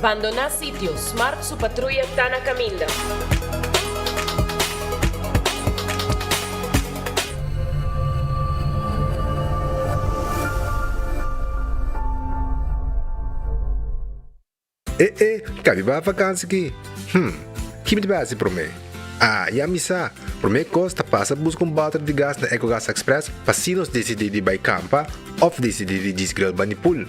Bandoná sitio, Smart su patruya ta na kaminda. E e, ka mi bai vakansi ki? Hm, ki mi ta bai hasi promé? Ah, ya mi sa! Promé kos ta pasa buska un bòter di gas na Ecogas Express pa si nos disidí di bai kampa òf disidí di djis grill bani pool.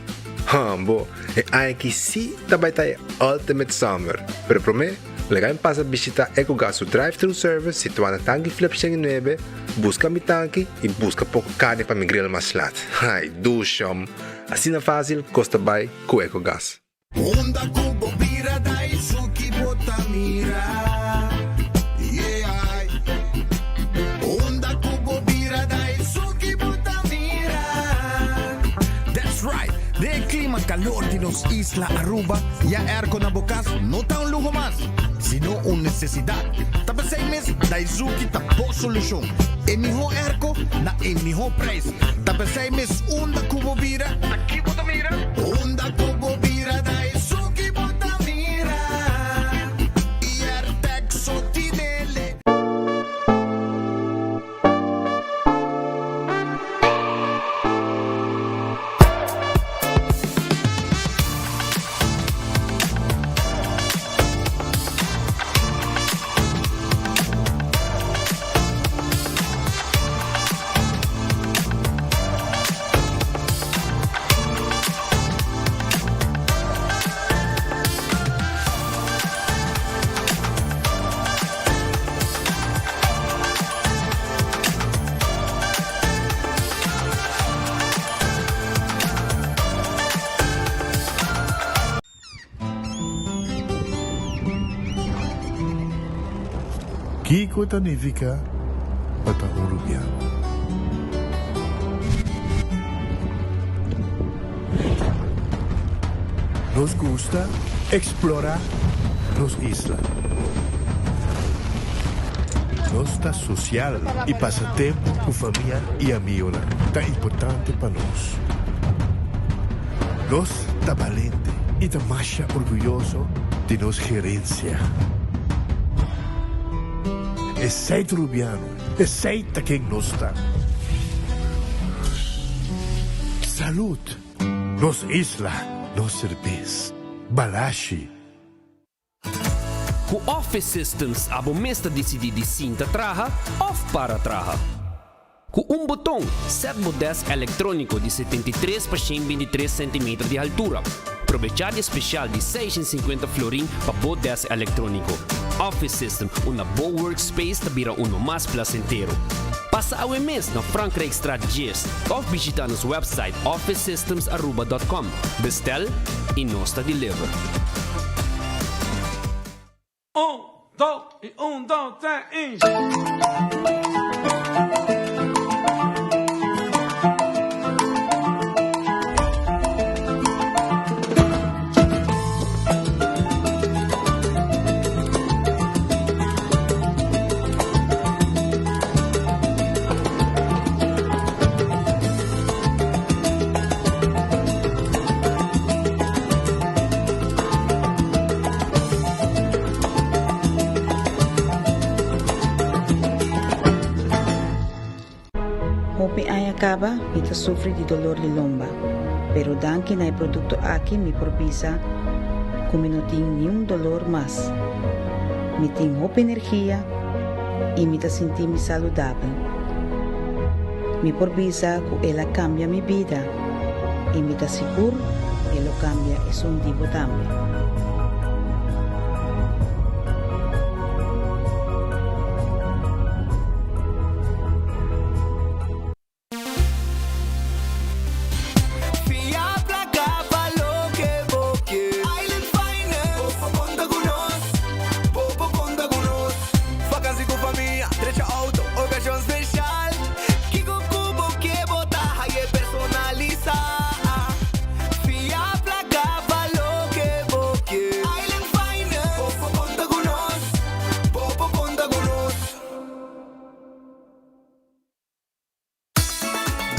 Hambo, e aña aki sí ta bai ta e ultimate summer! Pero promé, laga mi pasa bishitá Ecogas su drive-thru service situá na Tanki Flip 109, buska mi tanki i buska poko karni pa mi grill mas lat. Ai, dushom! Asina fásil kos ta bai ku Ecogas. Unda ku bo bira da esun ki bo ta mira, yeah. Unda ku bo bira da esun ki bo ta mira. That's right! Den e klima kalor di nos isla Aruba, ya airco na bo kas no ta un luho mas, sino un nesesidat. Ta p'esei mes Daizuki ta bo solushon. E mihó airco na e mihó prijs. Ta p'esei mes unda ku bo bira, ta ki bo ta mira? Unda ku bo bira ta esun ki bo ta mira. I Airtag so tinele. Kiko ta nifiká pa ta un rubiano? Nos gusta eksplorá nos isla. Nos ta sosial i pasa tempu ku famia i amigonan ta importante pa nos. Nos ta balente i ta masha orguyoso di nos gerensia. Esei ta Rubiano, esei ta ken nos ta. Salud! Nos isla, nos serbes. Balashi. Ku Office Systems abo mes ta disidí di sinta traha òf para traha. Ku un boton, sèt bo dèsk elektróniko di 73 pa 123 sentimeter di haltura. Probechá di e spesial di 650 florin pa bo dèsk elektróniko. Office System, unda bo workspace ta bira uno mas plasentero. Pasa awe mes na Frankrijkstraat 10 òf bishitá nos wèpsait officesystemsaruba.com. Bestel y nos ta deliver. Un, dos y un, dos, tres y. Hopi aña caba mi ta sufri di dolor di lomba, pero danki na e producto aki mi por bisa cu mi no tin niun dolor mas. Mi tin hopi energia y mi ta sinti mi saludabel. Mi por bisa cu el a cambia mi bida y mi ta sigur e lo cambia esun di bo tambe. Fia placa pa loke bo ke. Island Finance. Bo por conta cu nos. Bo por conta cu nos. Vakantie cu famia, drecha auto, ocasion special. Kico cu bo ke bo ta haye personalisa. Fia placa pa loke bo ke.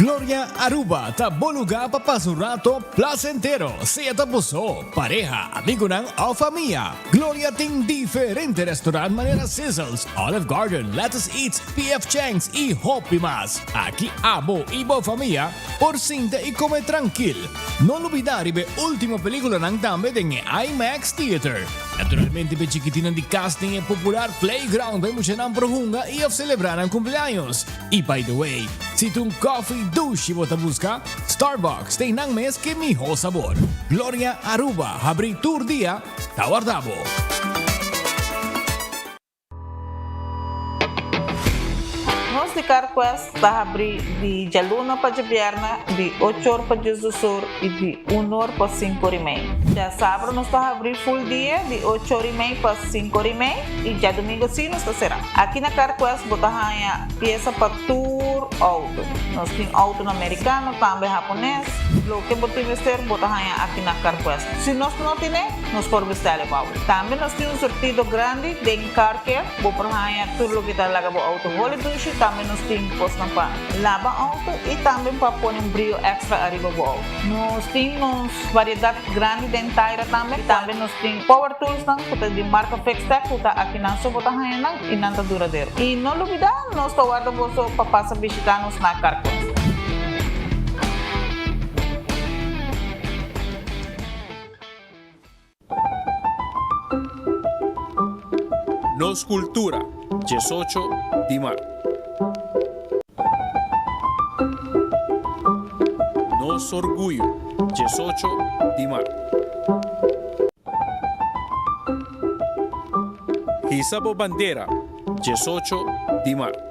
Gloria Aruba ta bo lugar pa pasa un rato placentero, sea ta bo so, pareha, amigonan of famia. Gloria tin diferente restaurant manera Sizzles, Olive Garden, Lettuce Eats, PF Chang's y hopi mas. Aki abo y bo famia por sinta y come trankil. No lubida riba e ultimo peliculanan tambe den e IMAX Theater. Naturalmente p'e chikitinnan di cas tin e popular playground pa e muchanan por hunga y of celebra nan cumpleaños. Y by the way, si ta un coffee dushi bo ta busca, Starbucks ta einan mes ke miho sabor. Gloria Aruba habri tur dia ta warda bo. Nos di CarQuest ta habri di djaluna pa djabièrnè di ocho or pa diesdos or i di un or pa sinku or i mei. Djasabra nos ta habri full dia di ocho or i mei pa sinku or i mei i djadumingu si nos ta será. Aki na CarQuest bo ta haña piesa pa tur outo. Nos tin outonan merikano, tambe hapones. Loke bo tin mester bo ta haña aki na CarQuest. Si nos no tine, nos por bestèl e pa bo. Tambe nos tin un surtido grandi den Car Care. Bo por haña tur loke ta laga bo outo holi dushi. Tambe nos tin kosnan pa laba outo i tambe pa pone un brio èkstra ariba bo outo. Nos tin nos variedat grandi den taira tambe. I tambe nos tin power toolsnan ku ta di marka Fixtech ku ta akinan so bo ta haña nan i nan ta duradero. I no lubidá nos ta warda boso pa pasa bishitá nos na Carquest. Nos Cultura, 18 di maart. Nos Orguyo, 18 di maart. Hisa bo bandera, 18 di maart.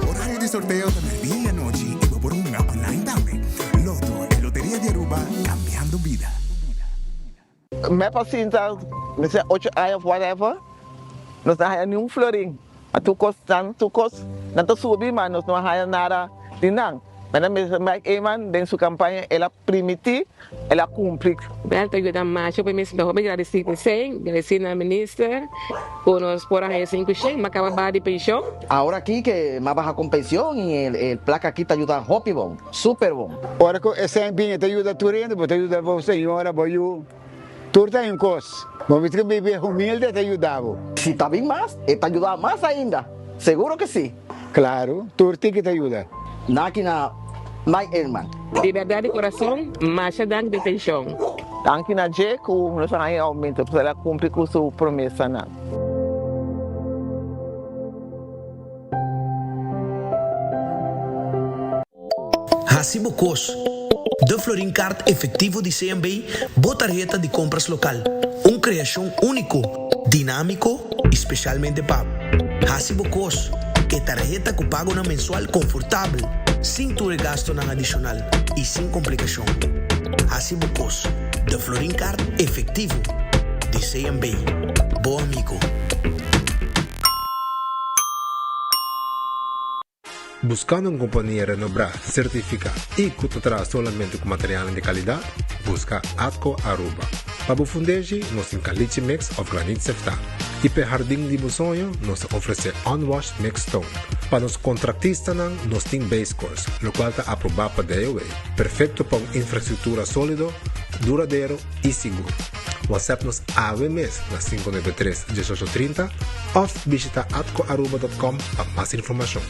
Horario di sorteo ta na dia anochi y bo por hunga online tambe. Lotto, e loteria di Aruba, cambiando bida. Mep a sinta mester ocho aña of whatever, nos no a haya ni un florin. A tur cos nan tur cos nan ta subi ma nos no a haya nada di nan. Menen Mister Mike Eman den su campaña el a primiti, el a cumpli. Bel ta yuda masha pa mi sinta hopi gradeci p'esey, gradeci na minister cu nos por a haya 500 ma caba baha di pension. Ahora aki ke m'a baha con pension y el placa aki ta yuda hopi bon, super bon. Ora cu esey bini ta yuda tur hende, bo ta yuda bo señora, bo yu, tur ta un cos. Bo mester bibi humilde ta yuda bo. Si ta bin mas, e ta yuda mas ainda. Seguro que si. Claro, tur tiki ta yuda. Naki na Mike Eman. Di berdad di corazon, masha danki di atencion. Danki na dje ku nos a haña aumento pasobra el a kumpli ku su promesanan. Hasi bo kos. De Florin Card Efectivo di CMB, bo tarheta di compras local. Un creacion unico, dinamico y specialmente pa bo. Hasi bo kos. E tarheta cu pagonan mensual confortabel, sin tur e gastonan adicional y sin complicacion. Hasi bo kos. De Florin Card Efectivo di CMB. Bo amigo. Buscando un compania renobrá, certificá y cu ta traha solamente cu materialnan di calidad? Busca Atco Aruba. Pa bo fundeshi, nos tin caliche mix of granit seftá. Y p'e hardin di bo soño, nos ta ofrece unwashed mixed stone. Pa nos contractistanan, nos tin base course, locual ta aprobá pa DOW, perfecto pa un infrastructura solido, duradero y sigur. WhatsApp nos awe mes na 593 1830 of bishita atcoaruba.com pa mas informacion.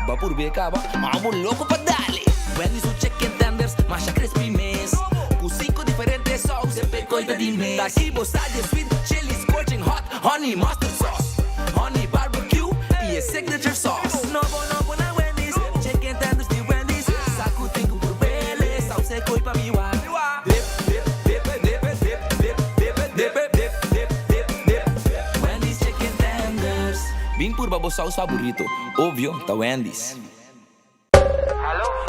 Bo purbe caba, amo loco pa dale. Wendy's su chicken tenders, masha crispy mes. Cu cinco diferente saus, semper coy ta di mes. Taki bo sa di sweet chili, scorching hot, honey mustard sauce, honey barbecue y e signature sauce. Nobo nobo na Wendy's, chicken tenders di Wendy's. Sa cu tin cu purbele, saus e coy pa mi wak. Dip, dip, dip, dip, dip, dip, dip, dip, dip, dip, dip, dip. Wendy's chicken tenders. Bin purba bo saus faborito, obvio ta Wendy's.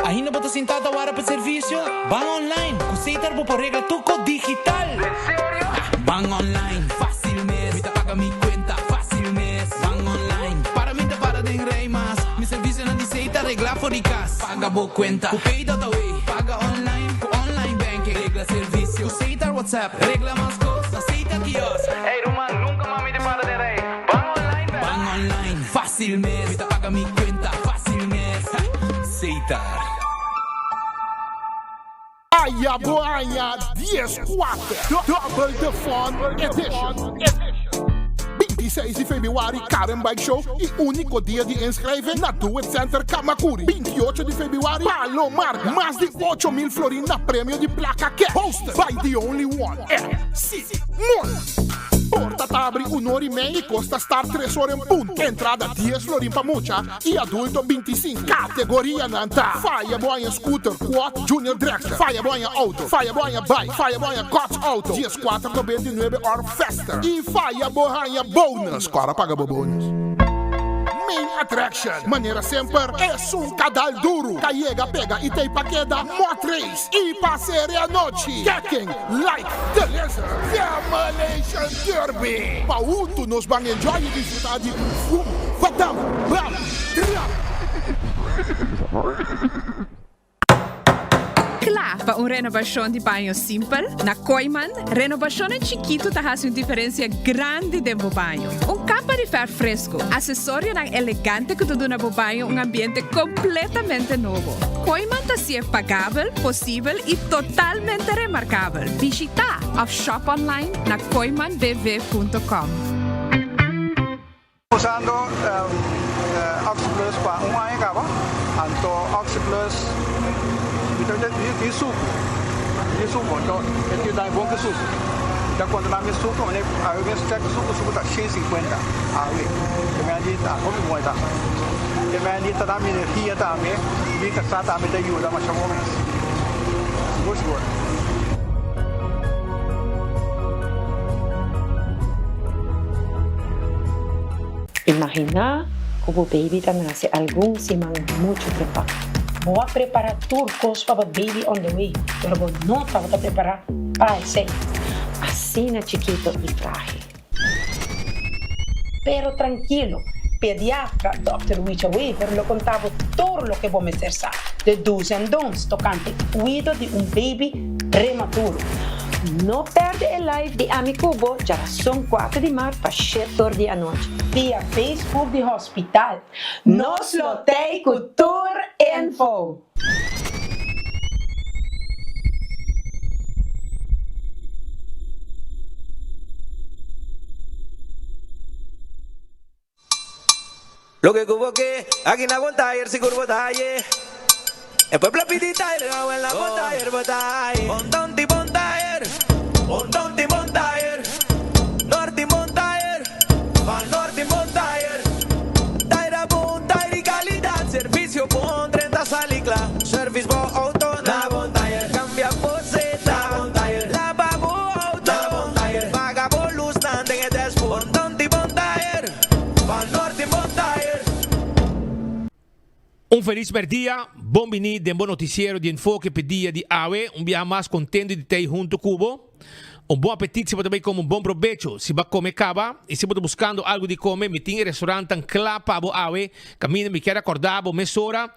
Ainda bo ta sintá ta wara pa servisio? Ban online! Ku Setar bo por regla tur kos digital! En serio? Ban online, fácil mes! Mi ta paga mi kuenta, fácil mes! Ban online, para mi ta para den rei mas! Mi servisionan di Setar regla for di kas! Paga bo kuenta ku Pay.awe! Paga online ku online banking! Regla servisio ku Setar WhatsApp! Regla mas kos na Setar kiosk! Ey ruman, nunka mas mi ta para den rei! Ban online bèk! Ban online, fácil mes! Mi ta paga mi kuenta, fácil mes! Setar. Aya bo aña 14, Double the Fun Edition. 26 di februari Karen Bike Show y unico dia di inschrijving na Do It Center Camacuri. 28 di februari Palomar, mas di 8000 florin na premio di placa cash. Hosted by the only one, MC Moon. Porta ta abri un or y mei y cos ta start tres or en punto. Entrada dies florin pa mucha y adulto bintisinco. Categorianan ta, Faya bo haña scooter, quad, junior dragster, Faya bo haña auto, Faya bo haña bike, Faya bo haña kots auto, dieskuater 99 or faster, y Faya bo haña bonus. Kora paga bo bonus. Main attraction, manera semper, esun ka dal duru, ka yega pega y tei pa keda, Mot race y pa sere anochi. Keken, like the lizard, Demolition Derby! Pa huntu nos ban enjoy y disfruta di Fum, Fadam, Bam, Trap! Kla pa un renobashon di baño simpel? Na Kooyman, renobashonnan chikitu ta hasi un diferensia grandi den bo baño. Un kapa di fèrf fresku, asesorionan elegante ku ta duna bo baño un ambiente kompletamente nobo. Kooyman ta hasié pagabel, posibel i totalmente remarkabel. Bishitá òf shop online na kooymanbv.com. Usando Oxi Plus pa un aña caba, anto Oxi Plus mi ta tin sucu, tin sucu, anto e tin dami bon ki sucu. Mi ta controla mi sucu, mane awe mes check sucu, sucu ta shen sinkuenta awe, te mea di ta hopi bon e ta. Te mea di ta dami energia tambe, mi casa tambe ta yuda masha bon mes, sigur sigur. Imaginá ku bo baby ta nase algun siman muchu trempan. Bo a prepará tur kos pa bo baby on the way, pero bo no tabata prepará pa esei. Asina chikito i frágil. Pero trankilo, pediatra Dòkter Wicha Wever lo konta bo tur loke bo mester sa, de do's and don'ts tokante kuido di un baby prematuro. No perde e live di Ami Ku Bo djarason kuater di mart pa shete or di anochi. Via Facebook di hospital. Nos lo tei ku tur info! Loke ku bo ke, aki na bon tayer sigur bo ta haye. E pueblo a pidi tayer, awel na bon tayer bo ta haye. Bon tonti bon tayer, bon tonti bon tayer, norti bon tayer, van norti bon tayer. Tayer a bon tayer di calidad, servicio bon, drenta sali cla. Service bo auto na bon tayer, cambia bo zeta na bon tayer, laba bo auto na bon tayer, paga bo luznan den e dashboard. Bon tonti bon tayer. Un felis merdia, bon bini den bo noticiero di Enfoke p'e dia di awe. Un biaha mas contento di t'ey hunto cu bo. Un bon apetit si bo ta bay come un bon probecho si bo a come caba y si bo ta buscando algo di come mi tin e restaurantnan cla pa bo awe. Caminda mi kier acorda bo mesora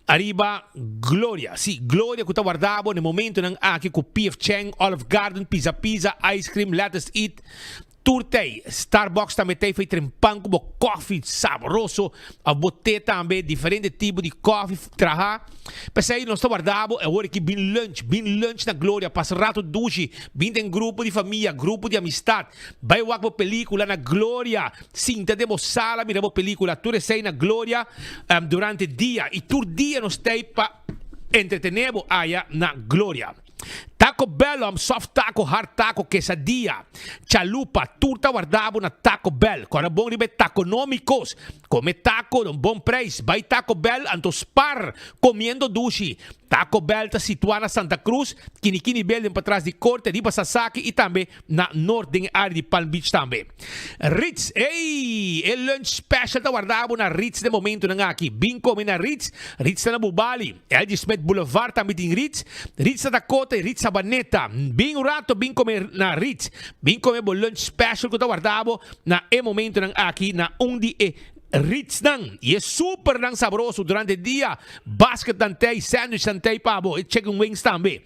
ariba Gloria. Si, Gloria cu ta warda bo n'e momentonan aki cu PF Chang, Olive Garden, Pizza Pizza, Ice Cream, Lettuce Eat, Tur tei. Starbucks tambe tei fei tren pan ku bo kofi sabroso of bo te tambe diferente tipo di kofi traha. P'esei nos ta warda bo e ora ki bin lunch, bin lunch na Gloria, pasa rato dushi, bin den grupo di famia, grupo di amistad, bai wak bo pelicula na Gloria, sinta den bo sala mira bo pelicula, tur esei na Gloria durante dia y tur dia nos tei pa entretene bo aya na Gloria. Taco Bell, soft taco, hard taco, quesadilla, chalupa, tur ta warda bo na Taco Bell. Kòrda bon riba e taconomicos. Come taco na un bon prijs. Bai Taco Bell anto spar comiendo dushi. Taco Bell ta situá na Santa Cruz, Kinikini Building patras di Korte, riba Sasaki i tambe na Noord den e área di Palm Beach tambe. Ritz, ey! E lunch special ta warda bo na Ritz den momentonan aki. Bin kome na Ritz. Ritz ta na Bubali. LG Smith Boulevard tambe tin Ritz. Ritz na Dakota i Ritz Sabaneta. Bin un rato bin kome na Ritz. Bin kome bo lunch special ku ta warda bo na e momentonan aki na un di e Ritznan y e supernan sabroso durante e dia, basketnan tey, sandwichnan tey pa bo, e chicken wings tambe.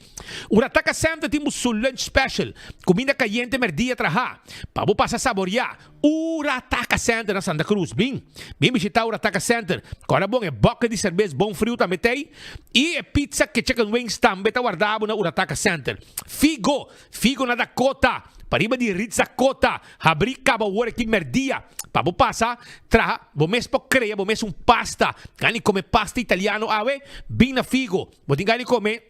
Urataka Center tin bo su lunch special, cuminda cayente merdia traha, pa bo pasa saboria. Urataka Center na Santa Cruz, bin, bin bishita Urataka Center. Corda bon, e bucket di cerbes bon friu tambe tey y e pizza ke chicken wings tambe ta warda bo na Urataka Center. Figo, Figo na Dakota, pariba di Ritz Dakota. Habri caba wor aki merdia pa bo pasa traha bo mes por crea bo mes un pasta. Gani come pasta italiano awe? Bin na Figo. Bo tin gani come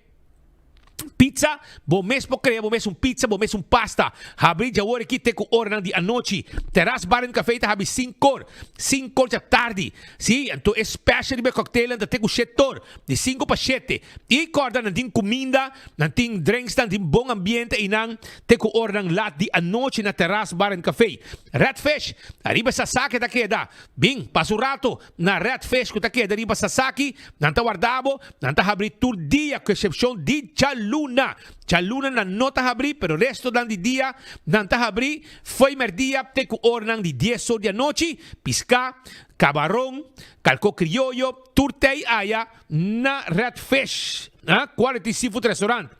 pizza? Bo mes por crea bo mes un pizza, bo mes un pasta. Habri djawor aki te cu oranan di anochi. Terras Bar and Cafe ta habri cincor, cincor dja tardi. Si, anto e special riba e cocktailnan ta te cu shetor, di cinco pa shete. I corda nan tin cuminda, nan tin drinks, nan tin bon ambiente einan. Te ku oranan lat di anochi na Terras Bar and Café. Red Fish, ariba Sasaki ta keda. Bin, pasa un rato na Red Fish ku ta keda riba Sasaki. Nan ta warda bo. Nan ta habrí tur dia ku eksepshon di djaluna. Djaluna nan no ta habrí, pero restonan di dia nan ta habrí fo'i mèrdia te ku oranan di dies or di anochi. Piská, kabaron, kalkó krioyo, tur tei aya na Red Fish, Quality Seafood Restaurant.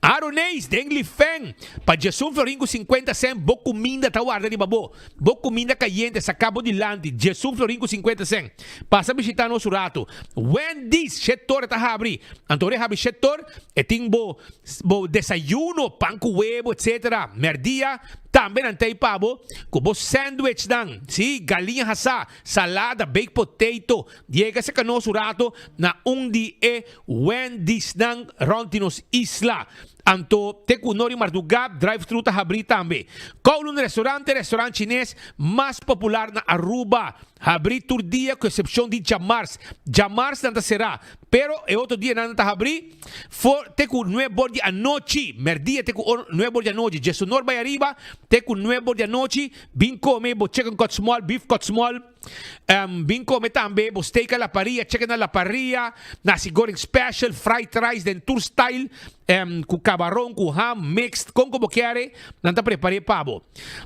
Aroneis den Lifeng, pa djesun florin ku sinkuenta sèn bo kuminda ta warda riba bo. Bo kuminda kayente saká bo dilanti, djesun florin ku sinkuenta sèn. Pasa bishitá nos un ratu. Wendy's, shetor ta habri. Anto ora e habri shetor, e tin bo bo desayuno, pan ku webo, etsetera. Mèrdia tambe nan ta ei pa bo ku bo sandwichnan, sí, galiña hasá, salada, baked potato. Yega serka nos un rato na un di e Wendy'snan rond di nos isla. Anto te ku nori mardugá drive-thru ta habrí tambe. Kowloon Restaurant e restaurant chines mas popular na Aruba. Habrí tur dia ku eksepshon di djamars. Djamars nan ta será, pero e otro dianan nan ta habrí for te ku nuebor di anochi. Mèrdia te ku nuebor di anochi. Djesunor bai ariba te ku nuebor di anochi. Bin kome bo chicken cut small, beef cut small. Bin come tambe bo steak a la parrilla, chicken a la parrilla, nasi goreng special, fried rice den tur style, cu cabaron, cu ham, mixed, con cu bo kiere, nan ta prepare pa bo.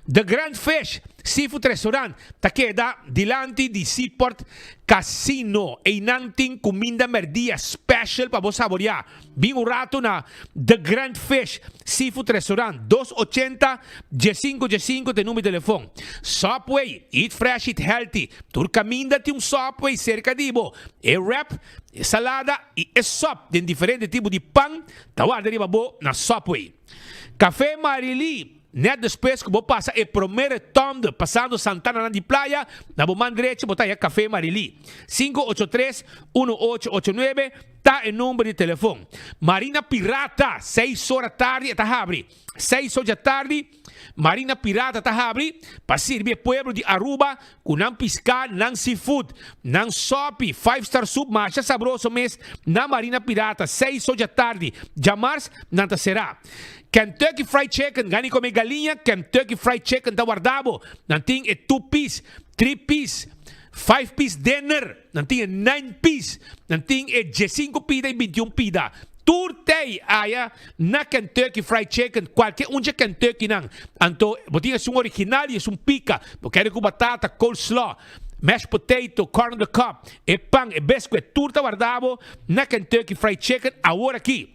The Grand Fish Seafood Restaurant ta keda dilanti di Seaport Casino. Eynan tin cuminda merdia special pa bo saborea. Bin un rato na The Grand Fish Seafood Restaurant, dos ochenta, diesinco diesinco ta e number di telefon. Subway, eat fresh, eat healthy. Tur caminda tin un Subway cerca di bo. E wrap, e salada y e sop den diferente tipo di pan ta warda riba bo na Subway. Café Marily, Net despues ku bo pasa e promé retonde pasando Santana nan di Playa, na bo man drechi bo ta haña Café Marily. Sinku ocho tres, unu ocho ocho nuebe ta e number di telefon. Marina Pirata, seis ora tardi e ta habri. Seis or djatardi Marina Pirata ta habri pa sirbi e pueblo di Aruba ku nan piská, nan seafood, nan sopi, five star soup masha sabroso mes na Marina Pirata, seis or djatardi. Djamars nan ta será. Kentucky Fried Chicken, gani come galiña, Kentucky Fried Chicken ta warda bo. Nan tin e two piece, three piece, five piece dinner, nan tin e nine piece, nan tin e diesinco pida y bintiun pida. Tur tei aya na Kentucky Fried Chicken, cualke un dje Kentucky-nan. Anto bo tin esun original y esun pica. Bo kere cu batata, coleslaw, mashed potato, corn on the cob, e pan, e biscuit, tur ta warda bo na Kentucky Fried Chicken awor aki.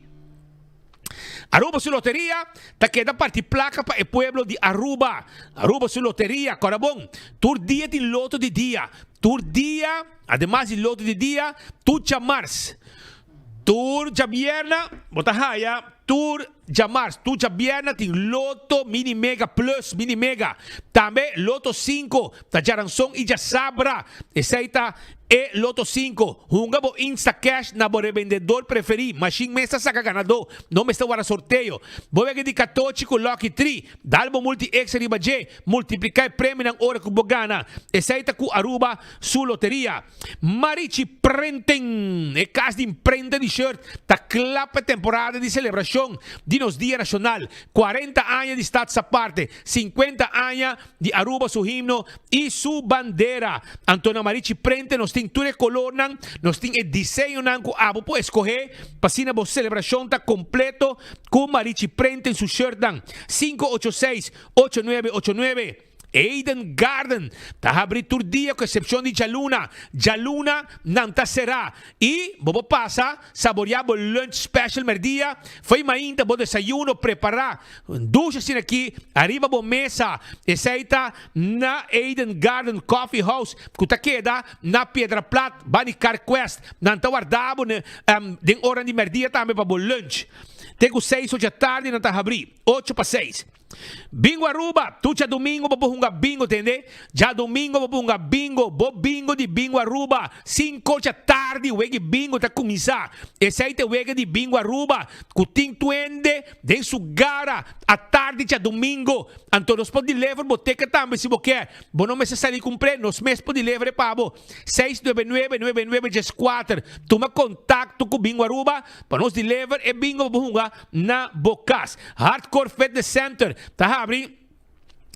Aruba su loteria ta keda parti placa pa e pueblo di Aruba. Aruba su loteria, cora bon, tur dia tin loto di dia. Tur dia, ademas di loto di dia, tur djamars, tur djabierna bo ta haya. Tur djamars, tur djabierna tin Lotto Mini Mega Plus, Mini Mega. Tambe Lotto 5 ta djaranson y djasabra. Esey ta e Lotto 5. Hunga bo Instacash na bo rebendedor preferi. Mashin mes ta saca ganador. No mester wara sorteo. Bo wega di katochi cu Lucky Tree. Dal bo multi extra riba dje. Multiplica e premionan ora cu bo gana. Esey ta cu Aruba su loteria. Marichi Printing, e kas di imprenta di shirt, ta kla pa e temporada di selebrashon di nos Dia Nashonal, 40 aña di Stadsaparte, 50 aña di Aruba su himno i su bandera. Anto na Marichi Printing nos tin tur e kolornan, nos tin e diseñonan ku abo por eskohé pa asina bo selebrashon ta kompleto ku Marichi Printing su shirtnan. 586 8989. Eden Garden ta habri tur dia ku eksepshon di djaluna. Djaluna nan ta será i bo por pasa saboreá bo lunch special merdia, fo'i mainta bo desayuno prepará dushi asina aki ariba bo mesa. Esei ta na Eden Garden Coffee House ku ta keda na Piedra Plat bani Carquest. Nan ta warda bo den oranan di merdia tambe pa bo lunch. Te ku seis ocha tardi nan ta habri, ocho pa seis. Bingo Aruba, tur djadumingo bo por hunga bingo tende, djadumingo bo por hunga bingo, bo bingo di Bingo Aruba, cinco dja tardi wega di bingo ta cuminsa, esey ta e wega di Bingo Aruba cu tin tuende den su gara atardi djadumingo, anto nos por deliver bo teken tambe si bo kier, bo no mester sali cumpre, nos mes por deliver e pa bo, seis nuebe nuebe nuebe nuebe diescuater, tuma contacto cu Bingo Aruba pa nos deliver e bingo pa bo hunga. Na bo kas. Hardcore Fitness Center ta habri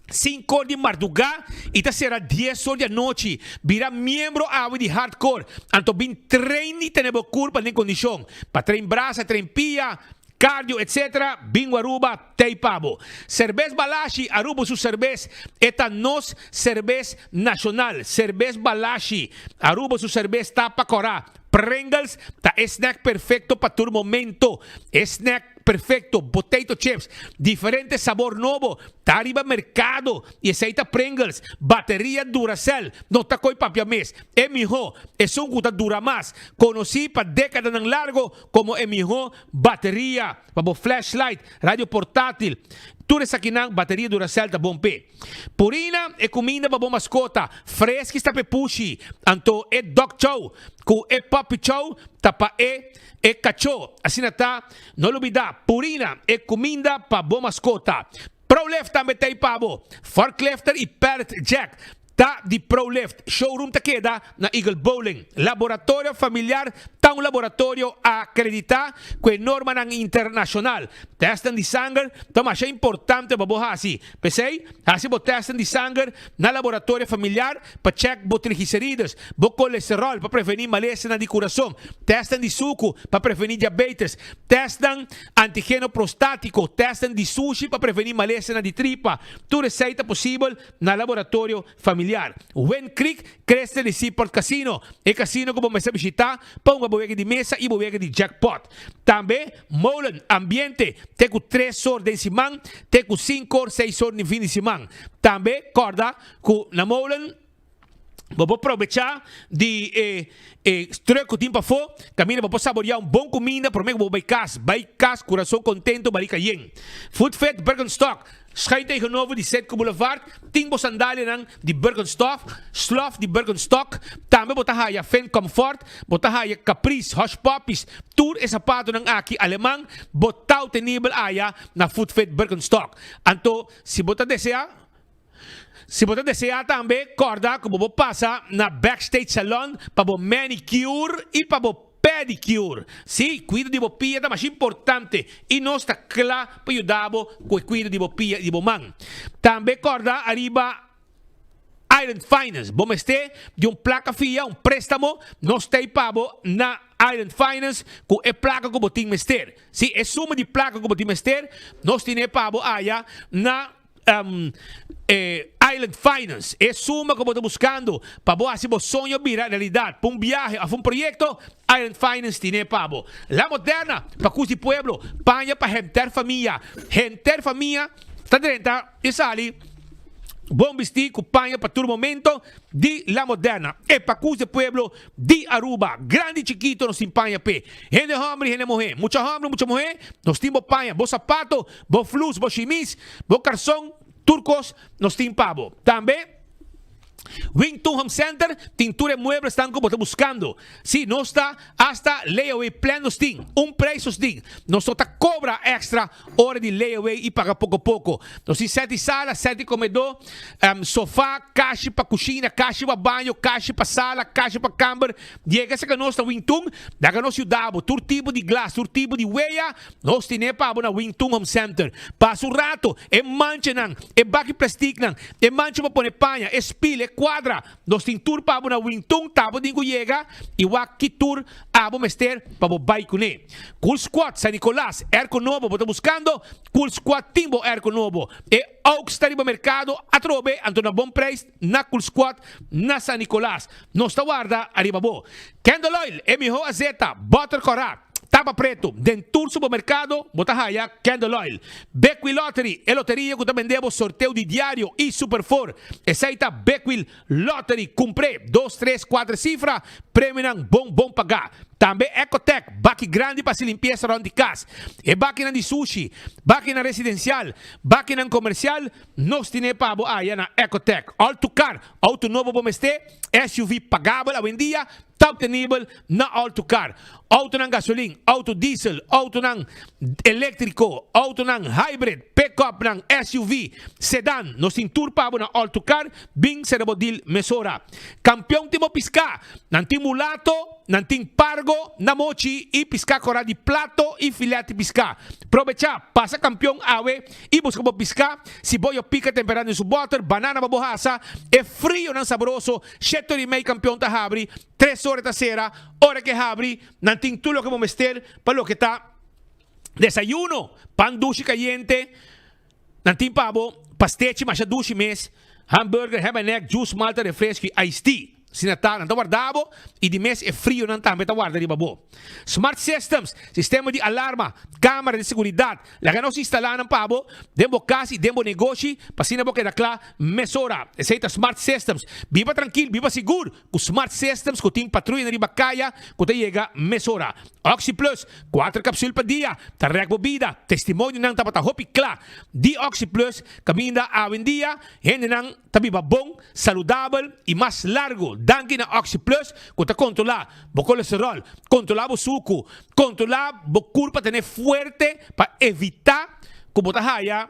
sinku or di mardugá i ta sera dies or di anochi. Bira miembro awe di Hardcore, anto bin train i tene bo kurpa den kondishon. Pa train brasa, train pia, cardio etc. Bingo Aruba t'ei pa bo. Serbes Balashi, Aruba su serbes, e ta nos serbes nashonal. Serbes Balashi, Aruba su serbes ta pa kòrá. Pringles ta e snack perfecto pa tur momento. E snack perfecto, potato chips, diferente sabor nobo ta riba mercado y esey ta Pringles. Bateria Duracell no ta coy papia mes. E miho, esun cu ta dura mas, conoci pa decadanan largo como e miho bateria pa bo flashlight, radio portatil, tur esakinan bateria Duracell ta bon p'e. Purina e kuminda pa bo maskota, freskis ta p'e pushi, anto e dog chow ku e puppy chow ta pa e e kachó. Asina ta, no lubidá, Purina e kuminda pa bo maskota. Prolift tambe ta ei pa bo. Forklifter i pallet jack ta di Prolift. Showroom ta keda na Eagle Bowling. Laboratorio Familiar ta un laboratorio akreditá ku e normanan internashonal. Tèstnan di sanger ta masha importante pa bo hasi. P'esei, hasi bo tèstnan di sanger na laboratorio familiar pa chèk bo triglicerides, bo kolesteròl pa prevení malesanan di kurason, tèstnan di suku pa prevení diabetes, tèstnan antigeno prostátiko, tèstnan di sushi pa prevení malesanan di tripa. Tur esei ta posibel na laboratorio familiar. Wind Creek Crystal di Seaport Casino, e casino ku bo mester bishitá pa hunga bo wega di mesa i bo wega di jackpot. Tambe Molen, ambiente, te ku tres or den siman, te ku sinku or, seis or den fin di siman. Tambe kòrda ku na Molen bo por probechá di e e truck ku tin pafó, kaminda bo por saboriá un bon kuminda promé ku bo bai kas. Bai kas kurason kontentu, barika yen. Food Fit Birkenstock. Schuin tegenover di Citgo Boulevard tin bo sandalianan di Birkenstock, slof di Birkenstock, tambe bo ta haya Finn Comfort, bo ta haya Caprice, Hush Puppies, tur e sapatonan aki aleman bo ta obtenibel aya na Footfit Birkenstock. Anto si bo ta desea si bo ta desea tambe corda cu bo por pasa na Backstage Salon pa bo manicure y pa bo Pedicure. Sí, cuido di bo pia ta masha importante y nos ta cla pa yuda bo cu e cuido di bo pia y di bo man. Tambe corda ariba Island Finance. Bo mester di un placa fia, un prestamo, nos ta ey pa bo na Island Finance cu e placa cu bo tin mester. Sí, e suma di placa cu bo tin mester, nos tine pa bo aya na. Island Finance, e suma ku bo ta buskando pa bo hasi bo soño bira realidat, pa un biahe òf un proyekto, Island Finance tine pa bo. La Moderna, pa kus di pueblo, paña pa henter famia. Henter famia ta drenta i sali. Bon bisti cu paña pa tur momento di La Moderna. E pacus de pueblo di Aruba. Grandi y chikito nos tin paña p'e. Hende homber y hende muhe. Mucha homber y mucha muhe nos tin bo paña, bo sapato, bo flus, bo shimis, bo carson, tur cos nos tin pa bo. Tambe. Wington Home Center tin tur e mueblesnan ku bo ta buskando. Sí, nos ta hasta layaway plan nos tin. Un prijs nos tin. Nos no ta kobra èkstra ora di layaway i paga poko poko. Nos tin sèt di sala, sèt di komedó, sofá, kashi pa kushina, kashi pa baño, kashi pa sala, kashi pa kamber. Yega serka nos na Wington, laga nos yuda bo. Tur tipo di glas, tur tipo di weya, nos tine pa bo na Wington Home Center. Pasa un rato, e manchanan, e baki plastiknan, e mancha pa pone paña, e spil, e kuadra, nos tin tur pa bo na Wington, ta bo tin ku yega i wak ki tur abo mester pa bo bai kuné. Cool Squad, San Nicolas, Airco nobo bo ta buskando? Cool Squad tin bo airco nobo. E Aux ta riba merkado atrobe, anto na bon prijs na Cool Squad na San Nicolas. Nos ta warda ariba bo. Candle Oil, e mihó azeta, butter kòrá, tapa pretu. Den tur supermerkado bo ta haya Candle Oil. Bekwil Lottery, e loteria ku ta bende bo sorteo di diario i Super Four. Esei ta Bekwil Lottery. Kumpr'é dos, tres, kuater sifra, premionan bon bon pagá. Tambe Ecotec, baki grandi pa hasi limpiesa rònt di kas. E bakinan di sushi, bakinan residensial, bakinan komersial, nos tine pa bo aya na Ecotec. All to Car, Auto nobo bo mester, SUV pagabel awendia ta obtenibel na Autocar. Autonan gasolin, auto diesel, autonan electrico, autonan hybrid, pick-upnan, SUV, sedan, nos tin tur pa bo na Autocar, bin sera bo deal mesora. Campeon tin bo pisca, nan tin mulato, nan tin pargo na mochi y pisca cora di plato y filet di pisca. Probecha, pasa Campeon awe I buska bo piská, si bo yo pika tempera den su bòter, banana pa bo hasa, e frionan sabroso, shete ora i mei kampion ta habri, tres ora e ta sera, ora ke habri, nan tin tur loke bo mester pa loke ta desayuno, pan dushi kayente, nan tin pa bo pastechi masha dushi mes, hamburger, ham and egg, juice, malta, refresco i iced tea. Asina ta, nan ta warda bo i di mes e frionan tambe ta warda riba bo. Smart Systems, sistema di alarma, camera di seguridad, laga nos instala nan pa bo den bo cas i den bo negoshi pa asina bo keda cla mesora. Esey ta Smart Systems. Biba trankil, biba sigur cu Smart Systems cu tin patruyanan riba caya cu ta yega mesora. Oxi Plus, cuater capsul pa dia, ta rek bo bida. Testimonionan tabata hopi cla di Oxi Plus caminda awendia hendenan ta biba bon, saludabel y mas largo danki na Oxi Plus cu ta controla bo colesterol, controla bo sucu, controla bo curpa tene fuerte pa evita cu bo ta haya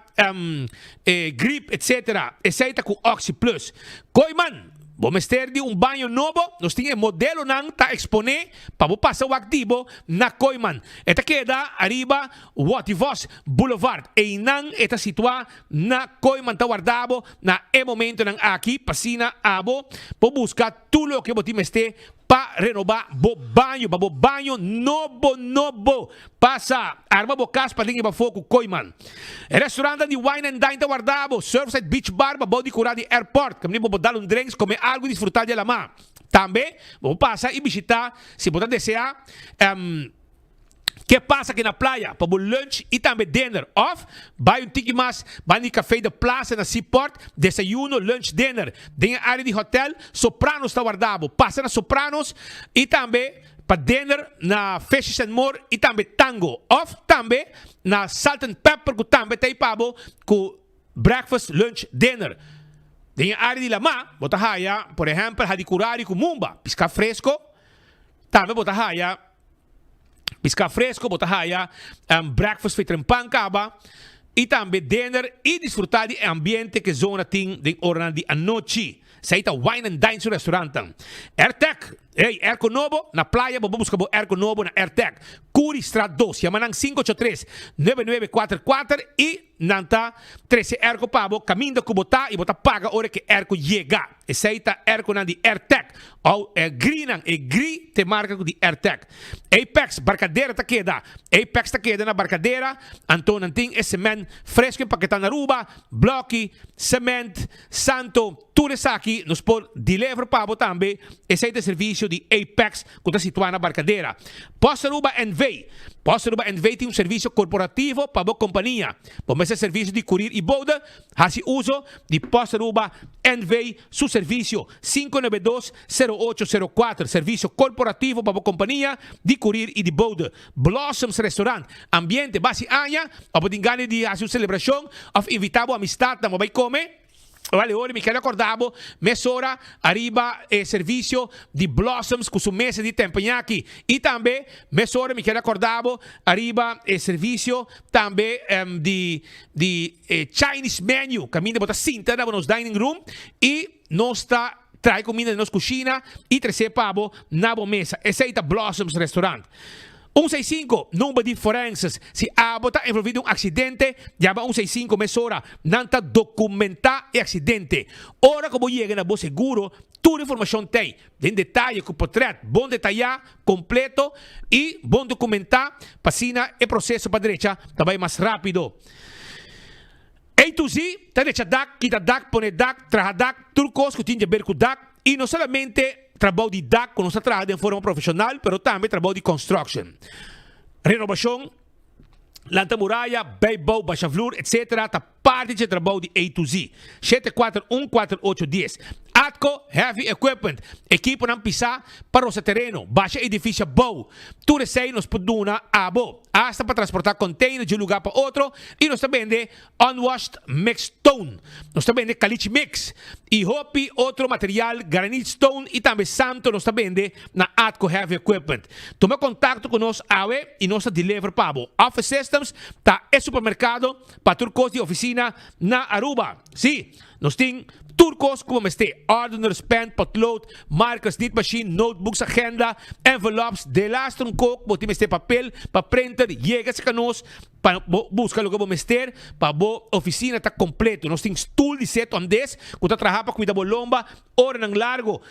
grip etc. Esey ta cu Oxi Plus. Kooiman, bo mester di un baño nobo? Nos tin e modelonan ta expone pa bo pasa wak di bo na Kooiman. E ta keda ariba Wativos Boulevard. Eynan e ta situa Na Kooiman ta warda bo na e momentonan aki pa asina abo por buska tur loke bo tin mester pa renoba bo baño, pa bo baño nobo nobo. Pasa, arma bo kas paden i pafó ku Kooiman. E restaurantnan di Wine and Dine ta warda bo, Surfside Beach Bar pa bou di kura di airport, kaminda bo por dal un drinks, kome algu i disfruta di e lamá. Tambe bo por pasa i bishita si bo ta desea. Ke pasa aki na playa pa bo lunch y tambe dinner of bay un tiki mas banda di Café de Plaza na Seaport, desayuno, lunch, dinner. Den e area di hotel, Sopranos ta warda bo. Pasa na Sopranos y tambe pa dinner na Fishes and More y tambe Tango of tambe na Salt and Pepper cu tambe ta ey pa bo cu breakfast, lunch, dinner. Den e area di lama bo ta haya por ehempel Hadicurari cu Mumba, pisca fresco, tambe bo ta haya. Piská fresco bo ta haya breakfast featuring pan kaba y tambe dinner y disfruta di e ambiente ke zona tin den oranan di anochi. Esei ta Wine and Dine su restaurantnan. Airtec, Hey, airco nobo na playa bo por busca bo airco nobo na Airtec. Curi Straat dos, yama nan sinku ocho tres, nuebe nuebe kuater kuater y nan ta trece airco pa bo caminda cu bo ta y bo ta paga ora ke airco yega. Esei ta airconan di Airtec. Ou e grinan, e gri ta e marka ku di Airtec. Apex, Barcadera ta keda. Apex ta keda na Barcadera, anto nan tin e cement fresco empaketá na Aruba, bloki, cement, santo, tur esaki nos por deliver pa bo tambe. Esei ta e servisio di Apex ku ta situá na Barcadera. Post Aruba NV. Post Aruba NV tin un servisio korporativo pa bo kompania. Bo mester. mester servisio di kurir i boude, hasi uso di Post Aruba NV su servisio 592 0804, servisio korporativo pa bo kompania di kurir i di boude. Blossoms Restaurant, ambiente basi aña, òf bo tin gana di hasi un selebrashon òf invitá bo amistatnan bo bai kome? Wale ora mi ker recorda bo mesora ariba e servicio di Blossoms cu su mesa di tempeñaki y tambe mesora mi ker recorda bo ariba e servicio tambe di di e Chinese menu caminda bo ta sinta na bo nos dining room y nos ta trae cuminda den nos cushina y trece pa bo na bo mesa. Esey ta Blossoms Restaurant. Un sei sinku, Number di forenses. Si abo ta envolví den un aksidente, yama un sei sinku mesora. Nan ta dokumentá e aksidente. Ora ku bo yega na bo seguro, tur informashon t'ei, den detaye ku potrèt bon detayá, kompleto i bon dokumentá pa asina e proseso pa drecha ta bai mas rápido. A to Z ta drecha dak, kita dak, pone dak, traha dak, tur kos ku tin di aber ku dak i no solamente trabou di dak ku nos ta traha den forma profeshonal pero tambe trabou di construction, renobashon, lanta muraya, bijbouw, basha vloer etc. Ta parti dje trabou di A to Z. 741 48 dies. Atco Heavy Equipment, ekiponan pisá pa rosa tereno, basha edifisio abou, tur esei nos por duna abo. Hasta pa transportá container di un lugá pa otro i nos ta bende unwashed mixed stone. Nos ta bende caliche mix i hopi otro material, granite stone i tambe santo nos ta bende na Atco Heavy Equipment. Tuma contacto cu nos awe i nos ta deliver pa bo. Office Systems ta e supermercado pa tur cos di oficina na Aruba. Sí, nos tin tur cos cu bo mester, ordeners, pen, potlood, markers, nitmachine, notebooks, agenda, envelops, delaster un kook, bo tin mester papel pa printer, yega cerca nos pa bo busca loke bo mester pa bo oficina ta completo. Nos tin stoel di set ondes cu ta traha pa cuida bo lomba oranan largo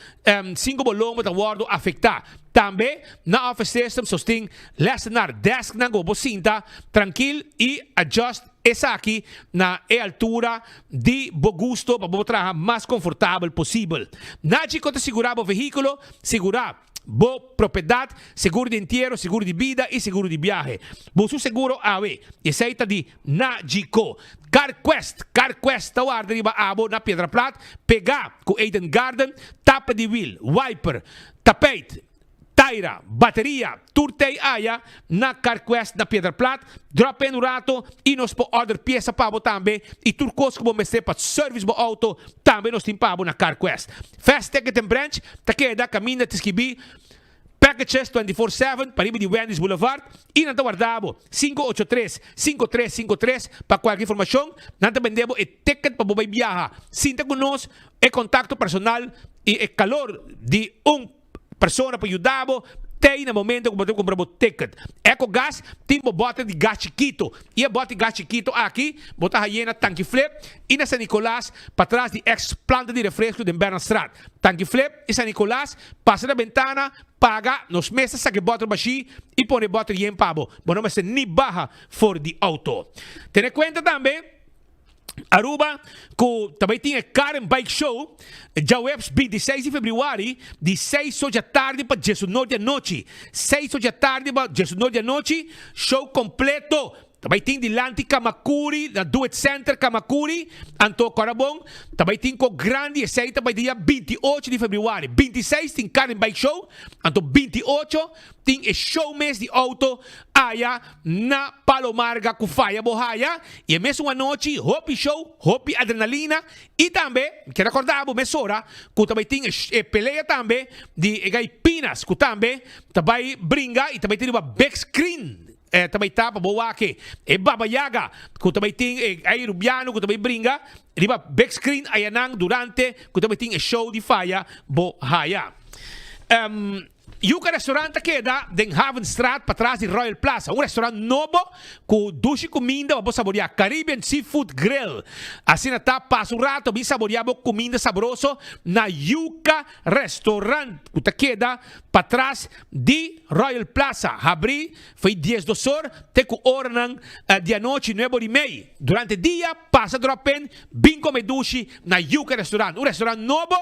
sin cu bo lomba ta wordo afecta. Tambe na Office Systems nos tin lessenaar, desknan cu bo por sinta trankil y adjust Esaki na e altura di bo gusto pa bo traha mas konfortabel posibel. Nagico ta sigurá bo vehíkulo, sigurá bo propiedat, seguro di entiero, seguro di bida i seguro di biahe. Bo su seguro awe i esei ta di Nagico. CarQuest, CarQuest ta warda riba abo na Piedra Plat, pegá ku Eden Garden, tapa di wiel, wiper, tapijt, Taira, bateria, tur tei aya na CarQuest na Piedra Plat. Drop in un rato y nos por order pieza pa bo tambe y tur cos cu bo mester pa service bo auto tambe nos tin pa bo na CarQuest. Fast Ticket and Branch ta keda caminda ta skibi Packages 24/7 pariba di Wendy's Boulevard y nan ta warda bo 583 5353 pa cualkier informacion. Nan ta bende bo e ticket pa bo bay biaha. Sinta cu nos e contacto personal y e calor di un Persona pa yuda bo tei na momento ku bo ta kumpra bo ticket. Ecogas tin bo bote di gas chikito i e bote di gas chikito aki bo ta haye na Tanki Flip i na San Nicolas patras di ex planta di refresco den Bernardstraat. Tanki Flip i San Nicolas pasa na bentana paga nos mes ta saka e boter bashí i pone e boter yen pa bo. Bo no mester ni baha for di auto. Tene kuenta tambe. Aruba cu ta bay tin e Car and Bike Show djaweps 26 di februari di 6 so djatardi pa diesunor di anochi. 6 so djatardi pa diesunor di anochi, show completo ta bay tin dilanti Camacuri na Do It Center Camacuri. Anto Corabon ta bay tin co grandi esey ta bay dia 28 di februari. 26 tin Car and Bike Show, anto 28 tin e show mes di auto aya na Palo Marga ku faya bo haya i e mesun anochi hopi show, hopi adrenalina i tambe mi kier akorda bo mesora ku ta bai tin e pelea tambe di e gai Pinas ku tambe ta bai bringa i ta bai tin riba big screen ta bai ta pa bo wak e Baba Yaga ku ta bai tin e gai Rubiano ku ta bai bringa riba big screen ayanan durante ku ta bai tin e show di faya bo haya. Yuca Restaurant ta keda den Havenstraat patras di Royal Plaza, un restaurant nobo cu dushi cuminda pa bo saboria, Caribbean Seafood Grill. Asina ta, pasa un rato bin saboria bo cuminda sabroso na Yuca Restaurant cu ta keda patras di Royal Plaza. Habri foi diesdos or te cu oranan di anochi nuebe or y mei. Durante dia pasa drop in bin come dushi na Yuca Restaurant, un restaurant nobo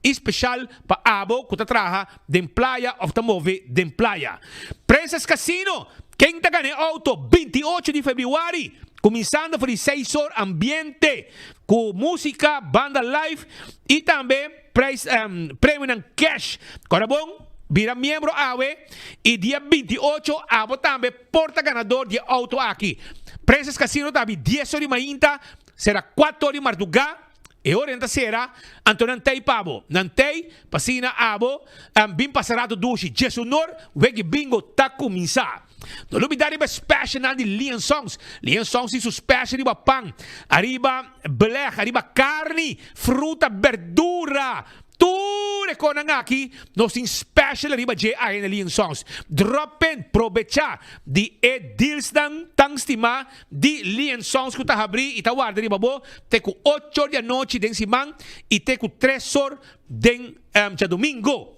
i special pa abo cu ta traha den playa of ta move den playa. Princess Casino, ken ta gana e auto 28 di februari? Kuminsando for di seis or ambiente ku músika, banda live i tambe prijs premionan cash. Kòrda bon, bira miembro awe i dia 28 abo tambe por ta ganador di e outo aki. Princess Casino ta abi dies or di mainta, sera kuater or di mardugá. E ora nan ta sera, anto nan tei pa bo. Nan tei pa asina abo bin pasa rato dushi. Djesunor, wegi bingo ta kuminsá. No lubidá riba e specialnan di Lian Songs. Lian Songs tin su special riba pan, ariba beleg, ariba karni, fruta, berdura. Tur e konan aki nos tin special ariba dje ahe na Lian Songs. Drop in, probechá di e dealsnan tan stimá di Lian Songs ku ta habrí i ta warda riba bo te ku ocho or di anochi den siman i te ku tres or den djadumingu.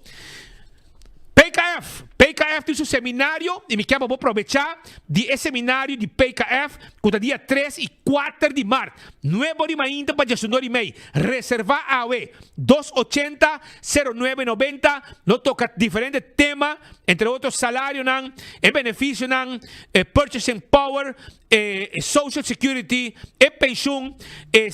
PKF, PKF tin su seminario i mi kier pa bo probechá di e seminario di PKF ku ta dia tres i kuater di mart, nuebe or di mainta pa diesunor i mei. Reservá awe, dos ochenta, sero nuebe nobenta, lo toka diferente tema, entre otro salarionan, e benefisionan, e purchasing power, e social security, e penshun, e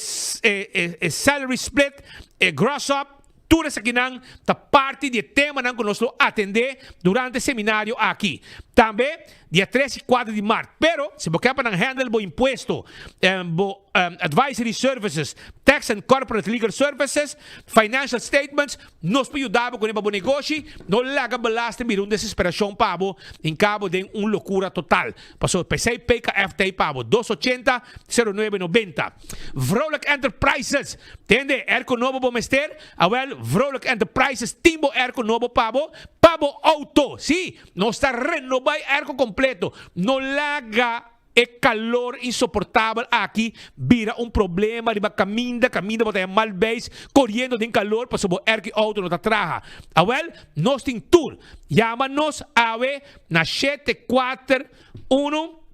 salary split, e gross up. Tur esakinan ta parti di e temanan ku nos lo atendé durante e seminario aki. Tambe dia tres i kuater di mart. Pero, si bo ke pa nan handle bo impuesto, bo advisory services, tax and corporate legal services, financial statements, nos por yuda bo kuné pa bo negoshi. No laga belasting bira un desesperashon pa bo hinka bo den un lokura total. Pasobra p'esei PKF ta ei pa bo. Dos ochenta, sero nuebe nobenta. Vrolijk Enterprises, Tende, airco nobo bo mester? Awel, Vrolijk Enterprises tin bo airco nobo pa bo, pa bo auto. Sí, nos ta renoba e airco completo. No laga e calor insoportabel aki bira un problema riba caminda, caminda bo ta haña mal beis coriendo den calor pasobra bo airco y auto no ta traha. Awel, nos tin tur. Yama nos awe na shete kuater unu.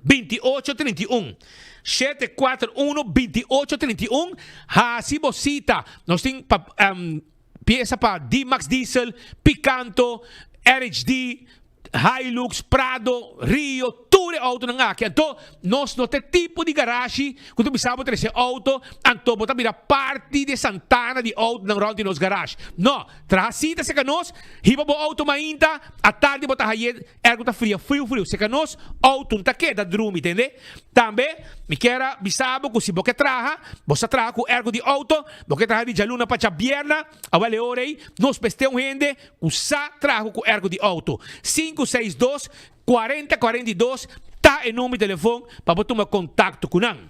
28 31 741 28 31 Hasi bo sita Nos tin pa um, pieza pa D-Max Diesel, Picanto, RHD, Hilux, Prado, Rio, tur e autonan aki. Anto nos no ta e tipo di garashi ku ta bisa bo trese auto, anto bo ta bira parti di e santana di autonan rònt di nos garashi. No, traha sita serka nos, hiba bo auto mainta, atardi bo ta haye Ergo ta fria friu friu seka nos auto ta keda drumi tende. Tambe mi kier a bisa bo ku si bo ke traha bo sa traha ku ergo di auto bo ke traha di djaluna pa djabierna awel e ora ei nos mester un hende ku sa traha ku ergo di auto. Sinku seis dos kuarenta kuarenta i dos ta e number di telefon pa bo tuma kontakto ku nan.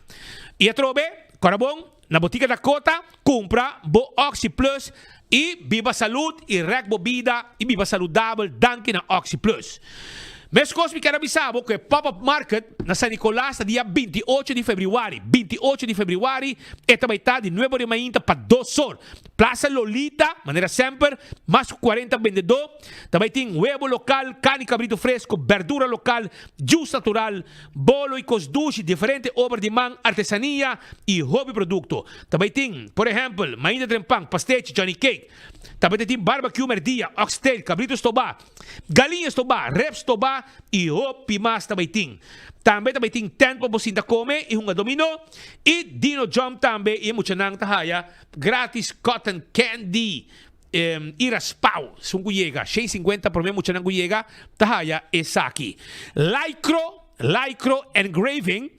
I atrobe kora bon. Na Botica Dakota, cumpra bo Oxi Plus y biba salud y rek bo bida y biba saludabel danki na Oxi Plus. Mescos mi kier a bisa bo cu e Pop Up Market na San Nicolas ta dia 28 di februari, 28 di februari, e ta bay ta di nuebe ora di mainta pa dos or. Plaza Lolita, manera semper, mas cu 40 bendedor, ta bay tin webo local, carni cabrito fresco, berdura local, juice natural, Bolo y cos dushi, diferente obra di man, artesania y hopi producto. Ta bay tin, por ehempel, mainta trempan, pastechi, johnny cake. Ta bay ta tin barbecue merdia, oxtail, cabrito stobá, galiña stobá, ribs stobá y hopi mas ta bay tin. Tambe ta bay tin tent pa bo sinta come y hunga dominó y dino jump tambe y e muchanan ta haya gratis cotton candy. I raspao, esun ku yega, shen sinkuenta promé muchanan ku yega ta haya esaki. Lycro, Lycro Engraving,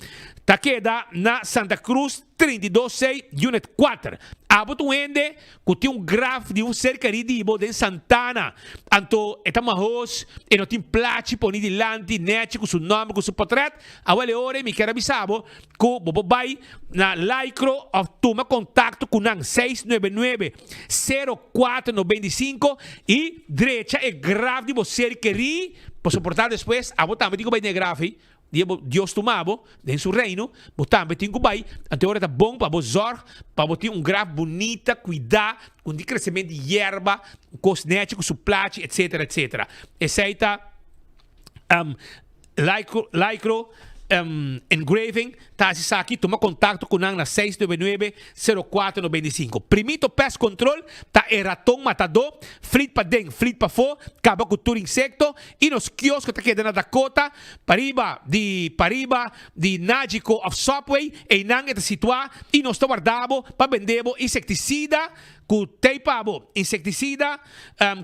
ta keda na Santa Cruz 32 C, Unit kuater. Abo ta un hende ku tin un graf di un ser kerí di bo den Santana. Anto e ta mahos, e no tin plachi poni dilanti, nèchi ku su nòmber, ku su potrèt. Awel e ora ei mi kier a bisa bo ku bo por bai na Lycro òf tuma kontakto ku nan seis nuebe nuebe, sero kuater nobenta i sinku i drecha e graf di bo ser kerí pa soportá despues abo tambe tin ku bai den e graf ei dia bo Dios tuma bo den su reino bo tambe tin ku bai anto e ora ta bon pa bo zòrg pa bo tin un graf bunita kuidá ku di kresementu di yerba kos nèchi ku su plachi etsetera etsetera esei ta Lycro, Lycro. Engraving ta hasi esaki, tuma kontakto ku nan na 699 04 95. Primito Pest Control ta e raton matadó, flit paden, flit pafó, kaba ku tur insekto i nos kiosko ta keda na Dakota, pariba di pariba di Nagico òf Subway, einan e ta situá i nos ta warda bo pa bende bo insektisida ku tei pa bo, insektisida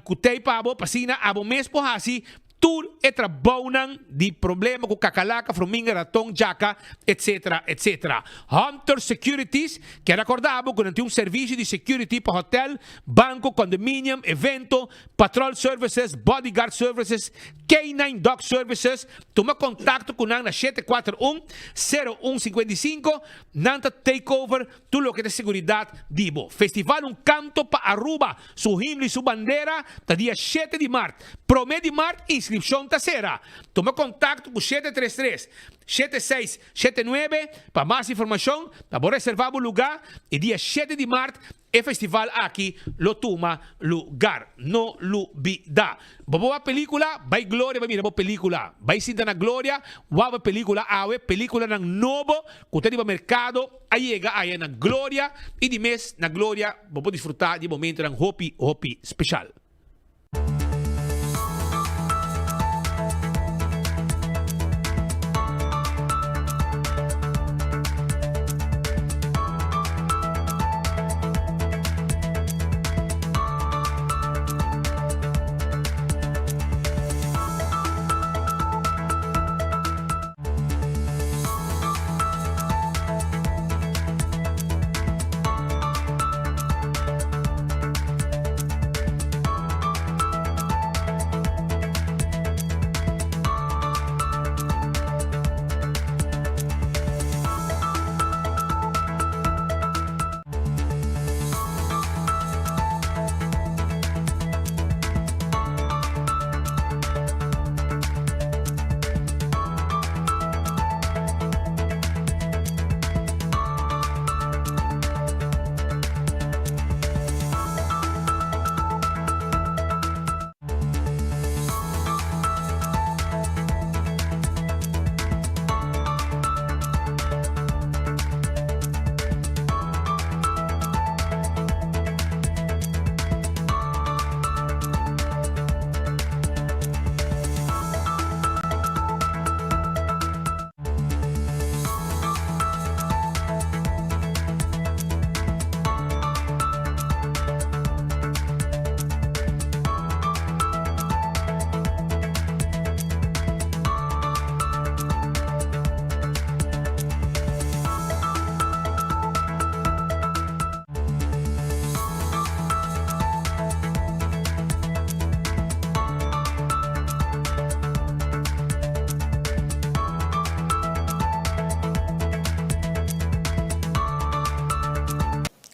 ku tei pa bo pa asina abo mes por hasi Tur e trabounan di problema ku kakalaka, fruminga, raton, djaka, etc. Etc. Hunter Securities kier akorda bo ku nan tin un servisio di security pa hotel, banko, condominium, evento, patrol services, bodyguard services, K-nine dog services. Tuma kontakto ku nan na 741 01 55. Nan ta take over tur loke ta seguridat di bo. Festival Un Kanto pa Aruba, su himno y su bandera ta dia shete di mart. Prome di mart inscripcion ta sera. Tuma contacto cu 733 7679 pa mas informacion pa bo reserva bo luga y dia shete di mart e festival aki lo tuma lugar. No lubida. Bo por wak pelicula? Bay Gloria bay mira bo pelicula. Bay sinta na Gloria wak bo pelicula awe. Peliculanan nobo cu ta riba mercado a yega aya na Gloria y di mes na Gloria bo por disfruta di e momentonan hopi hopi special.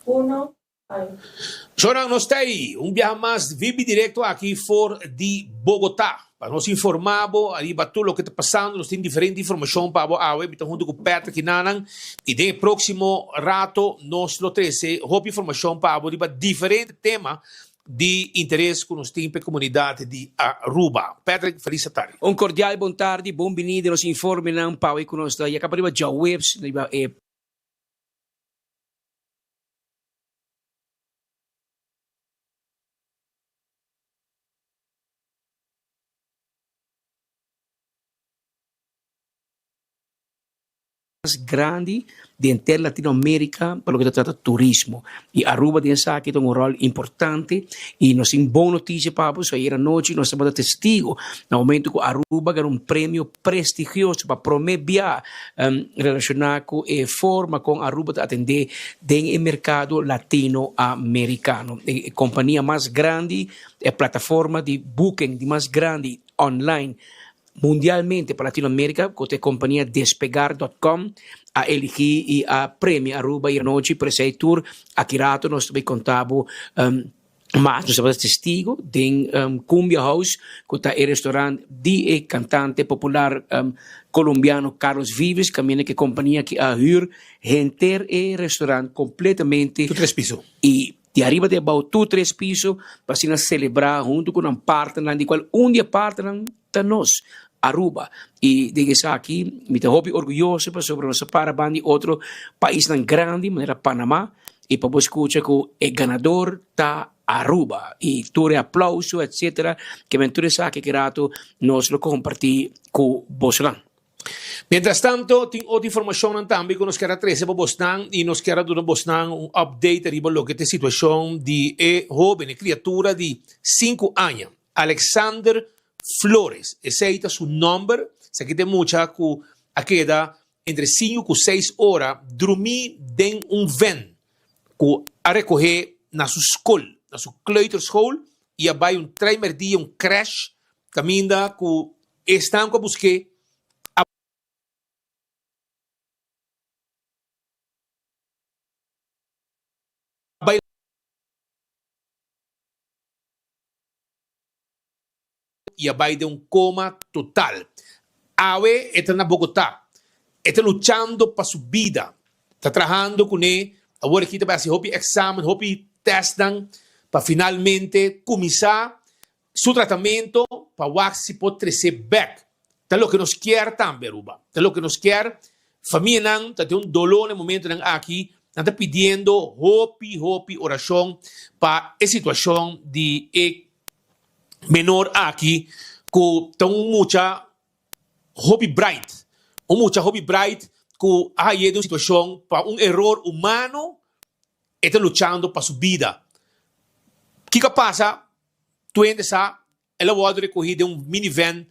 Uno, ay. Shornan nos ta ei un biaha mas vibi directo aki for di Bogota pa nos informa bo ariba tur loke ta pasando. Nos tin diferente informacion pa bo awe. Mi ta hunto cu Patrick y Nanan y den e proximo rato nos lo trece hopi informacion pa bo riba diferente tema di interes cu nos tin pa e comunidad di Aruba. Patrick, feliz atardi. Un cordial bon tardi, bon bini den nos informenan pa awe cu nos ta yaka pa riba djaweps riba e. Mas grandi di henter Latinoamerica pa loke ta trata turismo y Aruba den esaki ta un rol importante y nos tin bon noticia pa bo, so ayer anochi nos tabata testigo na momento cu Aruba gana un premio prestigioso pa prome bia relaciona cu e forma con Aruba ta atende den e mercado Latinoamericano. E compania mas grandi, e plataforma di booking di mas grandi online Mundialmente pa Latinoamerica cu ta e compania Despegar dot com a eligi y a premia Aruba y anochi por esey tur aki rato nos ta bay conta bo mas. Nos tabata testigo den Cumbia House cu ta e restaurant di e cantante popular Colombiano Carlos Vives caminda cu e compania aki a huur henter e restaurant completamente. Tur tres piso. Y Di ariba di abou tur tres piso pa asina selebrá huntu ku nan partnernan di kual un di e partnernan ta nos. Aruba. Y den esaki mi ta hopi orguyoso pasobra nos a para ban di otro paisnan grandi manera Panama y pa bo scucha cu e ganador ta Aruba y tur e aplauso etc. Ke men tur esaki ki rato nos lo comparti cu bosonan. Mientras tanto tin otro informacionnan tambe cu nos kier a trece pa bosnan y nos kier a duna bosnan un update riba loke ta e situacion di e hoben, e criatura di sinku aña, Alexander Flores. Esey ta su nomber. Esaki ta e mucha cu a keda entre sinku cu seis ora drumi den un ven cu a recoge na su scol, na su kleuterschool y a bay un treimerdia, un crash, caminda cu esnan cu a busque a. Bay y a bay den un coma total. Awe e ta na Bogotá. E ta luchando pa su bida. Ta trahando cune. Awor aki ta bay haci hopi examen, hopi testnan pa finalmente cuminsa su tratamento pa wak si por trece bek. Ta loke nos kier tambe Aruba. Ta loke nos kier. Famianan ta den un dolor na e momentonan aki. Nan ta pidiendo hopi hopi oracion pa e situacion di e menor aki cu ta un mucha hopi bright. Un mucha hopi bright cu a haye den un situacion pa un eror humano e ta luchando pa su bida. Kico a pasa? Tur hende sa el a wordo recogi den un minivan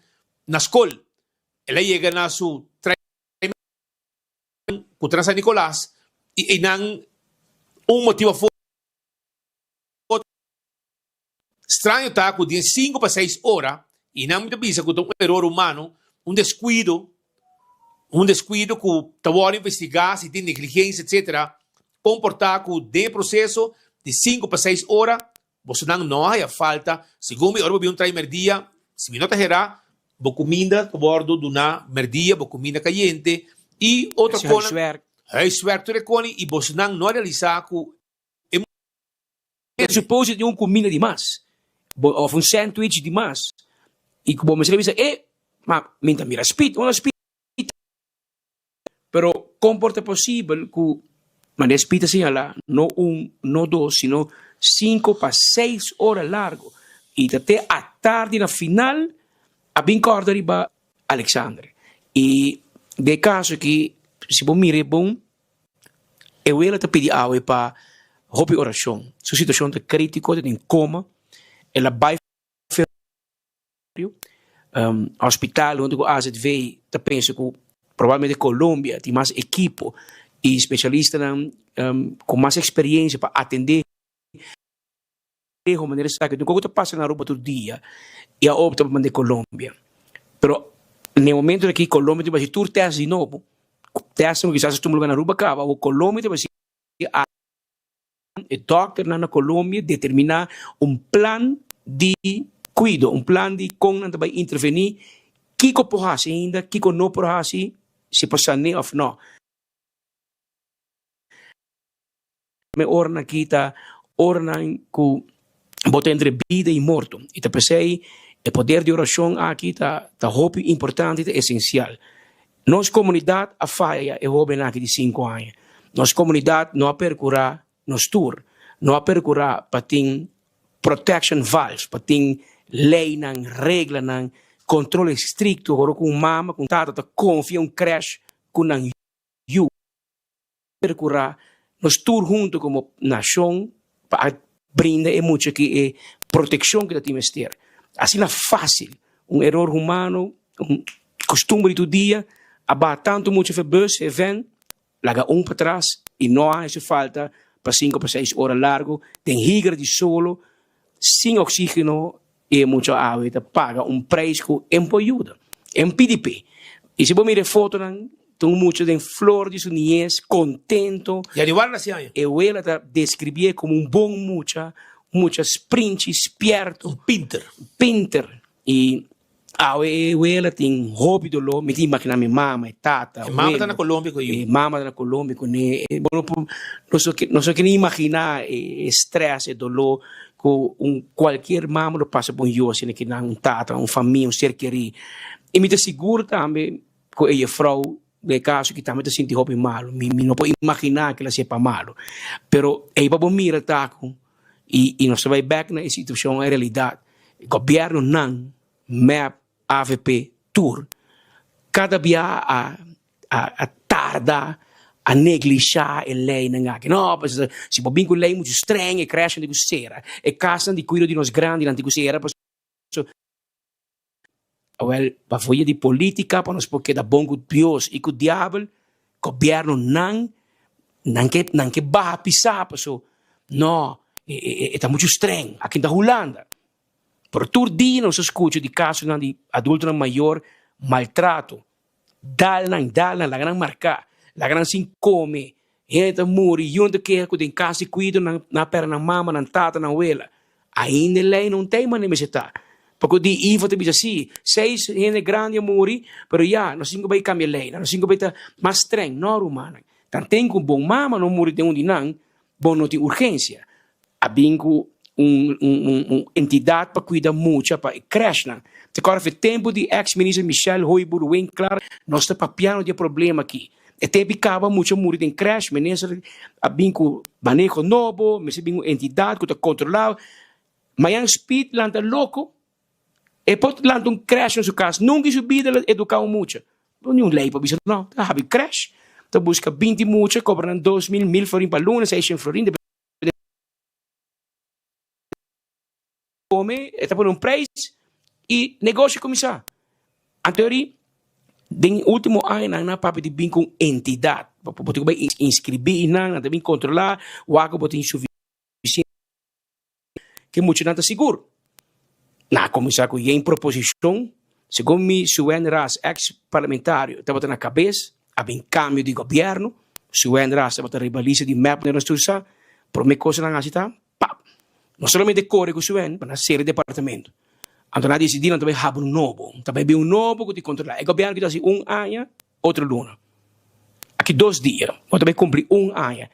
na scol. El a yega na su training cu ta na San Nicolas y eynan un motibo afo otro. Straño ta cu den cinco pa seis ora y nan mi ta bisa cu ta un eror humano, un descuido, un descuido cu ta wordo investiga si tin negligencia etc. Con por ta cu den e proceso di cinco pa seis ora Bosonan no a haya falta, segun mi ora bo bin un trai merdia, si mi no ta hera, bo kuminda ta wordo duna merdia, bo kuminda kayente i otro Hasi konan, huiswerk. huiswerk tur e koni i bosonan no a realisa ku e Pero suppose si tin un kuminda di mas, bo of un sandwich di mas, i ku bo mester a bisa, e, ma mi ta mira spit, unda spit? Pero kon por ta posibel ku manera Speed ta señalá, no un, no dos, sino sinku pa seis ora largu i ta te atardi na final a bin kòrda riba Alexander. I den e kaso aki, si bo mira e bon, e wela ta pidi awe pa hopi orashon. Su situashon ta kritiko, ta den koma, el a bai. Hospital hunto cu AZV ta pensa cu probablemente Colombia tin mas ekipo y specialistanan cu mas experiencia pa atende manera esaki. Tin cu ta pasa na Aruba tur dia y a opta pa manda Colombia. Pero na e momento aki Colombia tin cu haci tur test di nobo, testnan cu kisas a tuma lugar na Aruba caba, awor Colombia ta haci. E dòkternan na Colombia determiná un plan di kuido, un plan di kon nan ta bai intervení, kiko por hasi ainda, kiko no por hasi, si por sané òf nò. E oranan aki ta oranan ku bo ta entre bida i morto. I ta p'esei e poder di orashon aki ta ta hopi importante i ta esensial. Nos komunidat a faya e hóbennan aki di sinku aña. Nos komunidat no a perkurá nos tur, no a perkurá pa tin protection valves, pa tin leinan, reglanan, kontrol estrikto ora ku un mama ku un tata ta konfia un krèsh ku nan yu. Perkurá nos tur huntu komo nashon pa a brinda e mucha aki e protekshon ku ta tin mester. Asina fásil un eror humano, un kustumber di tur dia a baha tantu mucha fe bus, e ven, laga un patras i no a hasi falta pa sinku pa seis ora largu den higra di solo sin oxígeno E mucha awe ta paga un prijs ku en por yuda. En pidi p'e. I si bo mira e fotonan, ta un mucha den flor di su niñez, kontento. Ya di warda si aña. E wela ta deskribié komo un bon mucha, un mucha sprinchi, spierto. Un pinter. Un pinter. I awe e wela tin hopi doló. Mi ta imaginá mi mama, e tata, E mama ta na Colombia ku e yu. E mama ta na Colombia kuné. Bo no por, nos no ke, nos no ke ni imaginá e strès, e doló Ku un kualkier mama lo pasa pa un yu asina ki nan un tata, un famia, un ser kerí. I mi ta sigur tambe ku e jefrou den e kaso aki tambe ta sinti hopi malu. Mi mi no por imaginá ke el a sepa malu. Pero ei pa bo mira ta ku i i nos ta bai bèk na e situashon, e realidat. Gobièrnunan, mep, avp, tur, kada bia a a tarda, a neglishá e leinan aki. No, pasobra si bo bin ku lei muchu streng, e krèshnan tin ku sera, e kasnan di kuido di nos grandinan tin ku sera, pasobra. Awel, pa foye di politica, pa nos por keda bon cu Dios y cu diabel, gobierno nan, nan ke, nan ke baha pisa paso, no, e, e, e ta mucho streng, aki ta Hulanda. Pero tur dia nos a scucha di casonan di adultonan mayor maltrato, Dal nan, dal nan, laga nan marká, laga nan sin kome. Hende ta muri, yu nan ta keha ku den kas di kuido nan a pèrdè nan mama, nan tata, nan wela. Ainda e lei no ta ei manera mester ta. Poko di Ivo ta bisa, sí, seis hende grandi a muri, pero ya, nos tin ku bai kambia leinan, nos tin ku bai ta mas strèng. No, rumannan, tanten ku bon mama no muri den un di nan, Bo no tin urgensia. A bin ku un un entidat pa kuida mucha pa e krèshnan. Te kòrda fe tempu di eks minister Michelle Hooyboer Winklaar nos ta papiando di e problema aki. E tempu i kaba mucha muri den krèsh, minister a bin ku maneho nobo, mester bin un entidat ku ta kontrolá. Mayan Speed lanta loko E por lanta un crash na su cas, nunca en su bida el a educa un mucha. No ni un ley pa bisa no, ta habri crash, ta busca binti mucha, cobra nan 2000, mil florin pa luna, seiscientos florin, depende come, e ta pone un prijs y negocio cuminsa. Anto eri den ultimo añanan nan a papia di bin cu un entidad, bo tin cu bay inscribi nan, nan ta bin controla, wak cu bo tin suficiente. Ke muchanan ta sigur. Nan a kuminsá ku yen proposishon. Segun mi, Suen Ras, eks parlamentario, tabata na kabes. A bin kambio di gobièrnu. Suen Ras tabata riba lista di mep den nos tur sa. Promé kos nan hasi ta, pap! No solamente kore ku Suen, pero nan sera e departamento. Anto nan a disidí nan ta bai habri un nobo. Ta bai bin un nobo ku tin kontrolá. E gobièrnu ki ta hasi un aña. Otro luna. Aki dos dia bo ta bai cumpli un aña,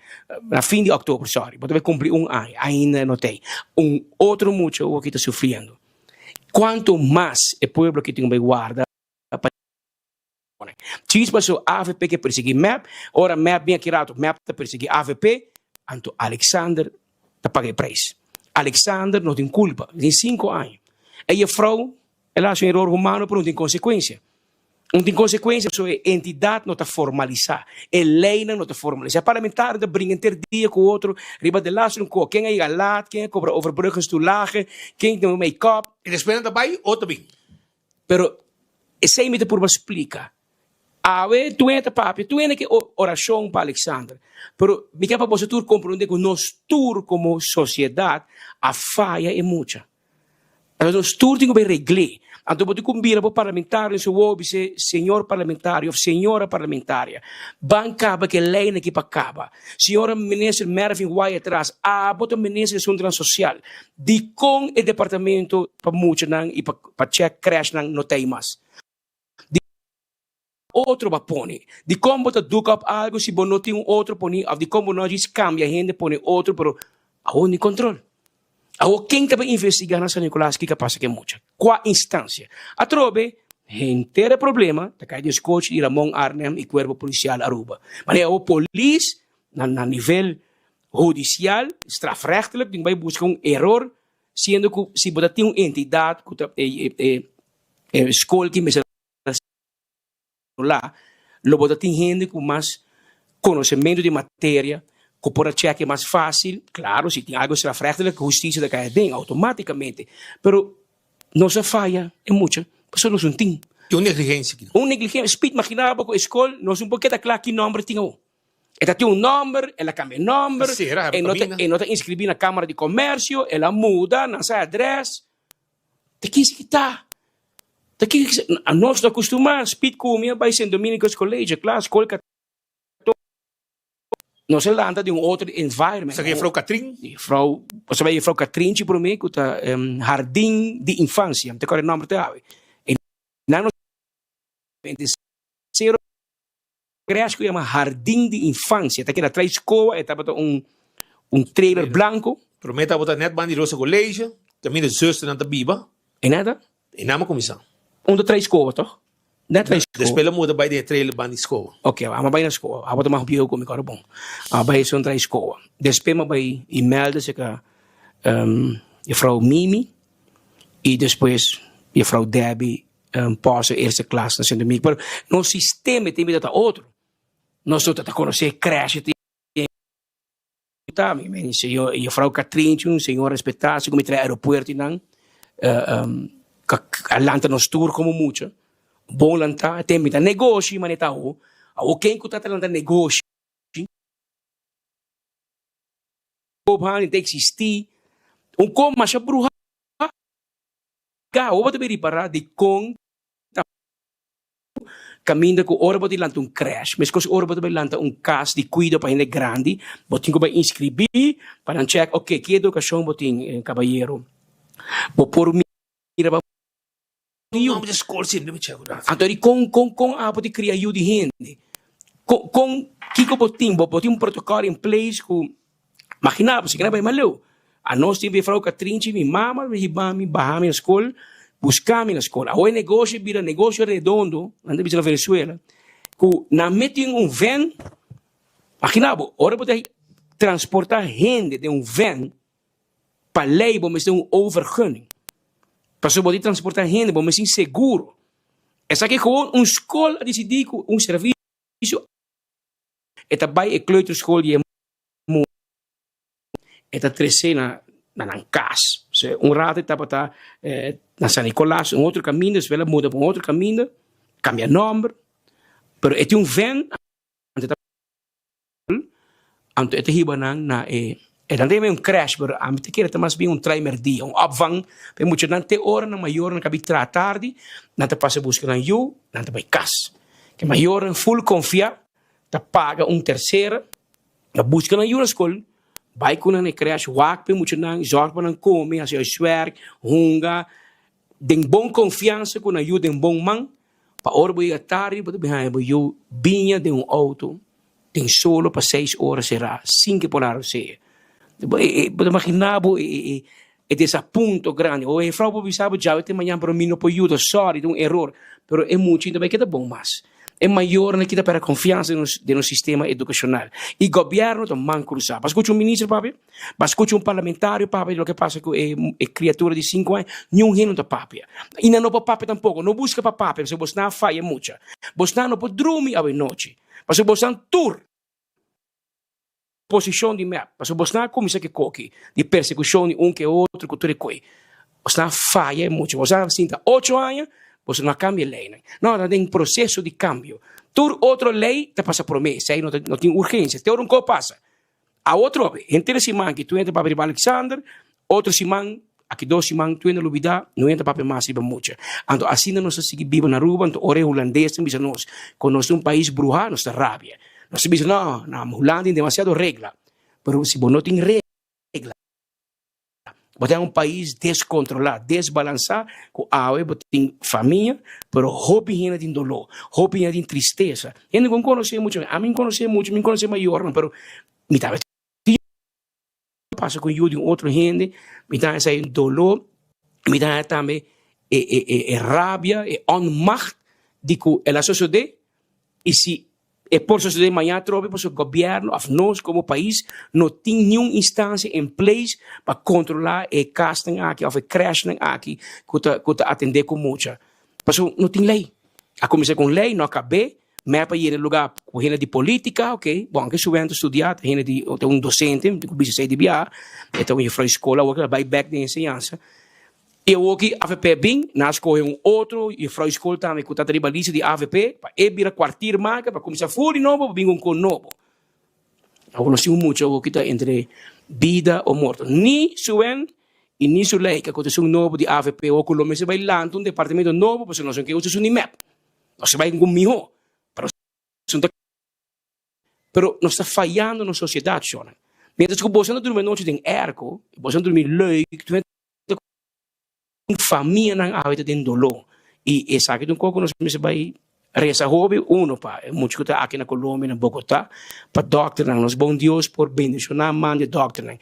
na fin di october, sorry, bo ta bai cumpli un aña, ainda no t'ey. Un otro mucha awor aki ta sufriendo. Cuanto mas e pueblo aki tin cu bai warda pa pone. Djis paso avp ke persegui mep, ora mep bin aki rato, mep ta persegui avp, anto Alexander ta paga e prijs. Alexander no tin culpa, e tin cinco aña. E jefrouw, el a haci un eror humano pero no tin consecuencia. Un tin konsekuensia pasobra e entidat no ta formalisá, e leinan no ta formalisá. E parlamentario ta bringa henter dia ku otro riba de laatste un ko, ken a yega laat, ken a kobra overbruggenstoelage, ken tin un make-up. I despues nan ta bai, otro bin. Pero esei mi ta purba splika. Awe tur hende ta papia, tur hende ke orashon pa Alexander. Pero mi ke pa boso tur komprondé ku nos tur komo sosiedat a faya e mucha. Anto nos tur tin ku bai regl'é. Anto bo tin ku bira bo parlamentario den su wowo bis'é, Señor parlamentario òf señora parlamentaria, ban kaba ku e leinan aki pa kaba. Señora minister Mervin Wyatt-Ras, abo ta minister di asuntunan sosial, dikon e departamento pa muchanan i pa chèk krèshnan no ta ei mas? Di otro bo a pone? Dikon bo ta duk op algu si bo no tin un otro poni of dikon bo no a djis kambia hende pone otro pero awor ni kontrol? Awor ken ta bai investiga na San Nicolas kiko a pasa ku e mucha? Kua instansia? Atrobe henter e problema ta kai den skochi di Ramon Arnhem i Kuerpo Polisial Aruba. Manera awor polis na na nivel hudisial, strafrechtelijk, tin ku bai buska un eror siendo ku si bo ta tin un entidat ku ta e e skol ki mester la, lo bo ta tin hende ku mas konosementu di materia ku por a chèk'e mas fásil. Klaro, si tin algu strafrechtelijk, hustisia ta kai aden outomátikamente. Pero nos a faya e mucha pasobra nos no tin. Tin un negligensia aki. Un negligensia. Speed, magina bo ku e skol nos no por keda kla ki nòmber tin awor. E ta tin un nòmber, el a kambia e nòmber, e no ta e no ta inskribí na Kámara di Komèrsio, el a muda, nan sa e adrès. Ta kis ki ta? Ta kis ki Nos ta kustumá spit ku mi a bai Sint Dominicus College, kla, skol katóliko. Nos a lanta den un otro environment. Sa Jefrou Katrin? Jefrou, nos a bai Jefrou Katrinchi promé ku ta hardin di infansia, mi ta kòrda e nòmber te awe. E nan nos sero Crèche ku yama Hardin di Infansia ta keda trai skoa, e tabata un un trailer blanco. Promé tabata nèt banda di Rosa College, kaminda zusternan ta biba. E nada? E nan a kuminsá. Unda trai skoa tòg? Net na school. Despues el a muda bai den e trailer banda di school. Ok, amo bai na school. Abo ta mas bieu ku mi, kòrda bon. Amo bai esun trai school. Despues mi a bai Imelda serka juffrouw Mimi i despues juffrouw Debbie Posse eerste klas na Sint Domingo. Pero nos sistema e tempo ta otro. Nos no ta konosé crèche. Ta mi men señor juffrouw Katrinchi un señor respetá si ku mi trae aeropuerto i nan a lanta nos tur komo mucha bon lantá te mi ta negoshi manera ta awo awo ken ku ta ta lanta negoshi koop ta eksistí un kon masha bruha awo bo ta bin ripará dikon ta Kaminda ku ora bo tin lanta un krèsh, meskos ora bo ta bai lanta un kas di kuido pa hende grandi, bo tin ku bai inskribí pa nan chèk, oke, ki edukashon bo tin, kabayero? Bo por mira pa yu. Anto di kon kon kon abo ta kria yu di hende? Kon kon kiko bo tin? Bo tin un protokòl in place ku Maginá bo, si kina bai maleu. Anos tin Juffrouw Katrinchi, mi mama lo hiba mi, baha mi na skol, buska mi na skol. Awo e negoshi bira negoshi redondo, nan ta bisa na Venezuela, ku nan meti un ven. Maginá bo, ora bo ta transporta hende den un ven, pa lei bo mester un overgunning. Pasobra bo ta transporta hende, bo mester tin seguro. Esaki gewoon un skol a disidí ku un servisio. E ta bai e kleuterschool di e mucha, e ta trese na nan kas. So, un rato e tabata na San Nicolas, un otro kaminda, despues el a muda pa un otro kaminda, kambia nòmber, pero e tin un vèn, anto e ta anto e ta hiba nan na e, e nan ta yama un crèche, pero ami ta kere ta mas bien un traimerdia, un opvang pa e muchanan te ora nan mayornan kabi traha tardi, nan ta pasa buska nan yu, nan ta bai kas. E mayornan ful konfia ta paga un tersera pa buska nan yu na skol, bai ku nan na e krèsh, wak pa e muchanan, zòrg pa nan kome, hasi huiswèrk, hunga, den bon konfiansa ku nan yu den bon man, pa ora bo yega tardi bo ta bin haña bo yu biña den un outo den solo pa seis ora será sin ke por a rosea. Bo ta imaginá bo e desapunto grandi. O e frou por bisa bo djawe te mañana pero mi no por yuda, sorry, ta un eror. Pero e mucha ta bai keda bon mas. E mayornan kita perde konfiansa den nos sistema edukashonal. I gobièrnu ta man krusá. Bo a skucha un minister papia? Bo a skucha un parlamentario papia di loke pasa ku e kriatura di sinku aña? Niun hende no ta papia. I nan no por papia tampoko. No buska pa papia pasobra bosnan a faya mucha. Bosnan no por drumi awe nochi. Pasobra bosnan tur posishon di mep. Pasobra bosnan a kuminsá ku e koki di persekushon di un ku e otro ku tur e koi. Bosnan a faya e mucha. Bosnan a sinta ocho aña, boso no a kambia e leinan. No, ta den proseso di kambio. Tur otro lei ta pasa promé. Esei no ta no tin urgensia. Te ora un kos pasa. A otro awe, henter e siman aki tu henter papia riba Alexander, otro siman, aki dos siman tu henter lubida, no henter papia mas riba mucha. Anto asina nos ta sigui biba na Aruba, anto ora e hulandesnan bisa nos ku nos ta un pais bruhá, nos ta rabia. Nos ta bisa no, na Hulanda tin demasiado regla, pero si bo no tin regla, Bo ta un pais descontrola, desbalansa, cu awe bo tin famia, pero hopi hende tin dolor, hopi hende tin tristesa. Hende cu no conoce mucho, ami no conoce mucho, mi conoce mayornan, pero mi ta pasa cu yu di un otro hende, mi ta haya dolor, mi ta haya tambe e rabia, e onmacht di cu el a sosode, y si E por sosodé maña atrobe pasobra gobièrnu òf nos komo pais no tin niun instansia in place pa kontrolá e kasnan aki òf e krèshnan aki ku ta ku ta atendé ku mucha. Pasobra no tin lei. A kuminsá ku un lei, no a kab'é, mep a yena lugá ku hende di polítika, oke, bon anke Suwèn ta studiá, ta hende di ta un dosente, mi tin ku bisa esei di biaha, e ta un jefrou di skol awor ku el a bai bèk den enseñansa. I awor ki avp bin, nan a skohe un otro juffrouw skol tambe ku ta riba lista di avp pa e bira kwartiermaker pa kuminsá for di nobo pa bin ku un kon nobo. Awor nos tin un mucha awor ki ta entre bida o morto. Ni Suen i ni Zuleika ku ta esun nobo di avp awor ku lo mester bai lanta un departamento nobo pasobra nos no ke usa esun di mep. Nos a bai ku mihó pero esun ta Pero nos ta fayando nos sosiedat, shornan. Mientras ku boso a durmi anochi den airco, boso a durmi leuk, Famianan awe ta den doló i esaki ta un kos ku nos mester bai resa hopi, uno pa e mucha ku ta aki na Colombia, na Bogotá, pa dòkternan. Nos bon Dios por bendishoná man di e dòkternan.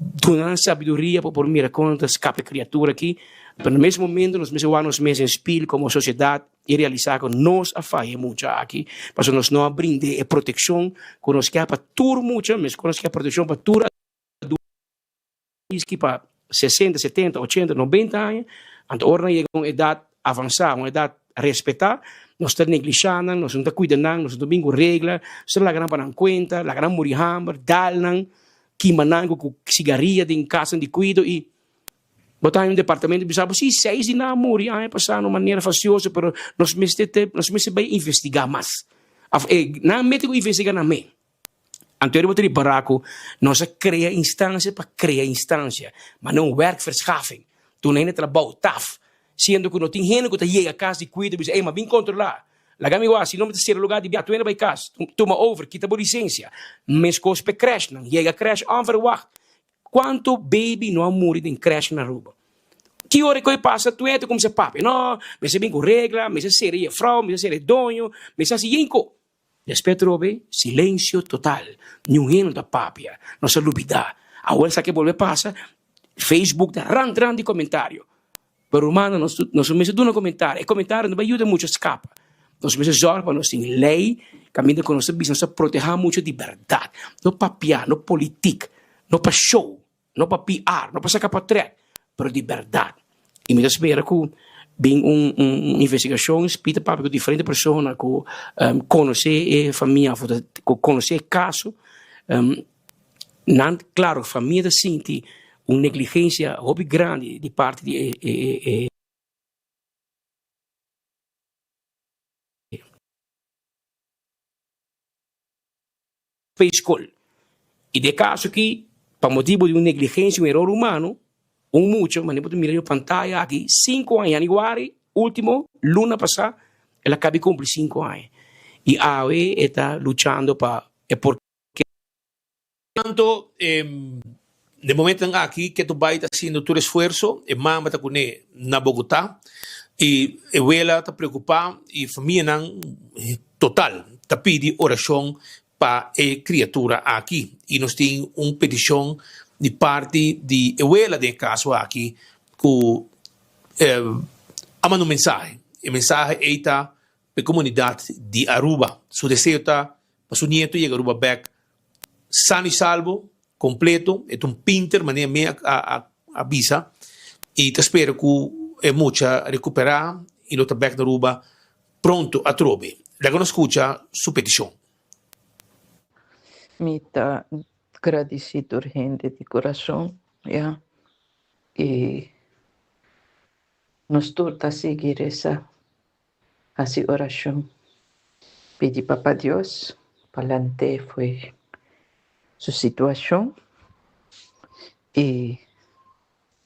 Duna nan sabiduria pa por mira kon nan ta skapa e kriatura aki. Pero na mes momento nos mester wak nos mes den spil komo sosiedat i realisá ku nos a faya e mucha aki pasobra nos no a brind'é e protekshon ku nos ke pa tur mucha, meskos nos ke protekshon pa tur adulto ki pa sesenta, setenta, ochenta, nobenta aña. Anto ora nan yega un edat avansá, un edat respetá, nos ta neglishá nan, nos no ta kuida nan, nos no ta bin ku regla, nos ta laga nan pa nan kuenta, laga nan muri hamber, dal nan. Kima nan ku sigaria den kasanan di kuido i bo ta haña un departamento bisa bo si seis di nan a muri aña pasá na un manera fastioso pero nos mester te nos mester bai investigá mas af e nan mete ku investigá nan me anto bo ta ripará ku nos a krea instansia pa krea instansia ma no un werkverschaffing duna hende trabou taf siendo ku no tin hende ku ta yega kas di kuido bisa ey ma bin kontrolá Laga mi wak, si no mi ta sera lugar di bia, tu hende bai kas, tuma over, kita bo lisensia. Meskos p'e crèshnan, yega crèsh onverwacht. Kuantu baby no a muri den crèsh na Aruba? Ki ora ku e pasa tu hende ta kuminsá papia, no, mester bin ku regla, mester sera e jefrou, mester sera e doño, mester hasi yen ko. Despues atrobe, silensio total, niun hende no ta papia, nos a lubidá. Awor esaki a bolbe pasa, Facebook ta rant rant di komentario. Pero rumannan, nos nos mester duna komentario. E komentario no bai yuda mucha skapa. Nos mester zòrg pa nos tin lei kaminda ku nos ta bisa nos ta protehá mucha di bèrdat. No papiá, no politik, no pa show, no pa PR, no pa saka potrèt, pero di bèrdat. I mi ta spera ku bin un un investigashon, Speed ta papia ku diferente persona ku konosé e famia òf ku konosé e kaso. Nan, klaro, famia ta sinti un negligensia hopi grandi di parti di e e skol. I den e kaso aki, pa motibu di un negligensia, un eror humano, un mucha, manera bo ta mira riba pantaya aki, sinku aña, yanüari ultimo, luna pasá, el a kabi kumpli sinku aña. I awe e ta luchando pa e por. Tanto den momentonan aki Keto Bai ta haciendo tur esfuerzo, e mama ta cune na Bogota y e wela ta preocupa y famianan total ta pidi oracion pa e criatura aki y nos tin un peticion di parti di e wela den e caso aki cu a manda un mensahe, e mensahe ey ta pa e comunidad di Aruba, su deseo ta Pa su nieto yega Aruba bek sano y salvo, completo. E ta un pinter, manera mi a bisa, y ta spera cu e mucha recupera y lo ta bek na Aruba pronto atrobe. Laga nos scucha su peticion. Mi ta gradici tur hende di corazon, ya, y nos tur ta sigui reza. Hasi orashon, pidi Papa Dios pa lant'é fo'i su situashon i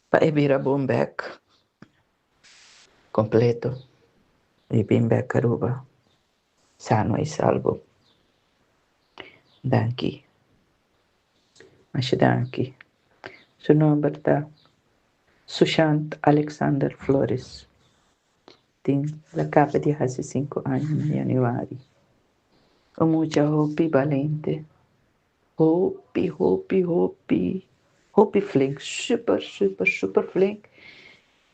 pa e bira bon bèk kompleto i bin bèk Aruba sano i salvo. Danki. Masha danki. Su nòmber ta Sushant Alexander Flores. Tin la caba di haci cinco aña na januari. Un mucha hopi balente, hopi, hopi, hopi, hopi flink, super, super, super flink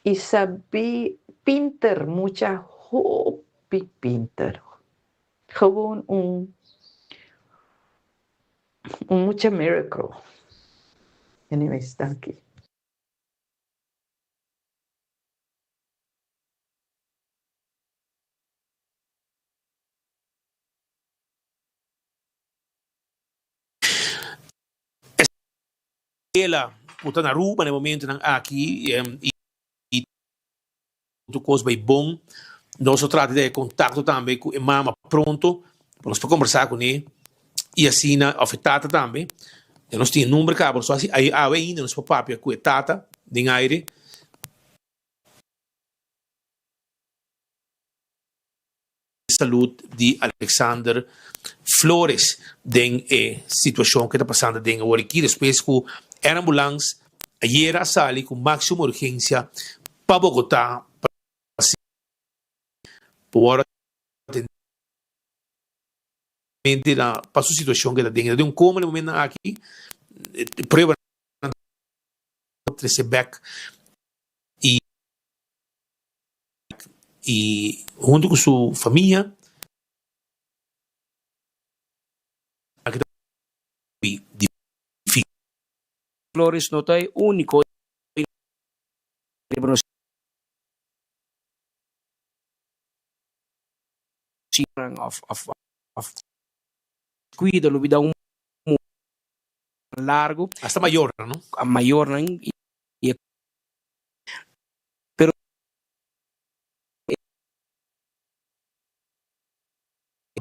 y sabi pinter, mucha hopi pinter. Gewoon un, un mucha miracle. Anyways, danki. Ela ku ta na Aruba na e momentonan aki i tur kos bai bon. Nos lo trata di haña kontakto tambe ku e mama pronto pa nos por kombersá kuné i asina òf e tata tambe. Ya nos tin e number kaba, nos por hasi awe ainda nos por papia ku e tata den aire. Salud di Alexander Flores den e situacion cu ta pasando den awor aki despues cu Air Ambulance ayera a sali cu maximo urgencia pa Bogota pa por atendi pa su situacion cu ta den. Ta den un coma na e momentonan aki, pruebanan. trese bek i i huntu ku su famia aki ta hopi difísil. Flores no ta e úniko riba nos of of kuido lo bida un largo. Hasta mayornan, no? Mayornan y e pero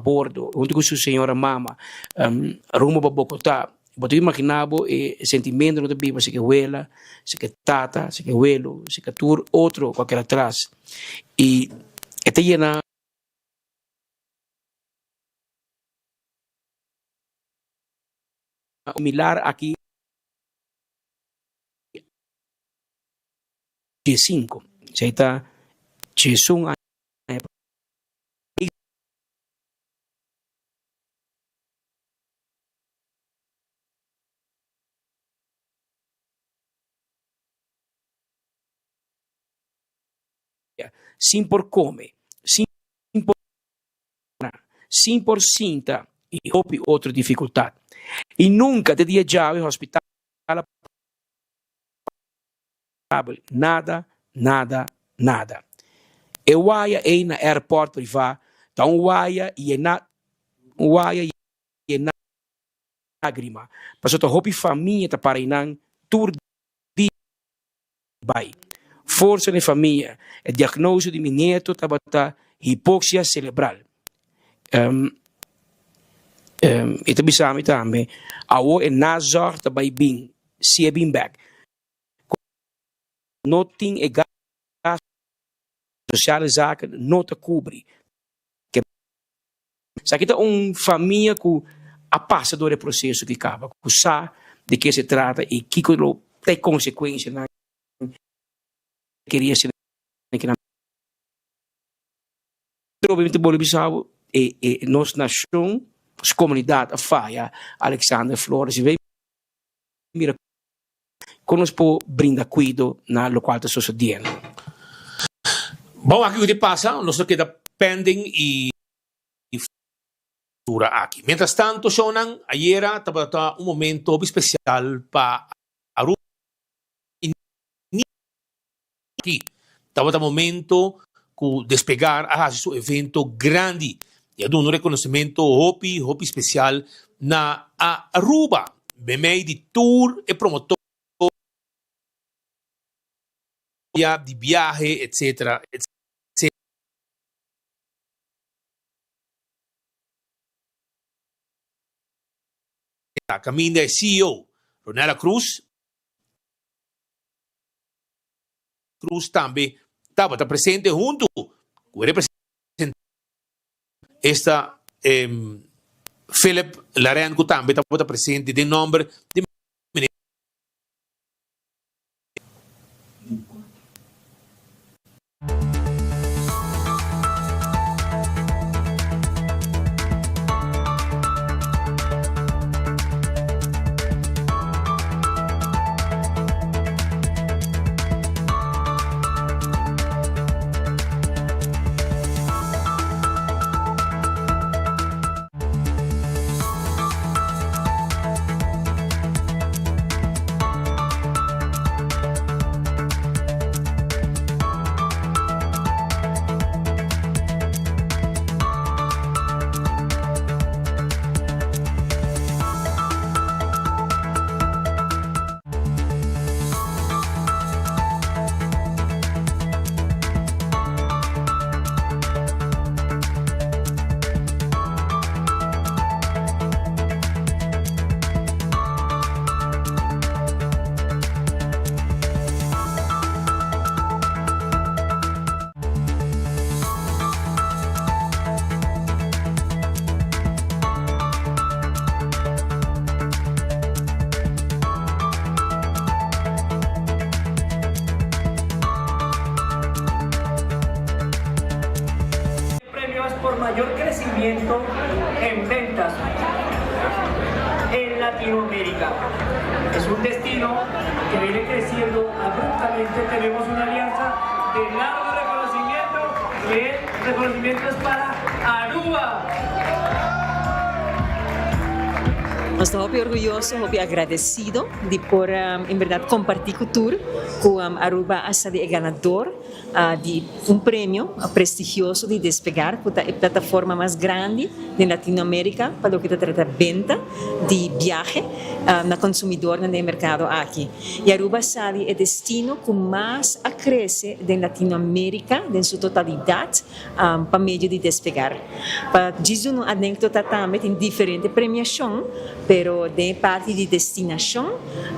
bordo hunto cu su señora mama rumbo pa Bogotá. Bo ta imagina bo e sentimento cu ta biba si ke wela, si ke tata, si ke welo, si ke tur otro cu a keda atras y e ta yena. Milar aki diesinco, esei ta diesun aña Sin por come, sin por sin por sinta y hopi otro dificultad. Y nunca te dia djawe hospital a pagabel nada, nada, nada. E waya ey na airport priva ta un waya yena un waya yena lagrima pasobra ta hopi famia ta para eynan tur dia bai. Forsa na e famia. E diagnoso di mi nieto tabata hipoxia cerebral. E ta bisa mi tambe, awor e nazorg ta bai bin, si e bin bek. Ku no tin e gasto sociale zaken no ta kubri. Esaki ta un famia ku a pasa dor e proseso ki kaba, ku sa di ke se trata i kiko lo ta e konsekuensianan keria asina ki nan. Trobe mi ta bolbe bisa bo e e nos nashon, nos komunidat a faya Alexander Flores i bay mira kon nos por brinda kuido na lokual ta sosodiendo. Bon aki ku ta pasa nos ta keda pending i tura aki. Mientras tanto shownan ayera tabata un momento hopi special pa Aruba y aki tabata momento cu Despegar a haci su evento grandi y a duna un reconocimento hopi hopi special na Aruba memey di tur e promotor di biahe etc. Etc. Caminda e CEO Ronella Cruz Cruz tambe tabata presente hunto cu e representante esta Philip Laren cu tambe tabata presente den nomber di Minister. Premio es por mayor crecimiento en ventas. en Latinoamérica. Es un destino que viene creciendo abruptamente. Tenemos una alianza de largo reconocimiento. El reconocimiento es para Aruba. Nos ta hopi orguyoso, hopi agradecido di por en berdad comparti cu tur cu Aruba a sa di e ganador di un premio prestigioso di Despegar cu ta e plataforma mas grandi den Latinoamerica pa loke ta trata benta di biahe na consumidornan den e mercado aki. Y Aruba a sali e destino cu mas a crece den Latinoamerica den su totalidad pa medio di Despegar. Pa djis duna un anecdota tambe tin diferente premiacion pero den e parti di destinacion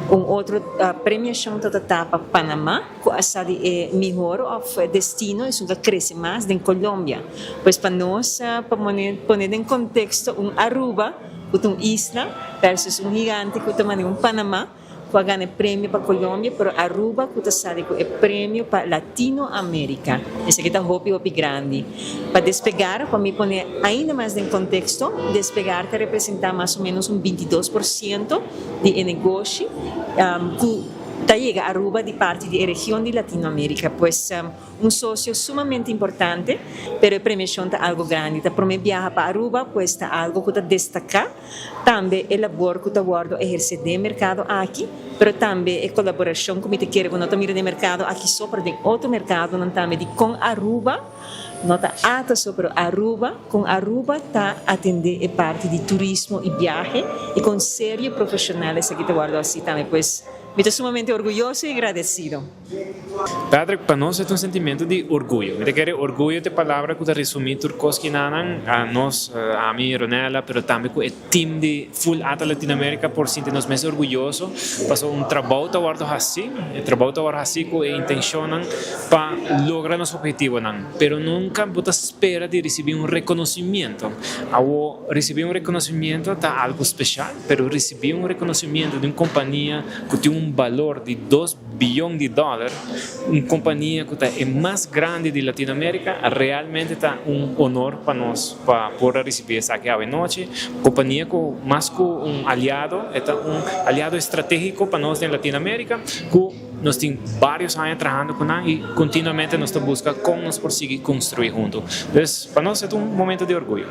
un otro premiacion ta ta pa Panama. Cu a sa di e mihor of destino esun ta crece mas den Colombia. Pues pa nos pa pone den contexto un Aruba cu ta un isla versus un gigante cu ta manera un Panama cu a gana e premio pa Colombia pero Aruba cu ta sali cu e premio pa Latino America. Esaki ta hopi hopi grandi. Pa Despegar, pa mi pone ainda mas den contexto, Despegar ta representa mas o menos un 22 por ciento di e negoshi cu. Ta yega Aruba di parti di e region di Latinoamerica, pues un socio sumamente importante, pero e premiacion ta algo grandi. Ta prome biaha pa Aruba, pues ta algo cu ta destaca tambe e labor cu ta wordo eherce den e mercado aki, pero tambe e colaboracion cu mi ta kere cu no ta mira den e mercado aki so, pero den otro mercadonan tambe di con Aruba no ta ata so, pero Aruba, con Aruba ta atende e parti di turismo y biahe y con serio profesional esaki ta wordo haci tambe, pues mi ta sumamente orguyoso y agradecido. Patrick, pa nos e ta un sentimiento di orguyo. Mi ta kere orguyo ta e palabra ku ta resumí tur kos kinanan, a nos, ami, Ronella, pero tambe ku e team di full ata Latinoamerica por sinti nos mes orguyoso pasobra un trabou ta wòrdu hasí, e trabou ta wòrdu hasí ku e intenshonnan pa logra nos ophetivonan. Pero nunka bo ta spera di risibí un rekonosimiento. Awor, risibí un rekonosimiento ta algu speshal, pero risibí un rekonosimiento di un kompania ku tin un balor di dos biyon di dòler, un kompania ku ta e mas grandi di Latinoamerica, realmente ta un honor pa nos pa por a risibí esaki awe nochi. Kompania ku mas ku un aliado, e ta un aliado estratégiko pa nos den Latinoamerica, ku nos tin vários aña trahando ku nan i kontinuamente nos ta buska kon nos por sigui konstruí huntu. Dus pa nos e ta un momento di orguyo.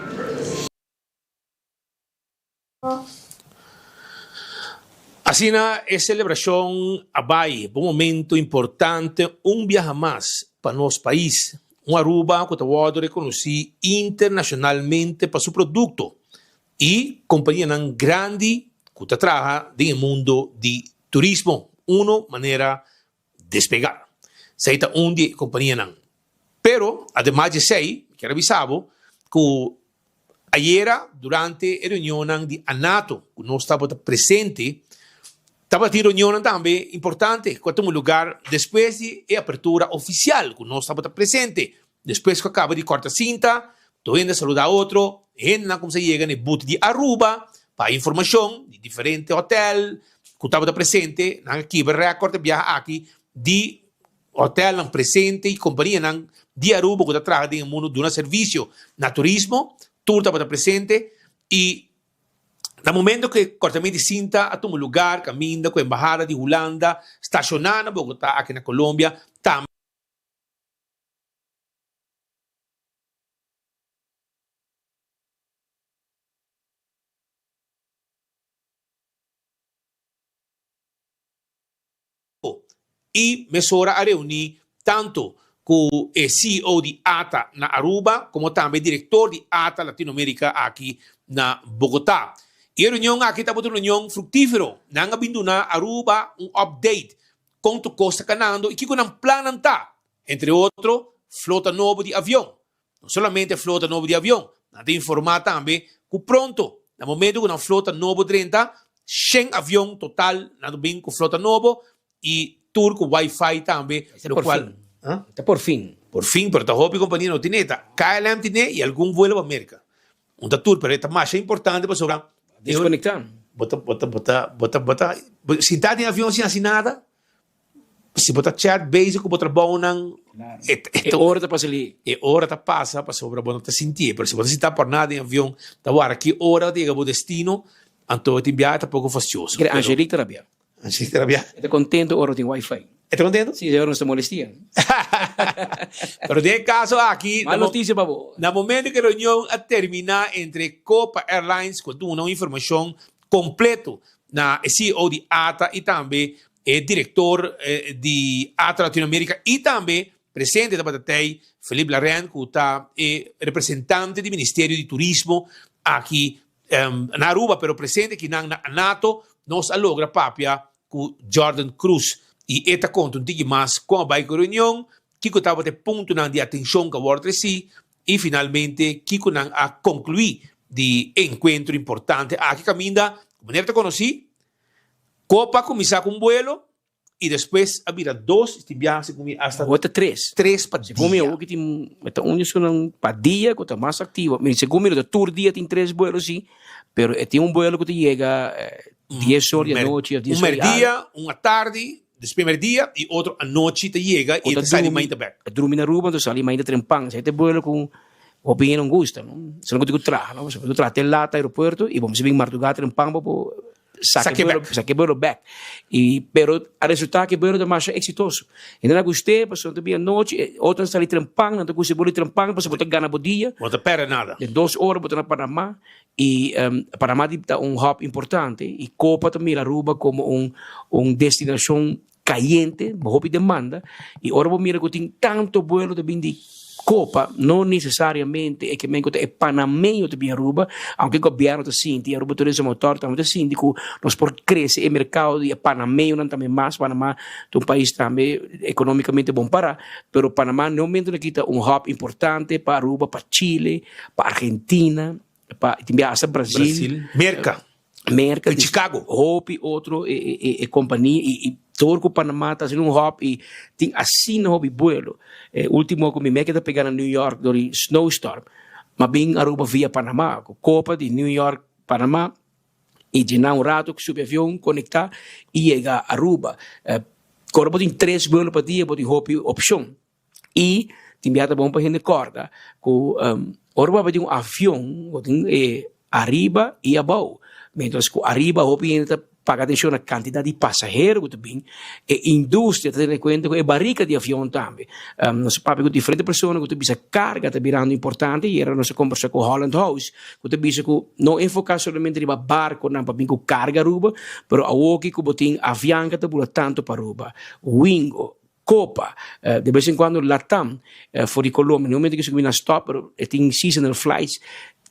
Asina e celebracion a bay pa un momento importante un biaha mas pa nos pais, un Aruba cu ta wordo reconoci internacionalmente pa su producto y companianan grandi cu ta traha den e mundo di turismo, uno manera Despegar. Esei ta un di e companianan. Pero, ademas di esei, mi kier a bisa bo cu ayera durante e reunionnan di ANATO cu nos tabata presente, tabatin reunionnan tambe importante cu a tuma lugar despues di e apertura oficial cu nos tabata presente. Despues cu a caba di corta cinta, tur hende a saluda otro, hendenan a cuminsa yega na e booth di Aruba pa informacion di diferente hotel cu tabata presente. Nan a kibra record e biaha aki di hotelnan presente y companianan di Aruba cu ta traha den e mundo duna servicio na turismo, tur tabata presente y na momento cu e cortamento di cinta a tuma lugar caminda cu embahada di Hulanda staciona na Bogota aki na Colombia tambe. Y mesora a reuni tanto cu e CEO di ata na Aruba como tambe director di ata Latinoamerica aki na Bogota. Y e reunion aki tabata un reunion fructifero. Nan a bin duna Aruba un update con tur cos ta canando y kico nan plannan ta. Entre otro, flota nobo di avion. No solamente flota nobo di avion, nan ta informá tambe ku pronto, na momento ku nan flota nobo drenta, shen avion total nan ta bin ku flota nobo i tur ku wifi tambe, Ta por lokual fin. Ta por fin. Por fin, pero ta hopi kompania no tine, ta KLM tine i algun vuelo pa Merka. Un ta tur, pero e ta masha importante pasobra Deskonektá. Bo ta, bo ta, bo ta, bo ta, bo ta, sinta den avion sin hasi nada, Si bo ta chat bezig ku bo trabounan, e E ora ta pasa li. E ora ta pasa pasobra bo no ta sintié. Pero si bo ta sintá por nada den avion, ta wara ki ora ta yega bo destino. Anto e tin biaha ta poko fastioso. Kere Angelique ta rabia. Angelique ta rabia. E ta contento ora tin wifi. E ta contento? Si, ora nos ta molestia. Pero den e caso aki, Mal noticia pa bo. Na momento cu e reunion a termina entre Copa Airlines cu a duna un informacion completo na e CEO di ata y tambe e director di ata Latinoamerica y tambe presente tabata tey Philippe Larrain cu ta e representante di Ministerio di Turismo aki na Aruba pero presente akinan na Anato nos a logra papia cu Jordan Cruz y e ta conta un tiki mas con a bay cu e reunion, kico tabata e puntonan di atencion cu a worde treci y finalmente kico nan a conclui di e encuentro importante aki caminda cu manera ta conoci Copa a cuminsa cu un buelo y despues a bira dos y tin biaha segun mi hasta Awor ta tres. tres pa Segun mi dia. awor ki tin ta un di esunnan pa dia ku ta mas aktivo. Mi segun mi no ta tur dia tin tres buelo si, pero e tin un buelo ku ta yega dies or di anochi of Un dies or di algo. merdia, un atardi, despues merdia y otro anochi ta yega y Ku ta ta sali drumi mainta bek. ta drumi na Aruba, enton sali mainta trempan. Esei ta e buelo ku hopi hende no gusta, no. Esnan ku tin ku traha, no. Pasobra bo traha te lat aeropuerto y bo mester bin marduga trempan pa bo Saki bek. Saki buelo bek. Y pero a resulta cu e buelo ta masha exitoso. Hende na gust'é pasobra ta bin anochi, e otro nan sali trempan, nan ta gusta e buelo di trempan pasobra bo ta gana bo dia. Bo ta perde nada. Den dos ora bo ta na Panama y Panama di ta un hub importante y Copa ta mira Aruba como un un destinacion cayente, hopi demanda y ora bo mira cu tin tanto buelo ta bin di Copa, no necesariamente e ke men cu ta e panameño ta bin Aruba, aunke gobierno ta sinti, Aruba Tourism Authority tambe ta sinti cu nos por crece e mercado di e panameñonan tambe mas, Panama ta un pais tambe economicamente bon para, pero Panama no momento aki ta un hub importante pa Aruba, pa Chile, pa Argentina. Pa tin bia hasta Brasil. Brasil, Merca. Merca. Y Chicago. Hopi otro e e e compania y y door cu Panama ta haciendo un hub y tin asina hopi vuelo. E ultimo cu mi me keda pega na New York door di snowstorm, ma bin Aruba via Panama cu copa di New York Panama y djina un rato subi avion conecta y yega Aruba. Ora bo tin tres vuelo pa dia bo tin hopi opcion. I tin bia ta bon pa hende kòrda ku ora bo a bai den un avion bo tin e ariba i abou. Miéntras ku ariba hopi hende ta paga atenshon na kantidat di pasahero ku ta bin, e industria ta tene kuenta ku e barika di avion tambe. Nos a papia ku diferente persona ku ta bisa karga ta birando importante i era nos a kombersá ku Holland House ku ta bisa ku no enfoká solamente riba barkonan pa bin ku karga Aruba, pero awoki ku bo tin Avianca ta bula tantu pa Aruba, Wingo, Copa, de bes en cuando Latam for di Colombia, no momento cu su cuminda stop, pero e tin seasonal flights.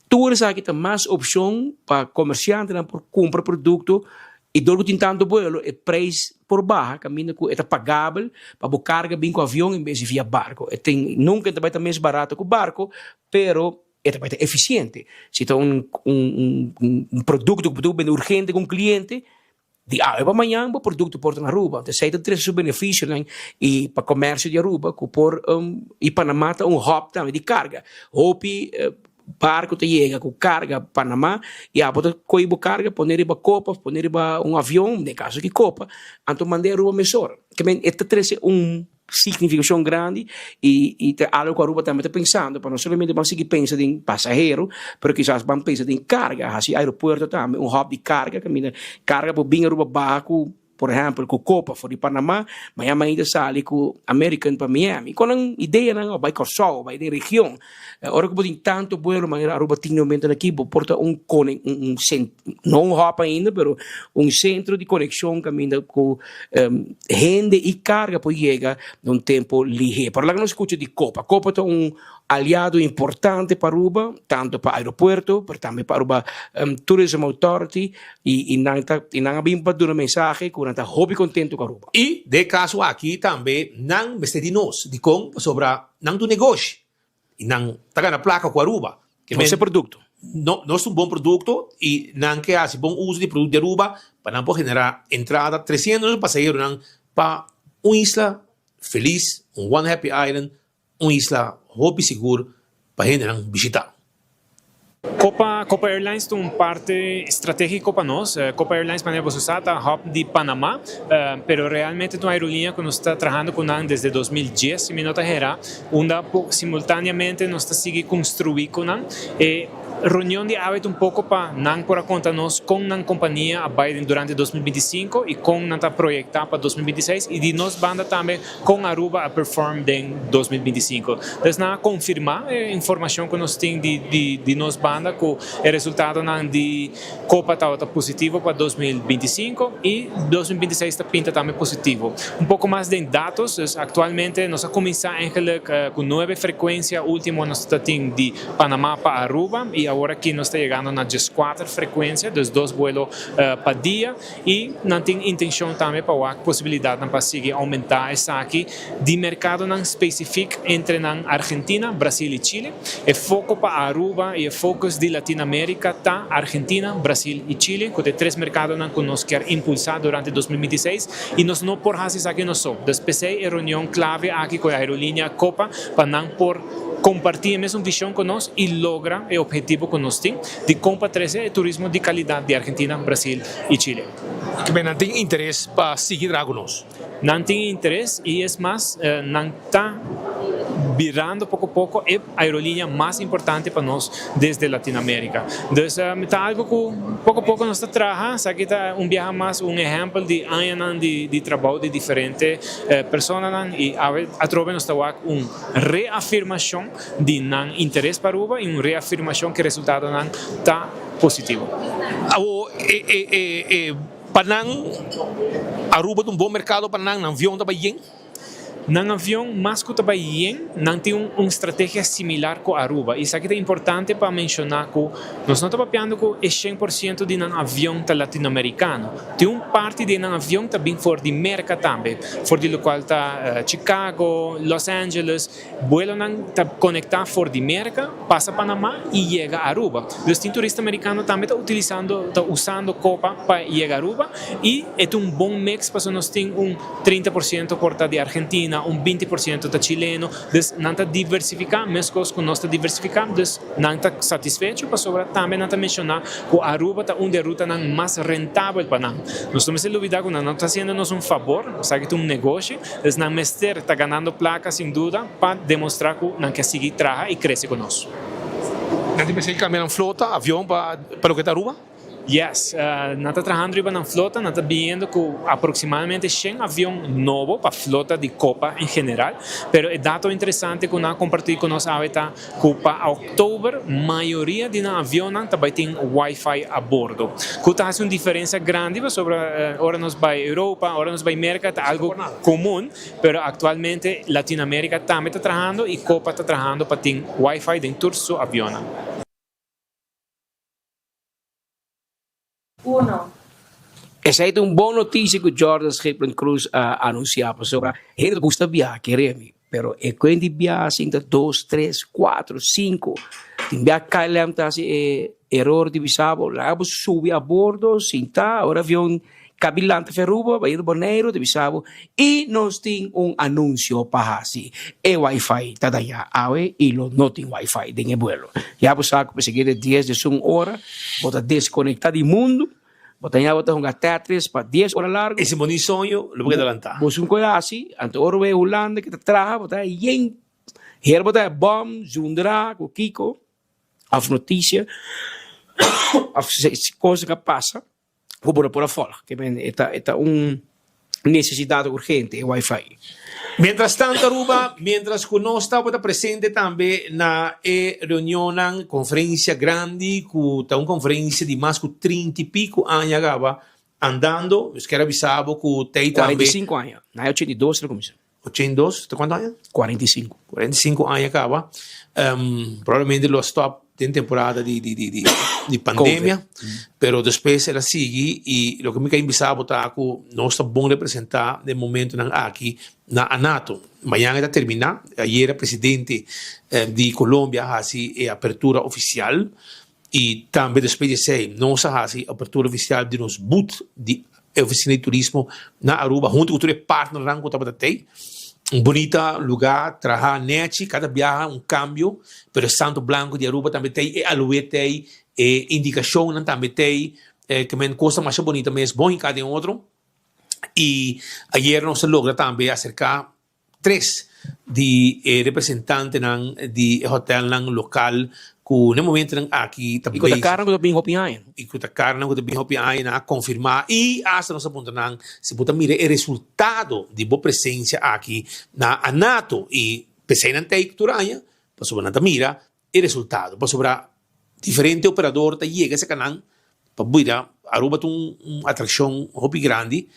Tur esaki ta mas opcion pa comerciantenan por cumpra producto y dor cu tin tanto buelo e prijs por baha caminda cu e ta pagabel pa bo carga bin cu avion en bes di via barco. E tin nunca e ta bay ta mes barato cu barco, pero e ta bay ta eficiente. Si ta un un un producto cu bo ta bende urgente cu un cliente, Di awe pa mañan bo produkto por ta na Aruba. Esei ta trese su benefisionan i pa komersio di Aruba ku por i Panama ta un hub tambe di karga. Hopi barko ta yega ku karga Panama i abo ta kohe bo karga pone riba kopa of pone riba un avion, den kaso ki kopa, anto mand'é Aruba mesora. E ta trese un Significacion grandi y y ta algo cu Aruba tambe ta pensando pa no solamente ban sigui pensa den pasahero pero kisas ban pensa den carga, haci aeropuerto tambe un hub di carga caminda carga por bin Aruba baha cu por ehempel cu copa for di Panama mañana mainta sali cu American pa Miami con nan ideanan o bay Corsou bay den region ora cu bo tin tanto buelo manera Aruba tin na momento aki bo por ta un un un no un hub ainda pero un centro di conexion caminda cu Hende i karga por yega na un tempu lihé. Pero laga nos skucha di Copa. Copa ta un aliado importante pa Aruba, tantu pa aeropuerto, pero tambe pa Aruba Tourism Authority i nan ta i nan a bin pa duna mensahe ku nan ta hopi kontentu ku Aruba. I den e kaso aki tambe nan mester di nos. Dikon? Pasobra nan ta un negoshi. I nan ta gana plaka ku Aruba. Nos e produkto. No, nos ta un bon produkto i nan ke hasi bon uso di produkto di Aruba pa nan por generá entrada tresiendo nos pasaheronan pa un isla felis, un One Happy Island, un isla hopi sigur pa hendenan bishitá. Copa Copa Airlines ta un parte strategico pa nos. Copa Airlines manera boso sa ta hub di Panama, pero realmente ta un aerolinea cu nos ta trahando cu nan desde 2010 si mi no ta hera, unda simultaneamente nos ta sigui construi cu nan. E. reunion di awe ta un poko pa nan por a konta nos kon nan kompania a bai den durante 2025 i kon nan ta proyektá pa 2026 i di nos banda tambe kon Aruba a perform den 2025. Dus nan a konfirmá e informashon ku nos tin di di di nos banda ku e resultadonan di Copa tabata positivo pa 2025 i 2026 ta pinta tambe positivo. Un poko mas den datos, dus aktualmente nos a kuminsá eigenlik ku nuebe frekuensia, último nos ta tin di Panama pa Aruba i awor aki nos ta yegando na dieskuater frekuensia, dus dos buelo pa dia i nan tin intenshon tambe pa wak posibilidatnan pa sigui oumentá esaki di merkadonan spesifik entre nan Argentina, Brasil i Chile. E foko pa Aruba i e focus di Latinoamerica ta Argentina, Brasil i Chile, ku ta e tres merkadonan ku nos kier impulsá durante 2026 i nos no por hasi esaki nos so. Dus p'esei e reunion klave aki ku e aerolínea Copa pa nan por kompartí e mesun vishon ku nos i logra e ophetivo ku nos tin di kon pa trese e turismo di kalidat di Argentina, Brasil i Chile. Kimen nan tin interes pa sigui traha ku nos? Nan tin interes i es mas nan ta birando poko poko e aerolínea mas importante pa nos desde Latinoamérica. Dus ta algo ku poko poko nos ta traha, esaki ta un biaha mas un ehèmpel di añanan di trabou di diferente personanan i awe atrobe nos ta wak un reafirmashon di nan interes pa Aruba i un reafirmashon ku e resultadonan ta positivo. Awo e Pa nan, Aruba ta un bon merkado pa nan, nan avion ta bai yen. Nan avion mas ku ta bai yen, nan tin un un strategia similar ku Aruba. I esaki ta importante pa menshoná ku nos no ta papiando ku e shen por siento di nan avion ta latinoamerikano. Tin un parti di nan avion ta bin for di Merka tambe, for di lokual ta Chicago, Los Angeles. Buelonan ta konektá for di Merka, pasa Panamá i yega Aruba. Dus tin turista merikano tambe ta utilisando, ta usando Copa pa yega Aruba i e ta un bon mix pasobra nos tin un 30% por ta di Argentina, un 20% ta chileno. Dus nan ta diversifiká meskos ku nos ta diversifiká. Dus nan ta satisfecho pasobra tambe nan ta menshoná ku Aruba ta un di e rutanan mas rentabel pa nan. Nos no mester lubidá ku nan no ta hasiendo nos un fabor, esaki ta un negoshi. Dus nan mester ta ganando plaka sin duda pa demostra ku nan ke sigui traha i krese ku nos. Nan tin mester kambia nan flota, avion, pa pa loke ta Aruba? Yes, nan ta trahando riba nan flota, nan ta biniendo ku aproksimadamente shen avion nobo pa flota di Copa en general. Pero e dato interesante ku nan a kompartí ku nos awe ta ku pa oktober mayoria di nan avionnan ta bai tin wifi a bordo, ku ta hasi un diferensia grandi pasobra ora nos bai Europa, ora nos bai Merka ta algu komun, pero aktualmente Latinoamerika tambe ta trahando i Copa ta trahando pa tin wifi den tur su avionnan. Uno. Esei ta un bon noticia cu Jordan Schiplen Cruz a anuncia pasobra hende ta gusta biaha kere mi pero e cuen di biaha sin ta dos, tres, cuatro, cinco tin bia KLM ta haci e eror di bisa bo laga bo subi a bordo sinta ora avion cabi lanta fe Aruba bay yendo Boneiru ta bisa bo y nos tin un anuncio pa haci e wifi ta daña awe y lo no tin wifi den e buelo ya bo sa cu pa sigui de dies diesun ora Bo ta deskonekta di mundu, bo ta ña bo ta hunga Tetris pa dies ora largu. E si bo ni soño, lo bo keda lantá. Bo sun koe hasi, anto ora bo e Hulanda ki ta traha, bo ta yen her bo ta bòm, zundra ku kiko, òf notisia, òf kos ku a pasa. ku bo no por a volg. Ke men e ta e ta un nesesidat urgente e wifi. Mientras tanto Aruba, mientras ku nos tabata presente tambe na e reunionnan, konferensia grandi ku ta un konferensia di mas ku trinta i piku aña kaba andando, nos kier a bisa bo ku tei tambe. 45 aña, na e 82 el a kuminsá. 82, ta kuantu aña? 45. 45 aña kaba. Probablemente lo a stop den temporada di di di di pandemia, pero despues el a sigui i loke mi ka bisa bo ta ku nos ta bon representá den momentonan aki na ANATO. Mañana e ta terminá. Ayera presidente di Colombia a hasi e apertura ofisial I tambe despues di esei nos a hasi apertura ofisial di nos booth di e ofisina di turismo na Aruba hunto ku tur e partnernan ku tabata tei. Un bunita lugá, traha nechi, kada biaha un kambio, pero e santo blanko di Aruba tambe tei, e aloe tei, e indikashonnan tambe tei, ke men kos ta masha bunita mes, bon hinká den otro. I ayer nos a logra tambe aserká Tres di e representantenan di e hotelnan lokal. Ku na e momentonan aki ta I ku ta karnan ku ta bin hopi aña. I ku ta karnan ku ta bin hopi aña nan a konfirmá i asta nos a puntra nan si bo ta mira e resultado di bo presensia aki na Anato i p'esei nan ta ei tur aña pasobra nan ta mira e resultado pasobra diferente operador ta yega esaki nan pa bira Aruba ta un atraccion hopi grandi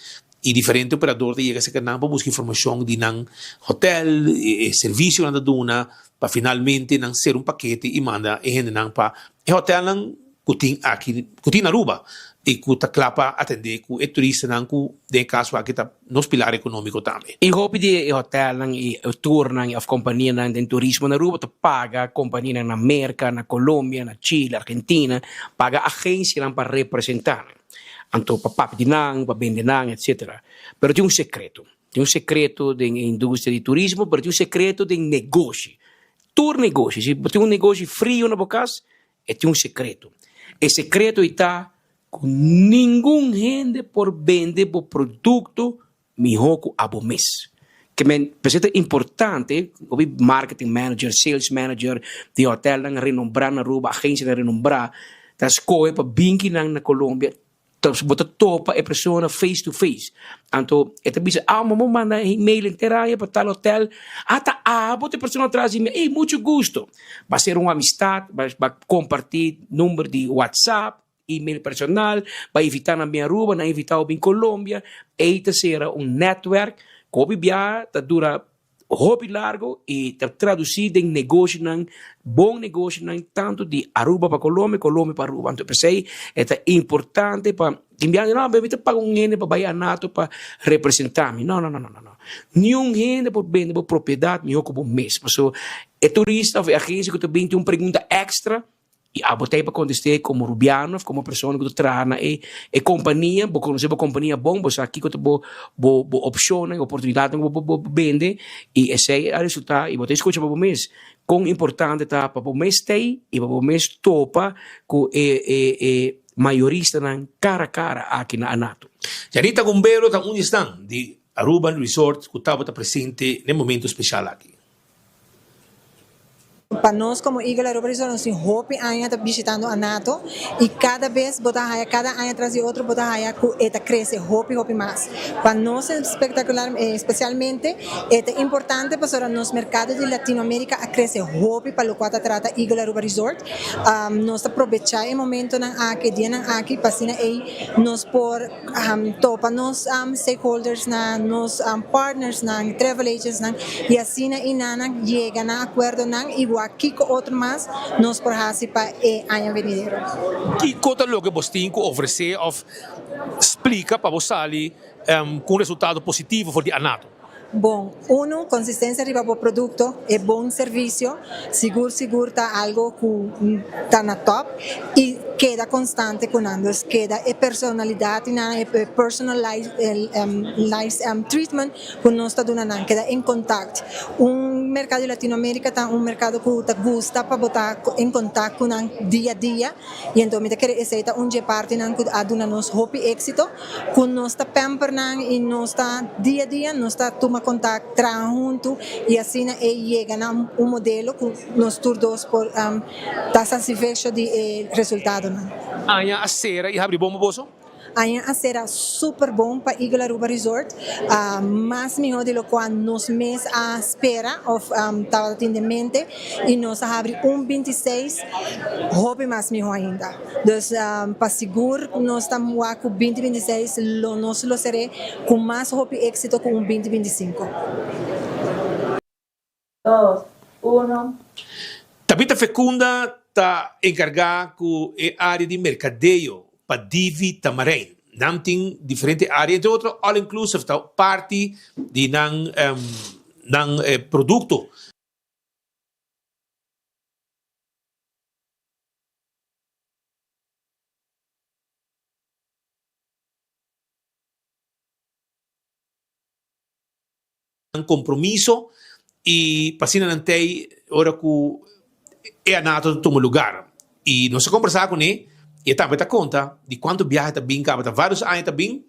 y diferente operador ta yega cerca nan pa busca informacion di nan hotel, e servicio nan ta duna pa finalmente nan ser un pakete y manda e hendenan pa e hotelnan cu tin aki, cu tin na Aruba y cu ta cla pa atende cu e turistanan cu den e caso aki ta nos pilar economico tambe. Y hopi di e hotelnan y tournan of companianan den turismo na Aruba ta paga companianan na Merca, na Colombia, na Chile, Argentina, paga agencianan pa representa nan. Anto pa papia di nan, pa bende nan, etcetera. Pero tin un secreto. Tin un secreto den e industria di turismo, pero tin un secreto den negoshi. Tur negoshi. Si bo tin un negoshi frio na bo cas, E tin un sekreto. E sekreto ei ta ku ningun hende por bende bo produkto mihó ku abo mes. Ke men, p'esei ta importante, hopi marketing manager, sales manager di hotelnan renombrá na Aruba, agensianan renombrá, ta skohe pa binki nan na Colombia Ta bo ta topa e persona face to face. Anto e ta bisa, ah, ma bo manda email henter aña pa tal hotel. Ah, ta abo ta e persona tras di mi. Ey, mucho gusto. Ba ser un amistad, ba ba comparti number di WhatsApp, email personal, ba invita nan bin Aruba, nan invita bo bin Colombia. Ey ta sera un netwerk ku hopi biaha ta dura hopi largo y ta traduci den negoshinan, bon negoshinan tanto di Aruba pa Colombia, Colombia pa Aruba. Anto p'esey e ta importante pa tin biaha no mi ta paga un hende pa bay Anato pa representa mi. No, no, no, no, no. Niun hende por bende bo propiedad miho cu bo mes. Pasobra e turista of e agencia cu ta bin tin un pregunta extra I abo ta ei pa kontest'é komo rubiano òf komo persona ku ta traha na e e kompania. Bo konosé bo kompania bon, bo sa kiko ta bo bo bo opshonnan i oportunidatnan ku bo bo bende i esei a resultá i bo ta skucha pa bo mes kon importante ta pa bo mes stay i pa bo mes topa ku e e e mayoristanan kara kara aki na Anato. Janita Gumbero ta un di esnan di Aruban Resort ku tabata presente na e momento speshal aki. Pa nos como Eagle Aruba Resort nos tin hopi aña ta bishitando Anato y cada bes bo ta haya cada aña tras di otro bo ta haya cu e ta crece hopi hopi mas. Pa nos espectacular especialmente e ta importante pasobra nos mercado di Latino America a crece hopi pa locual ta trata Eagle Aruba Resort. Nos ta probecha e momentonan aki e dianan aki pa asina ey nos por Topa nos stakeholdersnan, nos partnersnan, travel agentsnan y asina y nan yega na acuerdonan y wak kico otro mas nos por haci pa e aña venidero. Kico ta loke bos tin cu ofrece of splica pa bo sali cu un resultado positivo for di Anato? Bon, uno, consistencia riba bo producto, e bon servicio, sigur sigur ta algo cu ta na top y keda constante cu nan, dus keda e personalidad di nan, e personalized treatment cu nos ta duna nan, keda en contact. Un mercado di Latinoamerica ta un mercado cu ta gusta pa bo ta en contact cu nan dia dia y enton mi ta kere esey ta un dje partinan cu a duna nos hopi exito. Ku nos ta pamper nan i nos ta dia dia nos ta tuma kontak, traha huntu i asina e yega na un modelo ku nos tur dos por ta satisfecho di e resultadonan. Aña a sera i habri bon pa boso? Aña a sera super bon pa Eagle Aruba Resort, mas mihó di lokual nos mes a spera òf tabata tin den mente i nos a habri un 26 hopi mas mihó ainda. Dus pa sigur nos ta wak ku binti binti seis lo nos lo ser'é ku mas hopi éksito ku un binti binti sinku. Dos, uno. Tabitha Fecunda ta enkargá ku e área di merkadeo pa Divi Tamarijn. Nan tin diferente área, entre otro all inclusive ta parti di nan nan produkto. Compromiso y pa asina nan tey ora cu e anato ta tuma lugar. Y nos a conversa cune y e tambe ta conta di cuanto biahe ta bin caba, ta varios aña ta bin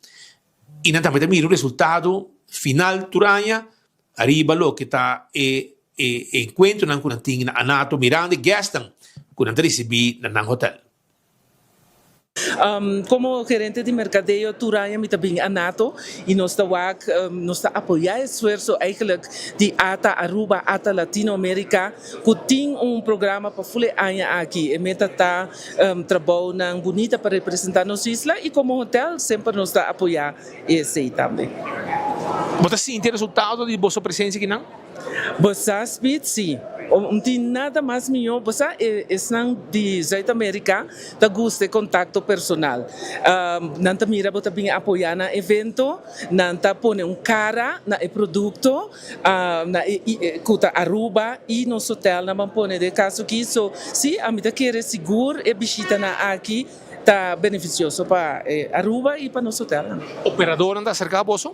y nan tambe ta mira un resultado final tur aña ariba loke ta e. e enkuentronan ku nan tin na Anato mirando e guestnan ku nan ta risibí na nan hotel. Komo gerente di merkadeo tur aña mi ta bin Anato i nos ta wak, nos ta apoyá e esfuerso eigenlijk di ata Aruba, ata Latino Amerika ku tin un programa pa ful e aña aki. E meta ta trabounan bunita pa representá nos isla i komo hotel semper nos ta apoyá esei tambe. Bo ta sinti e resultado di boso presensia akinan? Bo sa, Speed, si. No tin nada mas mihó. Bo sa, e esnan di Zuid Amerika ta gusta e kontakto personal. Nan ta mira bo ta bin apoyá nan evento, nan ta pone un kara na e produkto, na e ku ta Aruba i nos hotelnan ban pone den e kaso aki. So, si, ami ta kere sigur e bishitanan aki ta benefisioso pa Aruba i pa nos hotelnan. Operadornan ta aserká boso?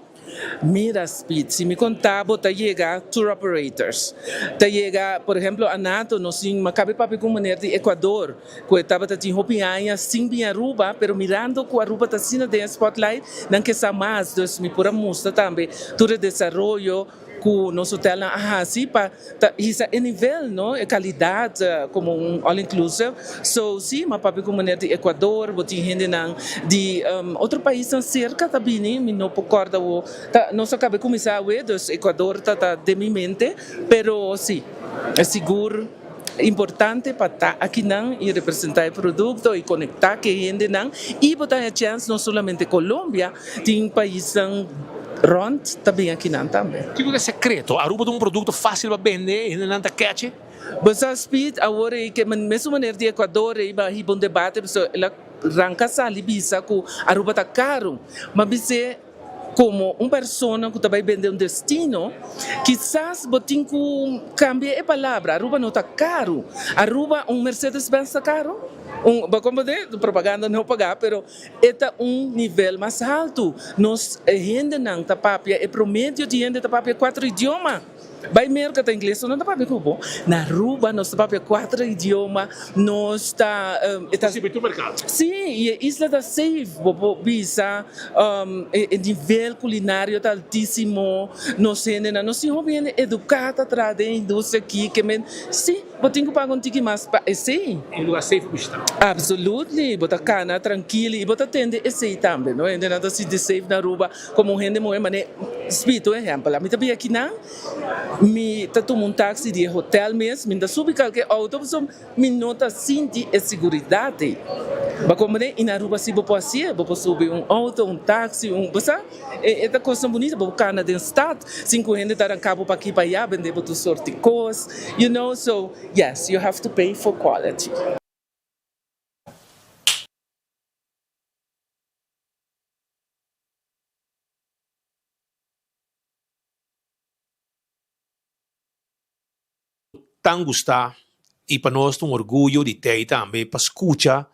Mira Speed, si mi conta bo ta yega tour operators, ta yega por ehemplo Anato, nos tin ma cabe papia cu un meneer di Ecuador cu e tabata tin hopi aña sin bin Aruba, pero mirando cu Aruba ta asina den e spotlight nan ke sa mas, dus mi por a mustra tambe tur e desaroyo cu nos hotelnan a haci pa ta hisa e nivel no, e calidad como un all inclusive, so si m'a papia cu meneer di Ecuador, bo tin hendenan di otro paisnan cerca ta bini, mi no por corda awo, ta nos a caba cuminsa awe, dus Ecuador ta ta den mi mente, pero si, sigur importante pa ta akinan y representa e producto y conecta cu e hendenan y bo ta haña chance no solamente Colombia, tin paisnan rond ta bin akinan tambe. Kiko ta e secreto? Aruba ta un producto facil pa bende, e hendenan ta catch e? Bo sa Speed, awor ei ke mesun maner di Ecuador ei ba hiba un debate pasobra el a ranca sali bisa cu Aruba ta caro, ma bis'e Komo un persona ku ta bai bende un destino, kisas bo tin ku kambia e palabra. Aruba no ta karu. Aruba, un Mercedes Benz ta karu? Un, bo komprende? Propaganda no pagá, pero e ta un nivel mas haltu. Nos hendenan ta papia, e promedio di hende ta papia kuater idioma. Bai Merka ta ingles no ta papia ku bo. Na Aruba nos ta papia kuater idioma, nos ta e ta. Sirbi tur merkado. Sí, i e isla ta safe, bo por bisa e nivel kulinario ta altísimo, nos hendenan, nos tin hopi hende eduká ta traha den e industria aki, ke men sí, bo tin ku paga un tiki mas pa esei. Un lugar safe pa bishita. Absolutely, bo ta kana trankil i bo ta tende esei tambe, no? Hendenan ta sinti safe na Aruba. Komo un hende muhé manera spito un ehèmpel, ami ta bia kinan, mi ta tuma un taxi di e hotel mes, mi no ta subi kalke outo pasobra mi no ta sinti e siguridat ei. Bo a komprendé? I na Aruba si bo por hasié, bo por subi un outo, un taxi, un bo sa, e ta kosnan bunita, bo por kana den stat sin ku hende ta ranka bo pa aki pa aya, bende bo tur sort di kos, you know, so yes, you have to pay for quality. Tan gustá i pa nos ta un orguyo di tei tambe pa skucha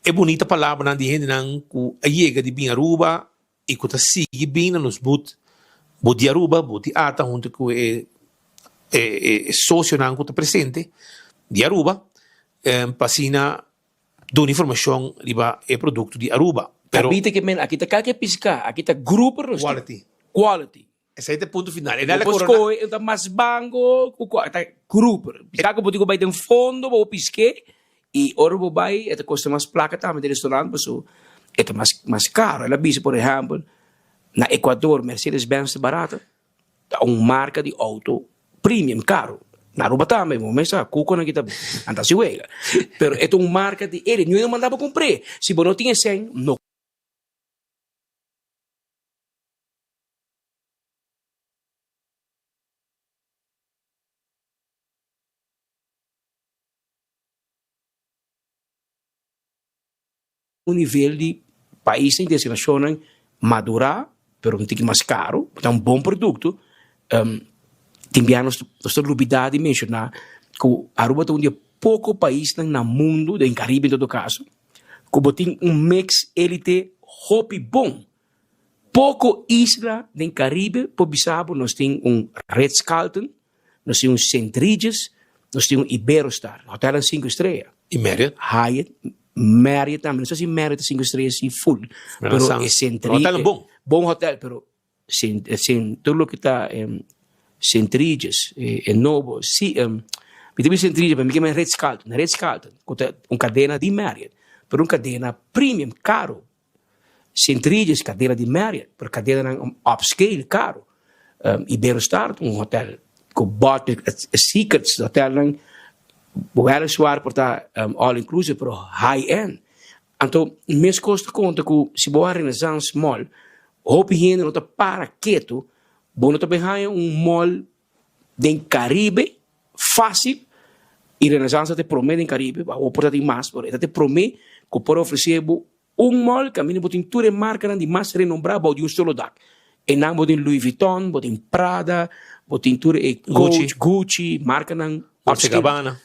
e bunita palabranan di hendenan ku a yega di bin Aruba i ku ta sigui bin na nos but, but di Aruba, but di ata huntu ku e e sosionan ku ta presente di Aruba pa asina duna informacion riba e producto di Aruba, pero. Abita ke men aki ta kalke piská, aki ta grouper nos tin. Quality. Quality. Esei ta e punto final. E nada Bo por corona. skohe e ta mas bango ku kua, ta grouper. Piská ku bo tin ku bai den fondo pa bo pisk'é i ora bo bai e ta kosta mas plaka tambe den restaurant pasobra e ta mas mas karo. El a bisa por ehèmpel na Ecuador Mercedes Benz ta barata. Ta un marca di auto premium caro. Na Aruba tambe, bo mes sa cuconan ki ta nan ta haci wega. Pero e ta un marca di ere, niun no manda bo compr'e. Si bo no tin e cen, no. Un nivel di paisnan y destinacionnan madura, pero un tiki mas caro, ta un bon producto. Tin bia nos ta lubida di menciona cu Aruba ta un di e poco paisnan na mundo, den Caribe en todo caso, cu bo tin un mix elite hopi bon. Poco isla den Caribe por bisa bo nos tin un Ritz-Carlton, Nos tin un St. Regis, nos tin un Iberostar, hotelnan sinku estrella. Y Marriott? Hyatt, Marriott tambe, no sa si Marriott ta sinku estrella si full, pero e St. Regis. Hotelnan bon. Bon hotel, pero sin, sin tur loke ta. St. Regis, e nobo, si, mi ta bisa St. Regis, pero mi ke men Ritz Carlton, Ritz Carlton, ku ta un kadena di Marriott, pero un kadena premium, karo. St. Regis, kadena di Marriott, pero kadenanan upscale, karo. Iberostar ta un hotel ku budget, secrets, hotelnan weliswaar por ta all inclusive, pero high end. Anto meskos ta konta ku si bo a Renaissance Mall, hopi hende no ta para ketu, bo no ta bin haña un mall den Caribe fácil i Renaissance ta e promé den Caribe, awor por ta tin mas, pero e ta e promé ku por ofresé bo un mall kaminda bo tin tur e markanan di mas renombrá bou di un solo dak. Einan bo tin Louis Vuitton, bo tin Prada, bo tin tur e Coach, Gucci, markanan Dolce Gabbana.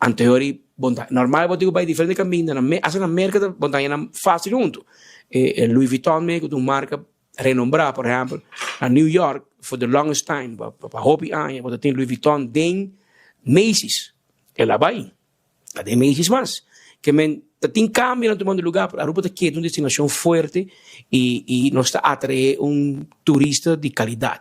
Anteori bon ta normal bo tin ku bai diferente kaminda na hasta na Merka ta bon ta haña nan fásil huntu. E Louis Vuitton mes ku ta un marka renombrá por ehèmpel na New York for the longest time pa pa hopi aña bo ta tin Louis Vuitton den Macy's el a bai ta den Macy's mas ke men ta tin kambionan tumando lugá pero Aruba ta keda un destinashon fuerte i i nos ta atraé un turista di kalidat.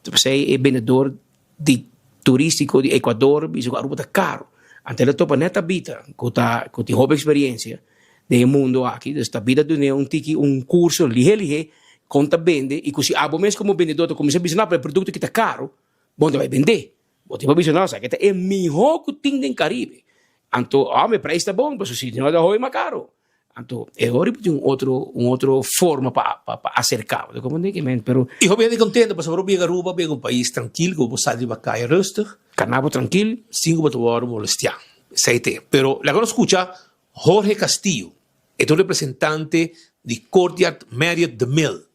P'esei e bendedor di turistico di Ecuador bisa cu Aruba ta caro. Anto el a topa net Tabitha cu ta cu tin hopi experiencia den e mundo aki. Dus Tabitha dun'e un tiki un curso lihe lihe con ta bende y cu si abo mes como bendedor ta cuminsa bisa no pero e producto aki ta caro bo no ta bay bende. Bo tin pa bisa no esaki ta e miho cu tin den Caribe. Anto oh mi prijs ta bon pasobra si no ta hopi mas caro. Anto e ora bo tin un otro un otro forma pa pa pa acerca bo ta comprende ke men pero. Y hopi hende contento pasobra bo biega Aruba biega un pais trankil ku bo por sali riba kaya rustig. Kana bo trankil. Sin ku bo ta wòrdu molestiá. Esei te. Pero laga nos skucha Jorge Castillo. E ta un representante di Courtyard Marriott The Mill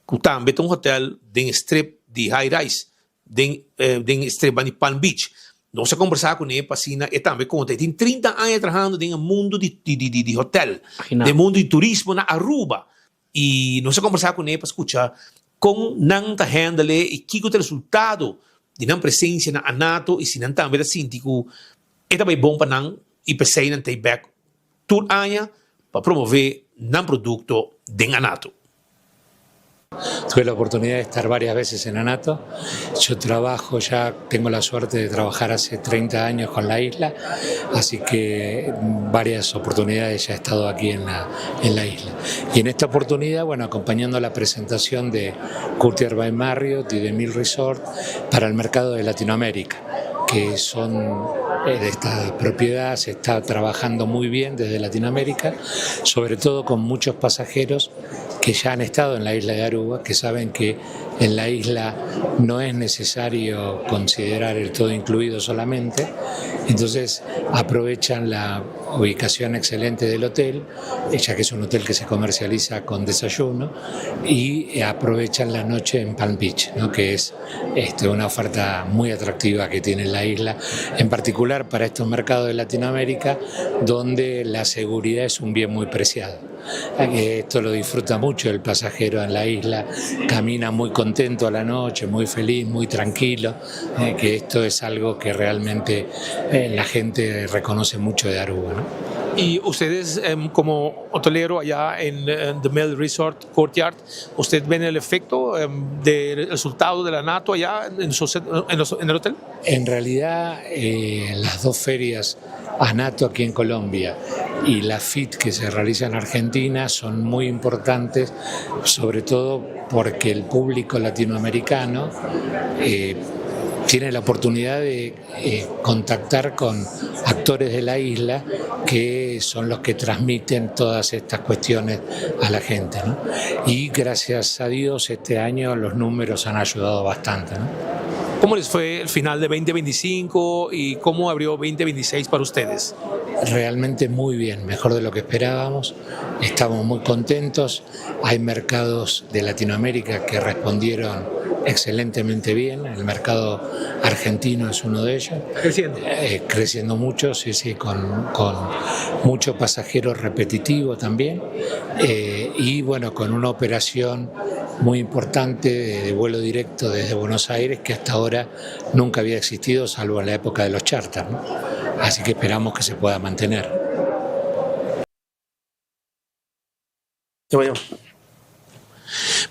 ku tambe ta un hotel den e strip di high rise den den e strip di Palm Beach. Nos a kombersá kuné pa asina e tambe konta. E tin trinta aña trahando den e mundu di di di di hotel, den e mundu di turismo na Aruba. I nos a kombersá kuné pa skucha kon nan ta handle i kiko ta e resultado di nan presensia na Anato i si nan tambe ta sinti ku e ta bai bon pa nan i p'esei nan ta i bèk tur aña pa promové nan produkto den Anato. Tuve la oportunidad de estar varias veces en Anato. Yo trabajo ya, tengo la suerte de trabajar hace 30 años con la isla, así que varias oportunidades ya he estado aquí en la, en la isla. Y en esta oportunidad, bueno, acompañando la presentación de Courtyard by Marriott y de Mill Resort para el mercado de Latinoamérica, que son eh, de esta propiedad se está trabajando muy bien desde Latinoamérica, sobre todo con muchos pasajeros que ya han estado en la isla de Aruba, que saben que en la isla no es necesario considerar el todo incluido solamente, entonces aprovechan la ubicación excelente del hotel, ya que es un hotel que se comercializa con desayuno, y aprovechan la noche en Palm Beach, ¿no? que es este, una oferta muy atractiva que tiene la isla, en particular para estos mercados de Latinoamérica, donde la seguridad es un bien muy preciado. Esto lo disfruta mucho el pasajero en la isla, camina muy contento a la noche, muy feliz, muy tranquilo, eh, que esto es algo que realmente eh, la gente reconoce mucho de Aruba. ¿no? Y ustedes, em, como hotelero allá en, The Mill Resort Courtyard, ¿usted ven el efecto em, del resultado de la NATO allá en, en, el hotel? En realidad, eh, las dos ferias ANATO aquí en Colombia y la FIT que se realiza en Argentina son muy importantes, sobre todo porque el público latinoamericano eh, tiene la oportunidad de eh, contactar con actores de la isla que son los que transmiten todas estas cuestiones a la gente. Y gracias a Dios este año los números han ayudado bastante. ¿Cómo les fue el final de 2025 y cómo abrió 2026 para ustedes? Realmente muy bien, mejor de lo que esperábamos. Estamos muy contentos. Hay mercados de Latinoamérica que respondieron excelentemente bien. El mercado argentino es uno de ellos. Creciendo. Eh, creciendo mucho, sí, sí, con, con mucho pasajero repetitivo también. Eh, y bueno, con una operación muy importante de, vuelo directo desde Buenos Aires que hasta ahora nunca había existido, salvo en la época de los charters. Así que esperamos que se pueda mantener.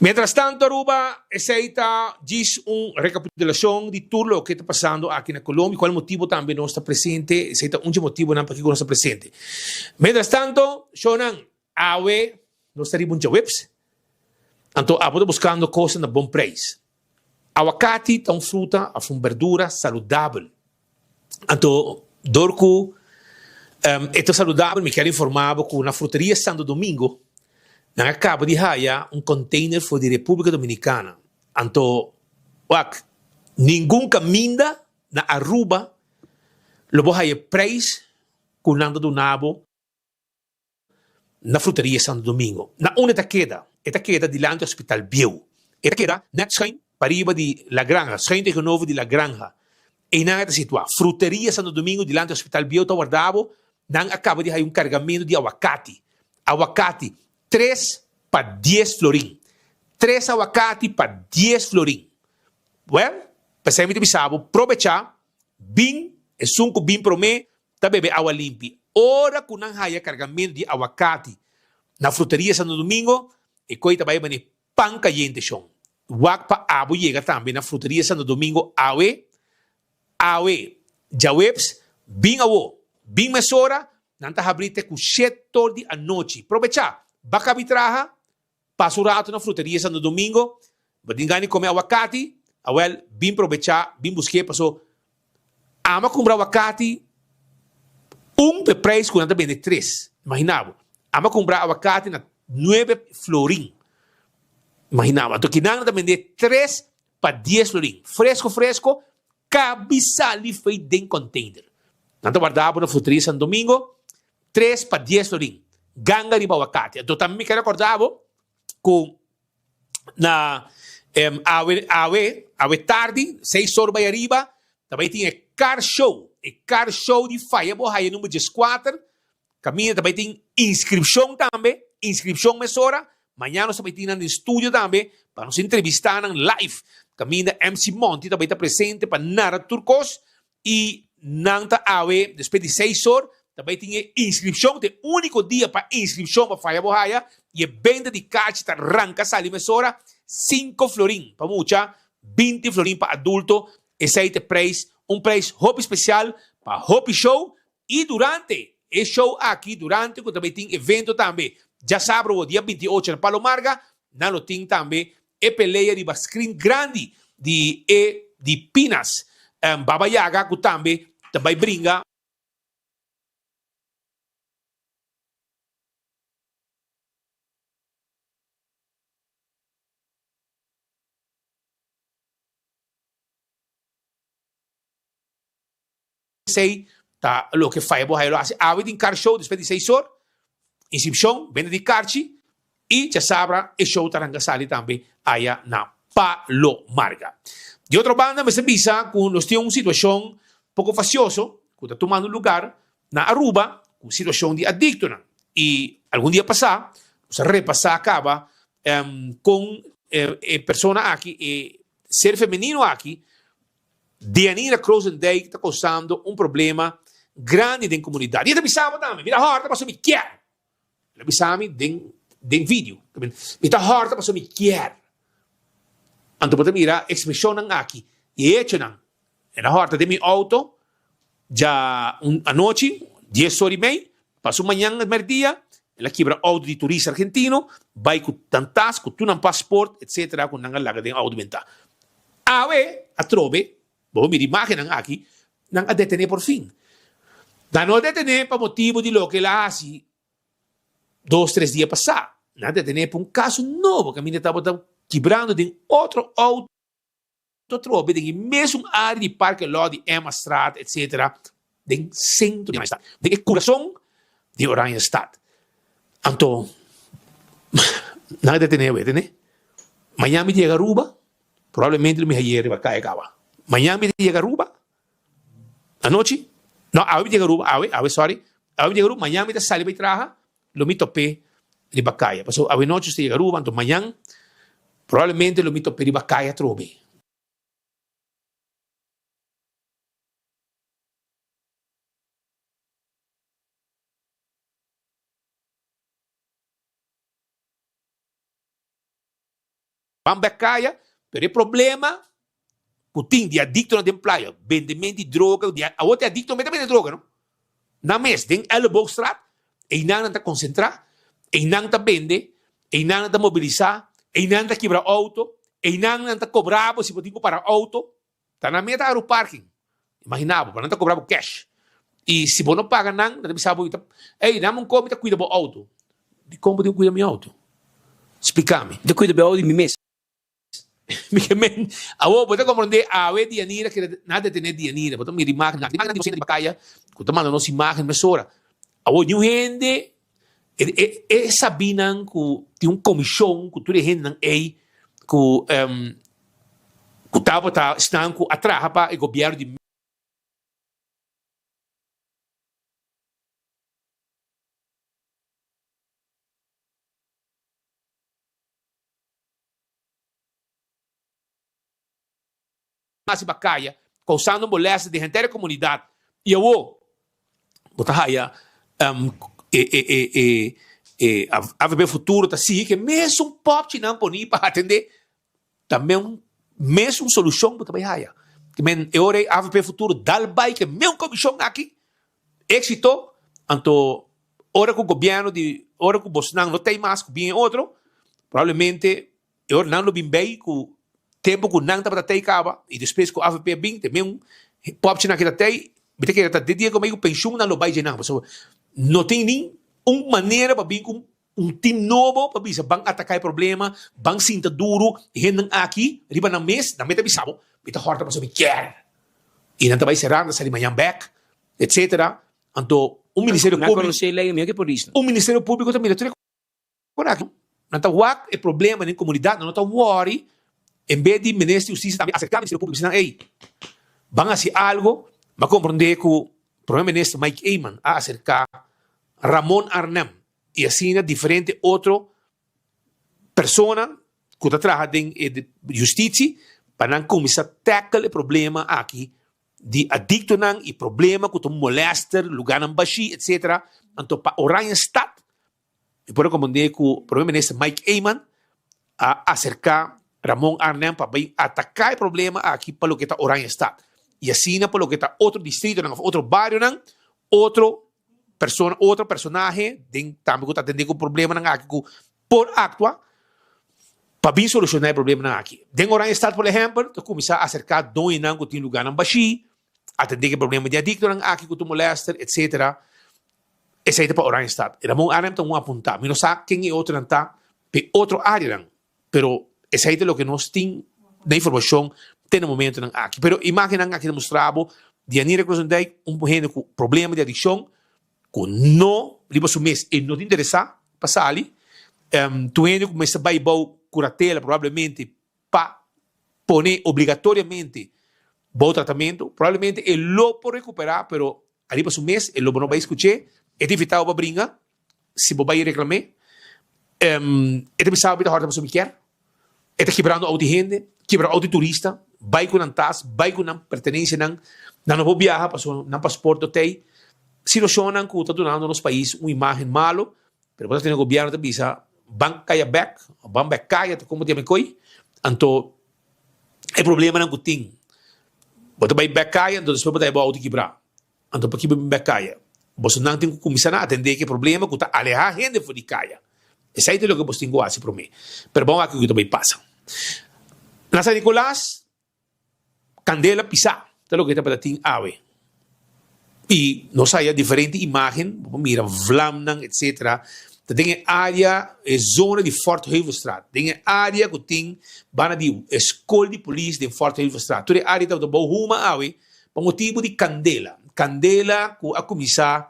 Mientras tanto Aruba, esey ta djis un recapitulacion di tur loke ta pasando aki na Colombia, cual motibo tambe nos ta presente, esey ta un dje motibonan pakico nos ta presente. Mientras tanto, shownan, awe nos ta riba un djaweps, anto abo ta buscando cosnan na bon prijs. Awakati ta un fruta of un berdura saludabel. Anto dor ku e ta saludabel mi kier informa bo ku na Fruteria Santo Domingo nan a kaba di haya un container for di Republica Dominicana. Anto wak ningun kaminda na Aruba lo bo haya e prijs ku nan ta duna bo. Na Fruteria Santo Domingo. Na unda e ta keda? E ta keda dilanti Hospital Bieu. E ta keda net schuin pariba di La Granja, schuin tegenover di La Granja. Einan e ta situá. Fruteria Santo Domingo dilanti Hospital Bieu ta warda bo. Nan a kaba di haña un kargamentu di awakati. Awakati, tres pa dies florin. Tres awakati pa dies florin. Wèl, p'esei mi ta bisa bo, probechá, bin, esun ku bin promé, ta bebe awa limpi. Ora ku nan haya kargamentu di awakati na Fruteria Santo Domingo, e koi ta bai bani pan kayente shon. Wak pa abo yega tambe na Fruteria Santo Domingo awe, awe, djaweps, bin awo, bin mesora, nan ta habri te ku shetor di anochi. Probechá, baka bi traha, Pasa un rato na fruteria Santo Domingo, bo tin gana di come awakati, awel bin probecha, bin busk'é paso ama cumpra awakati un p'e prijs cu nan ta bende tres, imagina bo, ama cumpra awakati na nuebe florin, imagina bo, anto kinan nan ta bende tres pa dies florin, fresco fresco, kabi sali fei den container, nan ta warda bo na fruteria Santo Domingo, Tres pa dies florin. Ganga riba awakati. Anto tambe mi ker rekorda bo ku na awe awe awe tardi seis or bai ariba ta bai tin e car show. E car show di Faya Bo Haya number dieskuater. Kaminda ta bai tin inskripshon tambe. Inskripshon mesora. Mañana nos ta bai tin nan den studio tambe pa nos entrevista nan live. Kaminda MC Monty ta bai ta presente pa nara tur kos. I nan ta awe despues di seis or ta bai tin e inscripcion, ta e unico dia pa inscripcion pa faya bo haya y e benta di kachi ta ranca sali mesora, cinco florin pa mucha, binti florin pa adulto, esey ta e prijs, un prijs hopi special pa hopi show y durante e show aki, durante cu ta bai tin evento tambe djasabra o dia 28 na Palo Marga, nan lo tin tambe E pelea riba screen grandi di e di Pinas Baba Yaga cu tambe ta bay bringa. Esey ta loke Faya Bohaya lo haci awe tin car show despues di seis or, inscripcion, benta di carchi y djasabra e show ta ranca sali tambe aya na Palo Marga. Di otro banda mester bisa cu nos tin un situacion poco facioso cu ta tumando lugar na Aruba cu situacion di adictonan y algun dia pasa nos a repasa caba con e persona aki, e ser femenino aki Dianira Krozendijk ta kousando un problema grandi den komunidat. I e ta bisa bo tambe, mi ta hòrta pasobra mi kier. El a bisa mi den den video. Mi ta hòrta pasobra mi kier. Anto bo ta mira ekspreshonnan aki i e echonan. El a hòrta den mi outo dja un anochi, dies ora i mei, paso mañan mèrdia el a kibra outo di turista argentino, bai ku nan tas, ku tur nan pasport, etsetera ku nan a laga den outo bentá. Awe atrobe, bo por mira imágennan aki, nan a detené por fin. Nan no a detené pa motibu di loke el a hasi dos, tres dia pasá. Nan a detené pa un kaso nobo kaminda e tabata kibrando den otro outo atrobe den e mesun área di Parke Lò di Emmastraat etsetera den sentro di Oranjestad, den e kurason di Oranjestad. Anto nan a detené awe, tende? Mañan mi ta yega Aruba, probablemente lo mi haye riba kaya kaba. Mañan mi ta yega Aruba, anochi, no, awe mi ta yega Aruba, awe, awe, sorry, awe mi ta yega Aruba, mañan mi ta sali bai traha, lo mi top'é riba kaya. Pasobra awe nochi nos ta yega Aruba, anto mañan probablemente lo mi top'é riba kaya atrobe. Ban bek kaya, pero e problema ku tin di adiktonan den playa, bendement di droga, di awor te adikto mester bende droga no. Nan mes den Elleboogstraat, einan nan ta konsentrá, einan ta bende, einan nan ta mobilisá, einan ta kibra outo, einan nan ta kobra bo si bo tin ku para outo. Ta nan meta aru parking. Imagina bo, pa nan ta cobra bo cash. Y si bo no paga nan, nan ta bisa bo, Ey, dame un kopi ta cuida bo auto. Dicon bo tin cu cuida mi auto? Splica mi. Ta cuida bo auto di mi mes. Mi ke men, awor bo ta comprende awe Dianira keda nan a detene Dianira, bo ta mira imagen, nan imagennan di bo senta riba caya cu ta manda nos imagen mesora. Awor niun hende E e sabinan ku tin un komishon ku tur e hendenan ei ku ku tabata esnan ku a traha pa e gobièrnu di hasi bakaya kousando molèstia den henter e komunidat i awor bo ta haya e e e e e avp futuro ta sigui ku e mesun pòpchinan poni pa atendé ta men mesun solushon bo ta bai haya men e ora ei avp futuro dal bai ku e mesun komishon aki éksito anto ora ku gobièrnu di ora ku bosnan no ta ei mas ku bin e otro probablemente E ora nan lo bin bay cu tempo cu nan tabata tey caba y despues cu avp a bin te men popchinan ki ta tey mi ta kere ta de dia cu cu pensioen nan lo bay dje nan pasobra no tin ni un manera pa bin cu un team nobo pa bisa ban ataca e problema ban sinta duro e hendenan aki riba nan mes nan mes ta bisa bo mi ta horta pasobra mi kier y nan ta bay sera nan ta sali mañan bek etcetera anto un ministerio publico un ministerio publico ta mira tur e Por aki nan ta wak e problema den komunidat, nan no ta wòri, en bes di Minister di Hustisia tambe aserká Ministerio Públiko i bisa nan, ey, ban hasi algo. Mi a komprondé ku Prome Minister Mike Eman a aserká Ramon Arnhem i asina diferente otro persona ku ta traha den e hustisia pa nan kuminsá tackle e problema aki di adiktonan i problema ku ta molèster lugánan bashí etsetera. Anto pa Oranjestad Mi por rekomend'é ku Prome Minister Mike Eman a aserká Ramon Arnhem pa bai ataká e problema aki pa loke ta Oranjestad i asina pa loke ta otro distritonan òf otro barionan, otro persona, otro personahe den tambe ku ta atendé ku problemanan aki ku por aktua pa bin solushoná e problemanan aki. Den Oranjestad por ehèmpel ta kuminsá aserká doñonan ku tin lugánan bashí, atendé ku e problema di adiktonan aki ku ta molèster etsetera. Esei ta pa Oranjestad. Ramon Arnhem ta un apuntá. Mi no sa ken e otronan ta p'e otro áreanan, pero esei ta loke nos tin na informashon te na momentonan aki. Pero imágennan aki ta mustra bo Dianira Krozendijk, un hende ku problema di adikshon, ku no riba su mes e no ta interesá pa sali. Tur hende ku mester bai bou kuratela probablemente pa pone obligatoriamente bou tratamentu. Probablemente e lo por rekuperá, pero Ariba su mes e lo bo no bai skuch'é, e ta invitá bo pa bringa, si bo bai reklam'é. E ta bisa bo mi ta hòrta pasobra mi kier. E ta kibrando outo di hende, kibra outo di turista, bai ku nan tas, bai ku nan pertenensianan. Nan no por biaha pasobra nan pasport no t'ei. Situashonnan ku ta dunando nos pais un imágen malo, pero bo ta tene gobièrnu ta bisa ban kaya bèk, ban bèk kaya ta komo ta yama e koi. Anto e problemanan ku tin. Bo ta bai bek kaya, anto despues bo ta haya bo outo kibrá. Anto pakiko bo bin bek kaya? Bosonan tin ku kuminsá na atendé ku e problema ku ta alehá hende for di kaya. Esei ta loke bos tin ku hasi promé. Pero bon wak kiko ta bai pasa. Na San Nicolas, kandela pisá ta loke tabata tin awe. I nos haya diferente imágen, bo por mira vlamnan etcetera, ta den e área, e zona di Fort Heuvelstraat, den e área ku tin banda di e skol di polis den Fort Heuvelstraat. Tur e área tabata bou huma awe pa motibu di kandela, kandela ku a kuminsá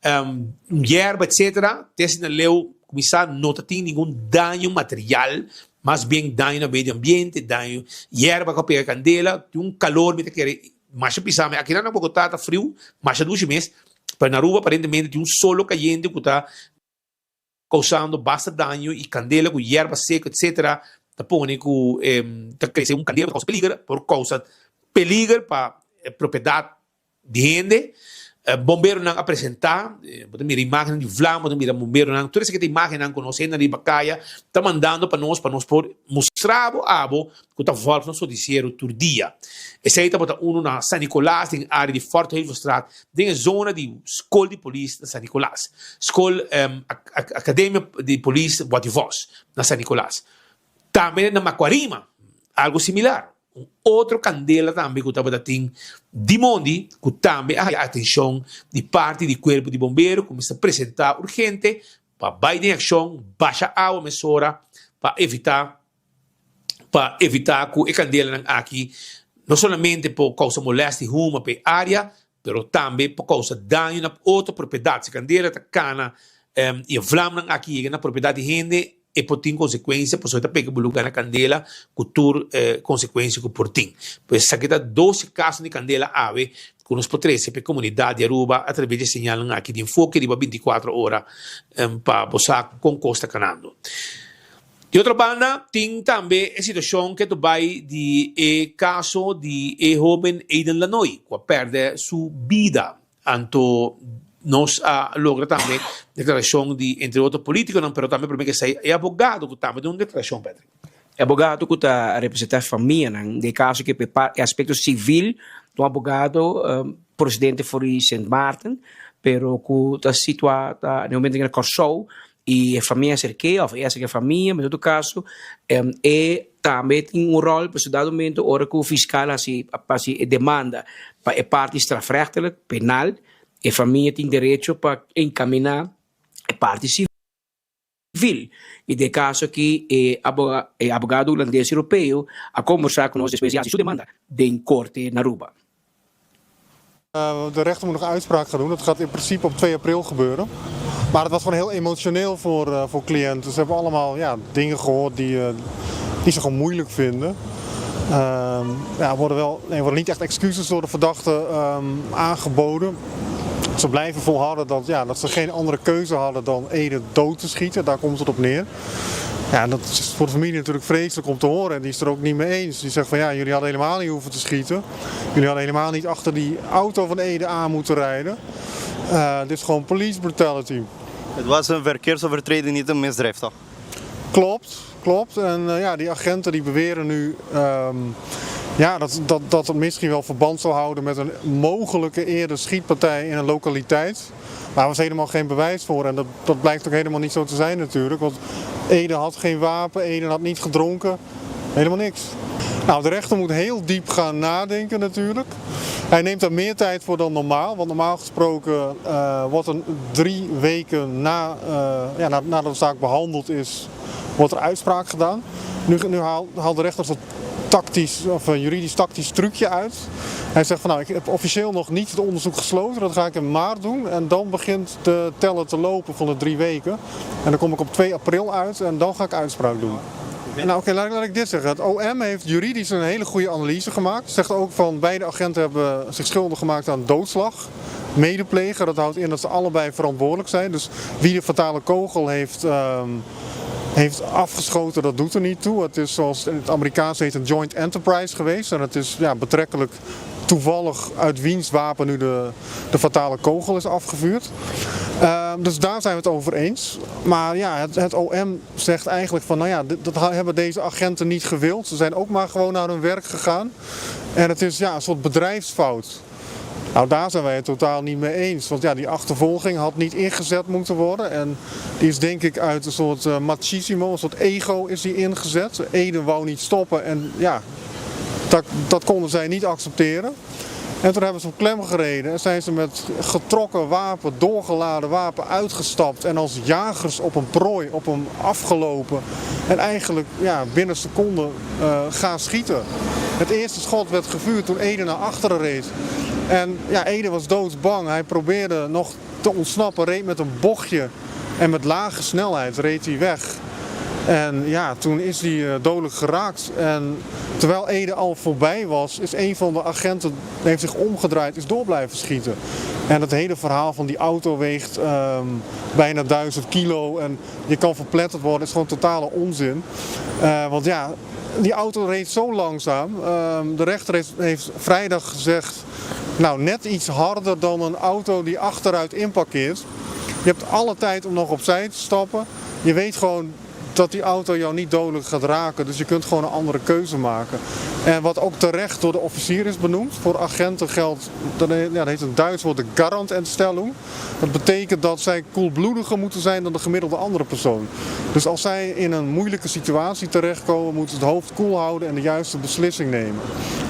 un yerba etcetera, te asina leu kuminsá no ta tin ningun daño material, mas bien daño na medio ambiente, daño yerba ku a pega kandela, tin un kalor mi ta kere. Masha pisa mi. Akinan na Bogotá ta friu, masha dushi mes, pero na Aruba aparentemente tin un solo kayente ku ta kousando basta daño i kandela ku yerba seko etsetera ta pone ku ta krese un kandela ku ta kousa peliger, por kousa peliger pa propiedat di hende. Bomberonan a presentá, bo ta mira imágennan di vlam, bo ta mira bomberonan, tur esaki ta imágennan ku nos hendenan riba kaya ta mandando pa nos pa nos por mustra bo abo ku ta vòlg nos notisiero tur dia. Esei tabata unu na San Nicolas den área di Fort Heuvelstraat den e zona di skol di polis na San Nicolas, skol Akademia di Polis Watty Vos na San Nicolas. Tambe na Macuarima algu similar. Un otro kandela tambe ku tabata tin di mondi ku tambe a haya atenshon di parti di kuerpo di bombero ku mester presentá urgente pa bai den akshon basha awa mesora pa evitá pa evitá ku e kandelanan aki no solamente por kousa molèst di huma pa e área pero tambe por kousa daño na otro propiedat. Si kandela ta kana i e vlamnan aki yega na propiedat di hende, e por tin konsekuensia pasobra e ta pega bo luga na kandela ku tur konsekuensia ku por tin. Pues esaki ta 12 kaso di kandela awe ku nos por trese pa e komunidat di Aruba atraves di e señalnan aki di enfoke riba 24 ora pa bo sa kon kos ta kanando. Di otro banda tin tambe e situashon ke ta bai di e kaso di e hoben Aiden Lanoy ku a pèrdè su bida. Anto nos a logra tambe deklarashon di entre otro politikonan pero tambe prome ke esei e abogado ku tambe duna un deklarashon Patrick. E abogado ku ta representá famianan den e kaso ke e aspekto sivil ta un abogado prosedente for di Sint Maarten pero ku ta situá ta na e momento na Kòrsou i e famia aserk'é òf e aserka e famia, ma en todo kaso e tambe tin un ròl pasobra dado momento ora ku fiskal hasi hasi e demanda pa e parti strafrechtelijk, penal, e famia tin derecho pa enkaminá e parti sivil. I den e kaso aki e e abogado hulandes europeo a kombersá ku nos despues di hasi su demanda den korte na Aruba. De rechter moet nog uitspraak gaan doen. Dat gaat in principe op 2 april gebeuren. Maar het was gewoon heel emotioneel voor, uh, voor cliënten. Ze hebben allemaal ja, dingen gehoord die, uh, die ze gewoon moeilijk vinden. Uh, ja, worden, wel, nee, worden niet echt excuses door de verdachte um, aangeboden. Ze blijven volharden dat, ja, dat ze geen andere keuze hadden dan Ede dood te schieten. Daar komt het op neer. Ja, dat is voor de familie natuurlijk vreselijk om te horen. En die is er ook niet mee eens. Die zegt van ja, jullie hadden helemaal niet hoeven te schieten. Jullie hadden helemaal niet achter die auto van Ede aan moeten rijden. Uh, dit is gewoon police brutality. Het was een verkeersovertreding, niet een misdrijf, toch? Klopt, klopt. En uh, ja, die agenten die beweren nu um, ja, dat, dat, dat het misschien wel verband zal houden met een mogelijke eerder schietpartij in een lokaliteit. Maar er was helemaal geen bewijs voor en dat, dat blijkt ook helemaal niet zo te zijn natuurlijk. Want Ede had geen wapen, Ede had niet gedronken, helemaal niks. Nou, de rechter moet heel diep gaan nadenken natuurlijk. Hij neemt daar meer tijd voor dan normaal. Want normaal gesproken uh, wordt er drie weken na, uh, ja, nadat de zaak behandeld is, wordt er uitspraak gedaan. Nu, nu haalt, haalt de rechter een tactisch, of een juridisch tactisch trucje uit. Hij zegt van nou, ik heb officieel nog niet het onderzoek gesloten. Dat ga ik in maart doen. En dan begint de teller te lopen van de drie weken. En dan kom ik op 2 april uit en dan ga ik uitspraak doen. Nou oké, laat, laat ik dit zeggen. Het OM heeft juridisch een hele goede analyse gemaakt. Zegt ook van beide agenten hebben zich schuldig gemaakt aan doodslag. Medeplegen, dat houdt in dat ze allebei verantwoordelijk zijn. Dus wie de fatale kogel heeft, um, heeft afgeschoten, dat doet er niet toe. Het is zoals in het Amerikaans heet een joint enterprise geweest. En het is ja, betrekkelijk toevallig uit wiens wapen nu de, de fatale kogel is afgevuurd. Uh, dus daar zijn we het over eens. Maar ja, het, het OM zegt eigenlijk van, nou ja, dat hebben deze agenten niet gewild. Ze zijn ook maar gewoon naar hun werk gegaan. En het is ja, een soort bedrijfsfout. Nou, daar zijn wij het totaal niet mee eens. Want ja, die achtervolging had niet ingezet moeten worden. En die is denk ik uit een soort uh, machismo, een soort ego is die ingezet. Ede wou niet stoppen en ja, dat, dat konden zij niet accepteren. En toen hebben ze op klem gereden en zijn ze met getrokken wapen, doorgeladen wapen uitgestapt. En als jagers op een prooi op hem afgelopen. En eigenlijk ja, binnen seconden uh, gaan schieten. Het eerste schot werd gevuurd toen Ede naar achteren reed. En ja, Ede was doodsbang. Hij probeerde nog te ontsnappen, reed met een bochtje. En met lage snelheid reed hij weg. En ja, toen is hij eh, dodelijk geraakt. En terwijl Ede al voorbij was, is een van de agenten heeft zich omgedraaid, is door blijven schieten. En dat hele verhaal van die auto weegt um, bijna 1000 kilo en je kan verpletterd worden, is gewoon totale onzin. Uh, want ja, die auto reed zo langzaam. Um, de rechter heeft, heeft vrijdag gezegd nou, net iets harder dan een auto die achteruit inparkeert. Je hebt alle tijd om nog opzij te stappen. Je weet gewoon dat die auto jou niet dodelijk gaat raken. Dus je kunt gewoon een andere keuze maken. En wat ook terecht door de officier is benoemd. Voor agenten geldt, dat ja, dat heet een Duits woord, de Garantentstellung. Dat betekent dat zij koelbloediger moeten zijn dan de gemiddelde andere persoon. Dus als zij in een moeilijke situatie terechtkomen, moeten ze het hoofd koel houden en de juiste beslissing nemen.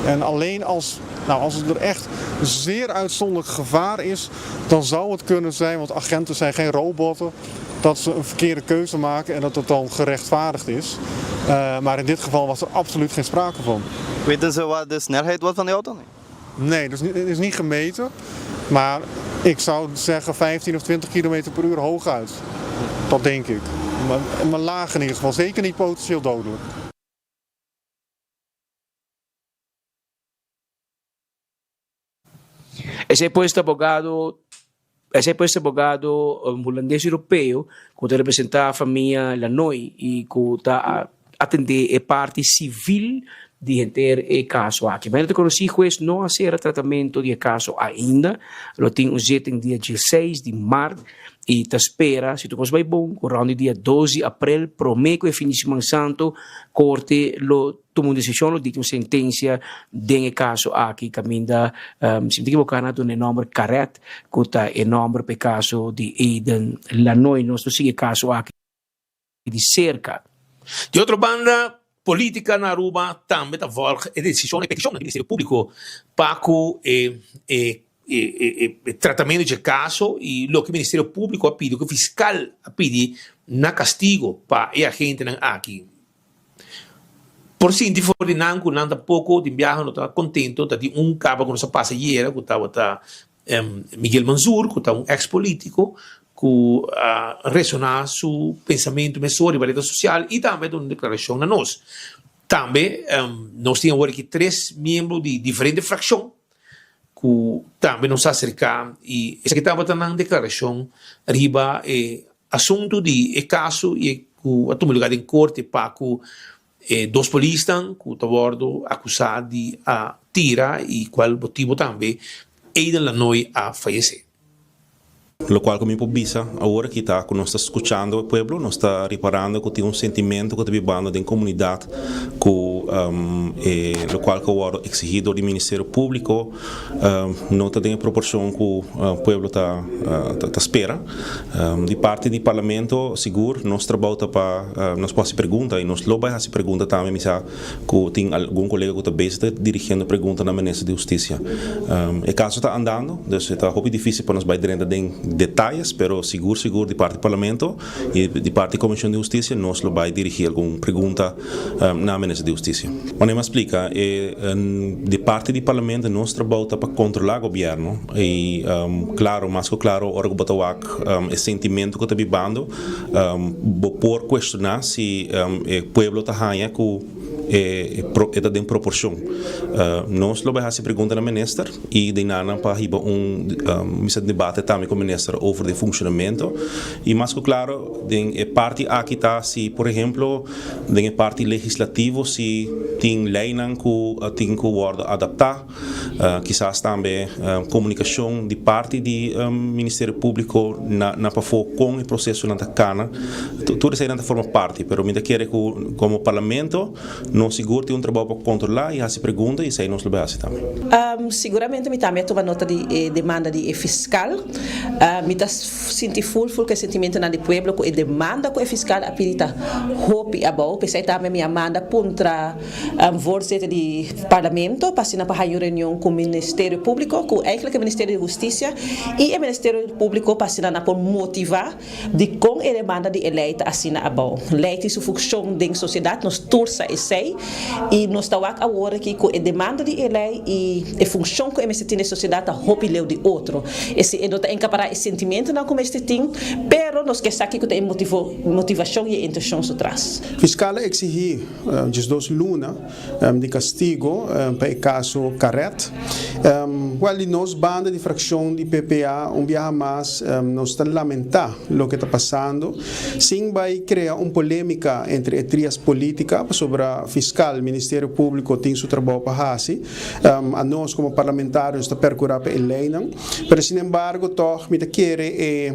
En alleen als, nou, als het er echt zeer uitzonderlijk gevaar is, dan zou het kunnen zijn, want agenten zijn geen robotten, dat ze een verkeerde keuze maken en dat dat dan gerechtvaardigd is. Uh, maar in dit geval was er absoluut geen sprake van. Weten ze wat de snelheid was van de auto? Nee, dat is niet, is niet gemeten. Maar ik zou zeggen 15 of 20 km per uur hooguit. Dat denk ik. Maar, maar laag in ieder geval. Zeker niet potentieel dodelijk. Esei pues ta abogado esei pues ta abogado hulandes europeo ku ta representá famia Lanoy i ku ta atendé e parti sivil di henter e kaso aki. Manera ta konosí hues no a sera tratamentu di e kaso ainda. Lo tin un zitting dia dieseis di mart i ta spera si tur kos bai bon ku rònt di dia dos di aprel promé ku e fin di siman santu korte lo Tuma un desishon lo dikta un sentensia den e kaso aki kaminda si mi ta ekiboká nan a duna e nòmber Caret ku ta e nòmber pa e kaso di Eden Lanoy. Nos lo sigui e kaso aki di serka. Di otro banda, politica na Aruba tambe ta volg e decision e peticion di Ministerio Publico pa cu e e e tratamento dje caso y loke Ministerio Publico a pidi, loke Fiscal a pidi na castigo pa e agentenan aki. Por sinti for di nan ku nan tampoko tin biaha no ta kontento ta tin un kaba ku nos a pasa ayera ku tabata Miguel Manzur ku ta un eks politiko ku a resona su pensamentu mesora riba reda sosial i tambe a duna un deklarashon na nos. Tambe nos tin awor aki tres miembro di diferente frakshon ku tambe nos a aserka i esaki tabata nan deklarashon riba e Asuntu di e kaso i e ku a tuma luga den korte pa ku e dos polisnan ku ta wòrdu akusá di a tira i kual motibu tambe Aiden Lanoy a fayesé. Lokual ku mi por bisa awor aki ta ku nos ta skuchando e pueblo, nos ta riparando ku tin un sentimentu ku ta bibando den komunidat ku e lokual ku a wòrdu eksigí dor di Ministerio Públiko no ta den e proporshon ku pueblo ta ta spera. Di parti di Parlamento sigur nos trabou ta pa nos por hasi pregunta y nos lo bay hasi pregunta tambe mi sa cu tin algun colega cu ta bezig ta dirigiendo pregunta na Minister di Husticia. E caso ta andando dus e ta hopi dificil pa nos bay drenta den detayes pero sigur sigur di parti Parlamento y di parti Comision di Husticia nos lo bay dirigi algun pregunta na Minister di Husticia. Manera mi a splica e di parti di Parlamento nos trabou ta pa controla Gobierno. I klaro, mas ku klaro ora ku bo ta wak e sentimentu ku ta bibando, bo por kuestioná si e pueblo ta haña ku e ta den proporshon. Nos lo bai hasi pregunta na minister i den nan pa hiba un misa debate tambe ku minister over di funshonamentu. I mas ku klaro den e parti aki ta si por ehemplo den e parti legislativo si tin leinan ku tin ku wòrdu adaptá. Kisas tambe komunikashon di parti di Ministerio Públiko na pafó kon e prosesonan ta kana. Tur eseinan ta forma parti, pero mi ta kere ku komo Parlamento nos sigur tin un trabou pa kontrolá i hasi pregunta i esei nos lo bai hasi tambe. Siguramente mi tambe a tuma nota di e demanda di e fiskal. Mi ta sinti ful ful ku e sentimentonan di pueblo ku e demanda ku e fiskal a pidi ta hopi abou. P'esei tambe mi a manda puntra. Voorzitter di Parlamento pa asina pa haña un reunion ku Ministerio Públiko, ku eigenlijk e Ministerio di Hustisia i e Ministerio Públiko pa asina nan por motivá dikon e demanda di e lei ta asina abou. Lei tin su funkshon den sosiedat, nos tur sa esei i nos ta wak awor aki ku e demanda di e lei i e funkshon ku e mester tin den sosiedat ta hopi leu di otro. Esei e no ta enkapará e sentimentonan ku mester tin, pero nos ke sa kiko ta e motivashon i e intenshon su tras. Fiskal a eksihí 12 luna di kastigo pa e kaso Caret. Wèl di nos banda di frakshon di PPA un biaha mas nos ta lamentá loke ta pasando sin bai krea un polémika entre e trias polítika pasobra. fiscal, Ministerio Publico tin su trabou pa haci. Anos como parlamentarios ta percura pa e leynan. Pero sinembargo tog mi ta kere e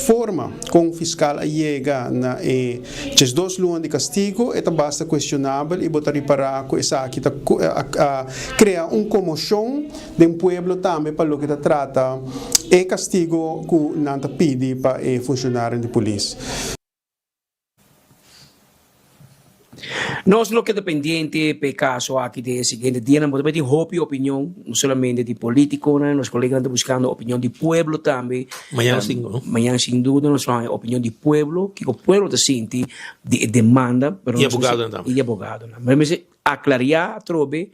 forma con fiscal a yega na e 12 luna di castigo e ta basta cuestionabel y bo ta ripara cu esaki ta a crea un conmocion den pueblo tambe pa loke ta trata e castigo cu nan ta pidi pa e funcionario di polis. Nos lo keda pendiente p'e caso aki den e siguiente dianan. Bo ta bay tin hopi opinion, no solamente di politiconan, nos coleganan ta buscando opinion di pueblo tambe. Mañana sin duda. Mañana sin duda nos lo haña opinion di pueblo, kico pueblo ta sinti di e demanda. Y abogadonan tambe. Y abogadonan. Pero mester aclaria atrobe,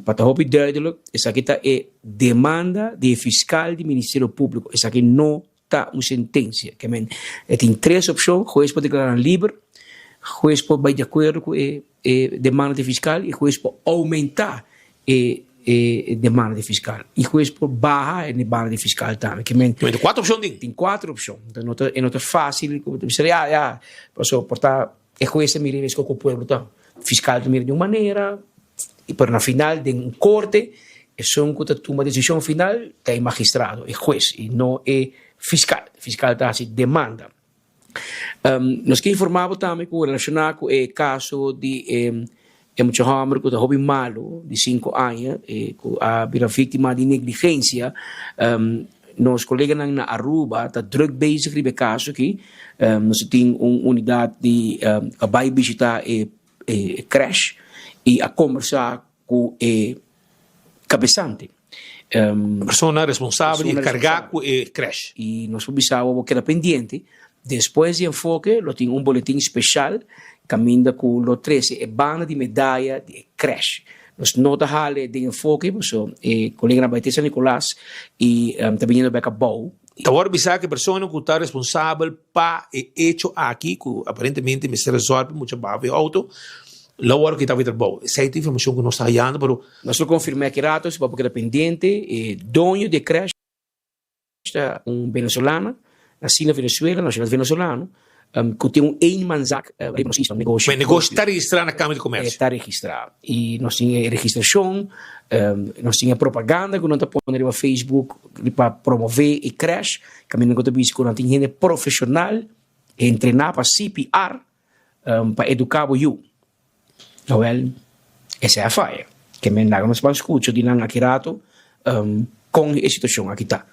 pa ta hopi duidelijk, esaki ta e demanda di e fiscal di Ministerio Publico, esaki no Ta un sentencia. Ke men e tin tres opcion, hues por declara nan liber, hues por bay di acuerdo cu e e demanda di fiscal y hues por aumenta e e demanda di fiscal y hues por baha e demanda di fiscal tambe. Ke men Tin cuatro opcion tin. Tin cuatro opcion. Entonces no ta e no ta facil cu bo ta bisa ya ya pasobra por ta e hues ta mira esco cu pueblo ta. Fiscal ta mira di un manera pero na final den un corte esun cu ta tuma decision final ta e magistrado, e hues y no e fiscal. Fiscal ta haci demanda. Nos ke informa bo tambe cu relaciona cu e caso di e mucha homber cu ta hopi malo di cinco aña cu a bira victima di negligencia nos coleganan na Aruba ta druk bezig riba e caso aki. Nos a tin un unidad di a bay bishita e crash y a combersa cu e cabesante. Persona responsabel y encarga cu e crash. Y nos por bisa bo bo keda pendiente. Despues di enfoke lo tin un boletin special caminda cu lo trece e banda di medaya di e crash. Nos no ta hale den enfoke paso e coleganan bay te San Nicolas y ta biniendo bek abou. Ta wòrdu bisa ku e persona ku ta responsabel pa e echo aki, ku aparentemente mester a zòrg pa mucha baha for e outo, lo wòrdu kita for e trabou. Esei ta informashon ku nos ta hayando, pero. Nos lo konfirm'é aki rato, si bo por keda pendiente. E doño di e krèsh ta un venezolana, nasí na Venezuela, nashonal venezolano, ku tin un eenmanszaak riba nos isla, un negoshi. E negoshi ta registrá na Kámara di Komèrsio. E ta registrá. I nos tin e registrashon, nos tin e propaganda ku nan ta pone riba Facebook pa promové e krèsh. Kaminda ku ta bisa ku nan tin hende profeshonal entrená pa CPR pa eduká bo yu. Awel, esei a faya. Ke men laga nos ban skucha di nan aki rato kon e situashon aki ta.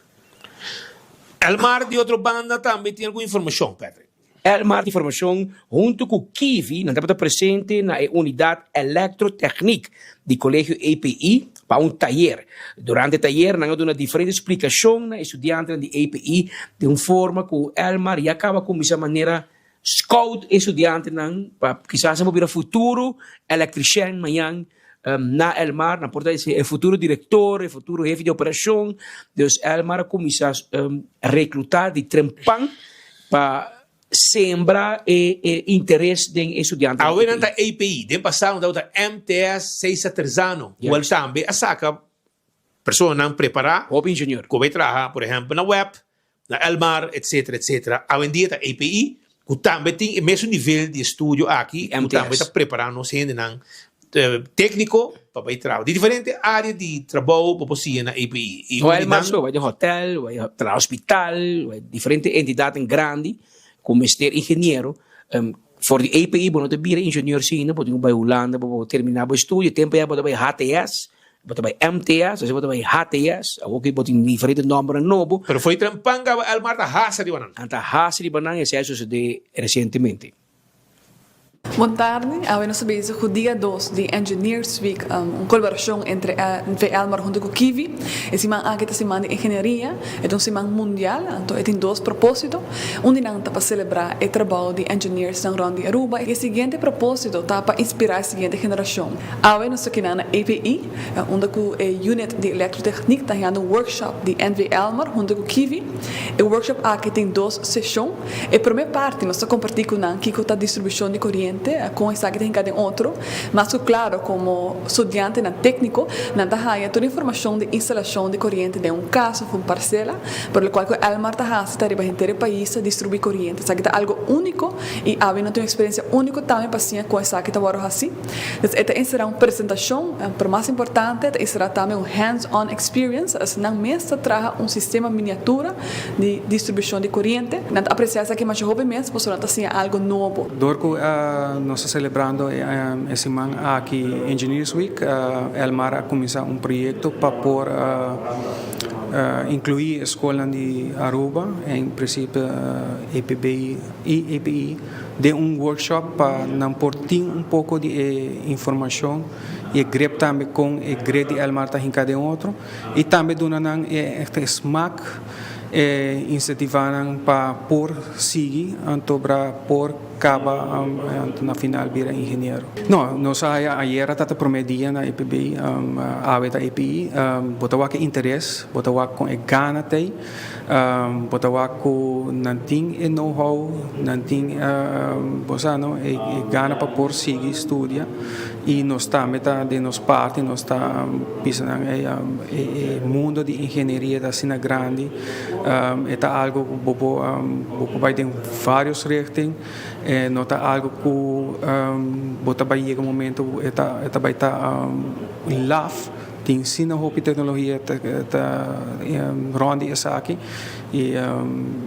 Elmar di otro banda tambe tin algun informashon, Patrick. Elmar tin informashon huntu ku Kivi nan tabata presente na e unidat Elektrotechniek di Kolegio EPI pa un tayer. Durante e tayer nan a duna diferente splikashon na e studiantenan di EPI den un forma ku Elmar ya kaba kuminsá manera Scout e studiantenan pa kisas nan por bira futuro electrician mañan na Elmar, nan por ta e futuro director, e futuro hefe di operacion. Dus Elmar a cuminsa recluta di trempan pa sembra e e interes den e studiantenan. Awe nan ta API, den pasado nan tabata MTS Cesar Terzano, cual tambe a saca personanan prepara Hopi ingenieur. cu bay traha por ehempel na web, na Elmar, etcetera, etcetera. Awendia ta API, cu tambe tin e mesun nivel di estudio aki, cu tambe ta prepara nos hendenan tecnico pa bay traha. Di diferente area di trabou bo por siña na API. Y No Elmar so, bay den hotel, bay traha hospital, bay diferente entidadnan grandi cu mester ingeniero. For di API bo no ta bira ingenieur si no, bo tin cu bay Hulanda pa bo termina bo estudio. Tempo ya bo ta bay HTS. Bo ta bai MTS, asina bo ta bai HTS, awor ki bo tin diferente nòmbernan nobo. Pero fo'i trempan kaba Elmar ta hasa riba nan. Nan ta hasa riba nan, esei a sosodé resientemente. Bon tardi, awe nos ta bezig ku dia dos di Engineers Week, un kolaborashon entre NV Elmar huntu ku Kivi. E siman aki ta siman di ingenieria, e ta un siman mundial, anto e tin dos propósito. Un di nan ta pa selebrá e trabou di engineersnan rònt di Aruba i e siguiente propósito ta pa inspirá e siguiente generashon. Awe nos ta kina na EPI, unda ku e unit di Elektrotechniek ta hendo un workshop di NV Elmar huntu ku Kivi. E workshop aki tin dos seshon. E prome parti nos ta kompartí ku nan kiko ta distribushon di koriente. koriente, kon esaki ta hinká den otro. Mas ku klaro komo studiantenan tékniko nan ta haña tur informashon di instalashon di koriente den un kas òf un parsela, pero lokual ku Elmar ta hasi ta riba henter e pais ta distribuí koriente. Esaki ta algu úniko i awe no tin un eksperensia úniko tambe pa siña kon esaki ta wòrdu hasi. Dus e ta enserá un presentashon, pero mas importante e ta enserá tambe un hands-on experience, asina nan mes ta traha un sistema miniatura di distribushon di koriente. Nan ta apresiá esaki masha hopi mes pasobra nan ta siña algu nobo. Dor ku nos ta selebrando e siman aki Engineers Week, Elmar a kuminsá un proyekto pa por inkluí e skolnan di Aruba, en prinsipio EPB i EPI, den un workshop pa nan por tin un poko di e informashon i e grip tambe kon e grid di Elmar ta hinká den otro i tambe duna nan e smak, e insentivá nan pa por sigui anto bra por kaba anto na final bira ingeniero. No, nos a haya ayera ta ta prome dia na EPB, awe ta EPI, bo ta wak e interes, bo ta wak kon e gana t'ei. Bo ta wak ku nan tin e know how, nan tin bo sa no, e gana pa por sigui studia i nos tambe ta den nos parti nos ta bisa nan e mundo di ingenieria ta asina grandi, e ta algo ku bo por bo por bai den varios richting, e no ta algo ku bo ta bai yega un momento ku e ta e ta bai ta laf. Tin asina hopi teknologia ta rond di esaki i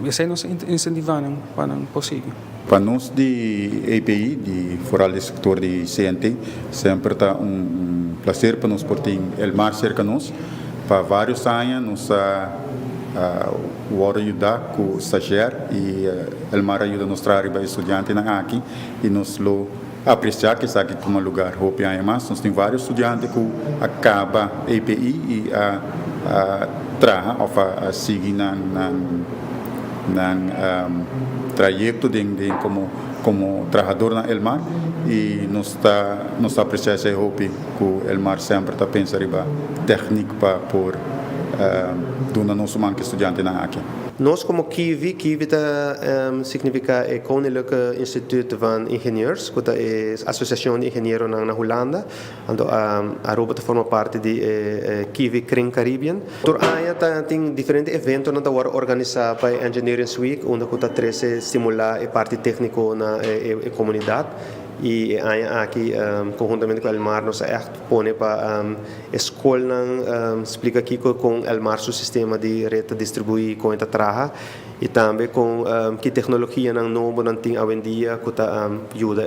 esei nos insentivá nan pa nan por sigui. Pa nos di API, di foral di sektor di CNT, semper ta un plaser pa nos por tin Elmar serka nos. Pa varios aña nos a wòrdu yuda ku stagiair i Elmar a yuda nos traha riba e studiantenan aki i nos lo Apreciá cu esaki tuma lugar hopi aña mas. Nos tin varios studiante cu a caba API y a traha of a sigui nan nan trayecto den den como como trahador na Elmar y nos ta nos ta aprecia esey hopi cu Elmar semper ta pensa riba techniek pa por duna nos man cu e studiantenan aki. Nos komo KIVI, KIVI ta signifiká e Koninklijke Instituut van Ingenieurs, ku ta e asosiashon di ingenieronan na Hulanda. Anto Aruba ta forma parti di e KIVI Kring Caribbean. Tur aña ta tin diferente eventonan ta wòrdu organisá pa e Engineerings Week unda ku ta trese stimulá e parti tékniko na e komunidat. I e aña aki konhuntamente ku Elmar nos a ègt pone pa e skolnan splika kiko kon Elmar su sistema di ret ta distribuí, kon e ta traha i tambe kon ki teknologianan nobo nan tin awendia ku ta yuda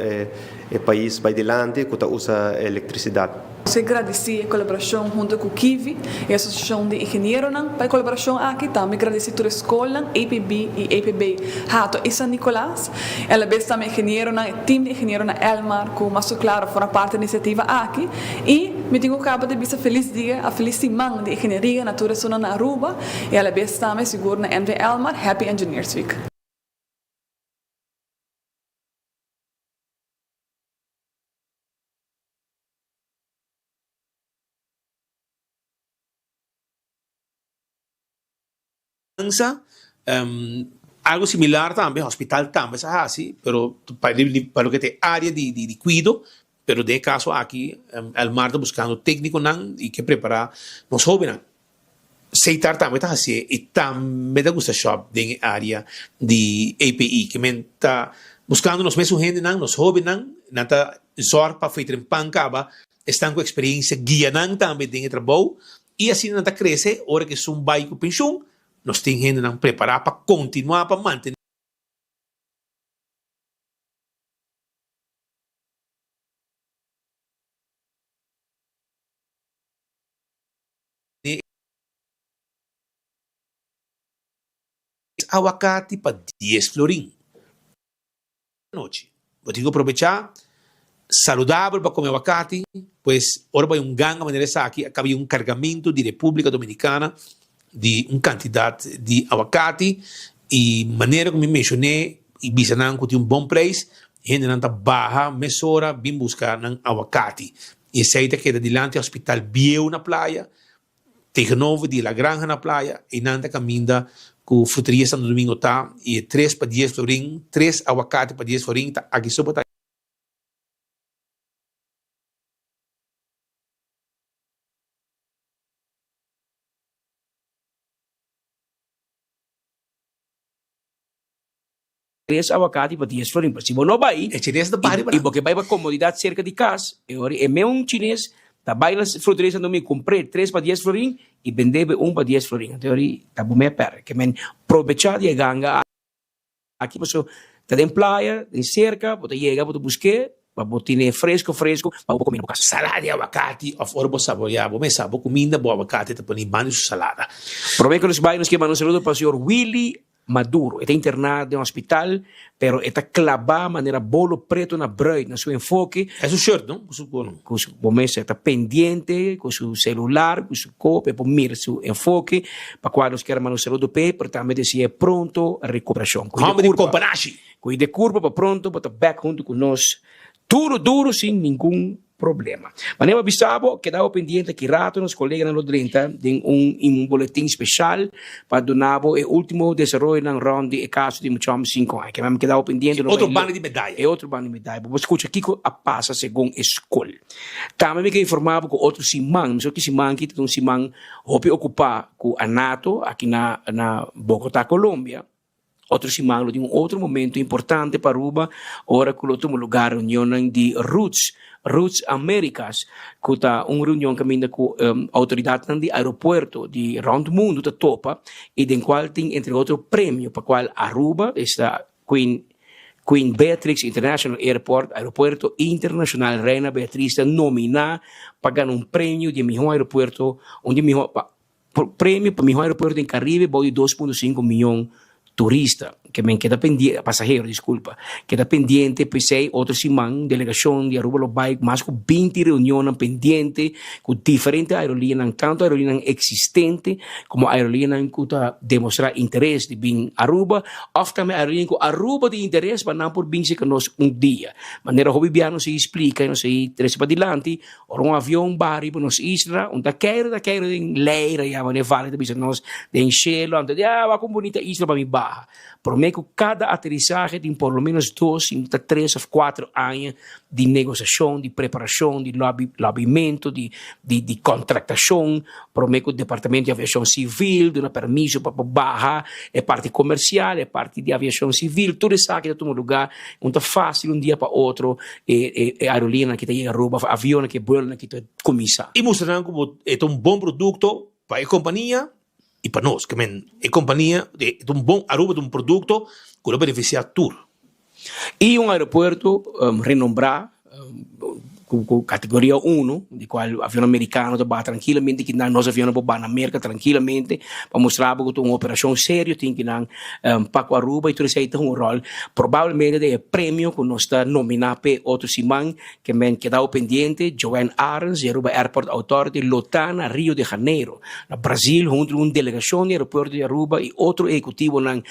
e pais bai dilanti ku ta usa elektrisidat. Nos ke gradisí e kolaborashon huntu ku Kivi, e asosiashon di ingenieronan, pa e kolaborashon aki. Tambe gradisí tur e skolnan, APB i APB Hato i San Nicolas. I alabes tambe ingenieronan, e tim di ingenieronan Elmar ku mas ku klaro forma parti di e inisiativa aki. I mi tin ku kaba di bisa felis dia a felis siman di ingenieria na tur esunnan na Aruba i alabes tambe sigur na NV Elmar, Happy Engineers Week. Ansa, Algo similar tambe hospital tambe sa hasi, pero pa pa loke ta e area di di kuido, pero den e kaso aki Elmar ta buskando teknikonan i ke prepará nos hóbennan. Seitar tambe ta hasié i tambe ta gusta shòp den e area di API. Ke men ta buskando nos mesun hendenan, nos hóbennan, nan ta zòrg pa feiteren pan kaba, esnan ku eksperensia guia nan tambe den e trabou i asina nan ta krese ora ku esun bai ku penshun, nos tin hendenan prepará pa kontinuá pa mantené. Awakati pa dies florin. Anochi. Bo tin ku probechá saludabel pa kome awakati, pues ora bo hay un ganga manera esaki a kabi un kargamentu di Repúblika Dominikana di un kantidat di awakati i manera ku mi menshoné i bisa nan ku tin un bon preis, hendenan ta baha mesora bin buska nan awakati. I esei ta keda dilanti hospital bieu na playa, tegenover di La Granja na playa, einan ta kaminda ku Fruteria Santo Domingo ta, i e tres pa dies florin, tres awakati pa dies florin ta aki so bo ta. Tres awakati pa dies florin, pero si bo no bai i bo ke bai pa komodidat serka di kas, e ora e meun chines ta bai na fruteria Santo Domingo kumpr'é tres pa dies florin i bend'é bo un pa dies florin. Anto e ora ta bo mei a pèrdè. Ke men probechá di e ganga aki pasobra ta den playa, den serka, bo ta yega, bo ta busk'é pa bo tene fresko fresko pa bo por kome na bo kas. Salada di awakati òf ora bo saboreá bo mesa bo kuminda, bo awakati ta pone banda di su salada. Promé ku nos bai nos ke manda un saludo pa señor Willy Maduro. E ta interná den hospital, pero e ta klabá manera bolo preto na bruid na su enfoke. E su shirt, no? Ku su kono. Ku su, bo mester ta pendiente ku su celular, ku su ko, pa e por mira su enfoke, pa kua nos kier manda un saludo p'e, pero tambe dese'é pronto recuperacion. Kuida Homber di kurpa. Companashi! Kuida kurpa pa pronto bo ta bek hunto ku nos duro duro sin ningun problema. Manera bo bisa bo, keda bo pendiente ki rato nos koleganan lo drenta den un un boletin special pa duna bo e ultimo desaroyonan rond di e caso di mucha homber cinco aña. Kema mi keda bo pendiente E lo otro bai banda di medaya. E otro banda di medaya. Bo por scucha kico a pasa segun e scol. Tambe mi ke informa bo cu otro siman, mi sa ki siman aki ta un siman hopi ocupa cu ANATO aki na na Bogota, Colombia. Otro siman lo tin un otro momento importante pa Aruba ora cu lo tuma lugar reunionnan di Roots, Roots Americas, cu ta un reunion caminda cu autoridadnan di aeropuerto di rond mundo ta topa y den cual tin entre otro premio pa cual Aruba, esta Queen Queen Beatrix International Airport, Aeropuerto Internacional Reina Beatriz ta nomina pa gana un premio di e miho aeropuerto, un di e miho pa Premio pa mihó aeropuerto den Caribe bou di dos punto sinku miyon turista ke men keda pendiente, pasahero disculpa, keda pendiente p'esei otro siman delegacion di Aruba lo bai mas ku binti reunionnan pendiente ku diferente aerolineanan, tanto aerolineanan existente komo aerolineanan ku ta demostra interes di bin Aruba òf tambe aerolineanan ku Aruba tin interes pa nan por bin serka nos un dia. Manera hopi bia nos a splika y nos a trese padilanti Ora un avion baha riba nos isla, un ta keiru ta keiru den leira ya, wanneer Vale ta bisa nos den shelo, anto di, ah, wak un bunita isla pa mi baha. Prome ku kada aterisahe tin por lo menos dos, si no ta tres of kuater aña di negosiashon, di preparashon, di lobby, lobbymentu, di, di, di kontraktashon, prome ku Departamento di Aviashon Sivil duna permiso pa por baha, e parti komersial, e parti di aviashon sivil, tur esaki ta tuma lugar, un ta fásil un dia pa otro. E e aerolineanan ki ta yega Aruba of avionnan ki e buelonan ki ta kuminsá. I mustra nan ku bo e ta un bon produkto pa e kompania i pa nos. Ke men e kompania e ta un bon Aruba ta un produkto ku lo benefisiá tur. I un aeropuerto renombrá ku ku kategoria uno di kual avionnan merikano ta baha trankilamente kinan nos avionnan por baha na Merka trankilamente pa mustra bo ku ta un operashon serio tin kinan pa ku Aruba i tur esei ta un ròl Probablemente den e premio cu nos ta nomina p'e otro siman ke men kedao pendiente, Joanne Arends di Aruba Airport Authority lo ta na Rio de Janeiro, na Brazil hunto cu un delegacion di aeropuerto di Aruba y otro ehecutivonan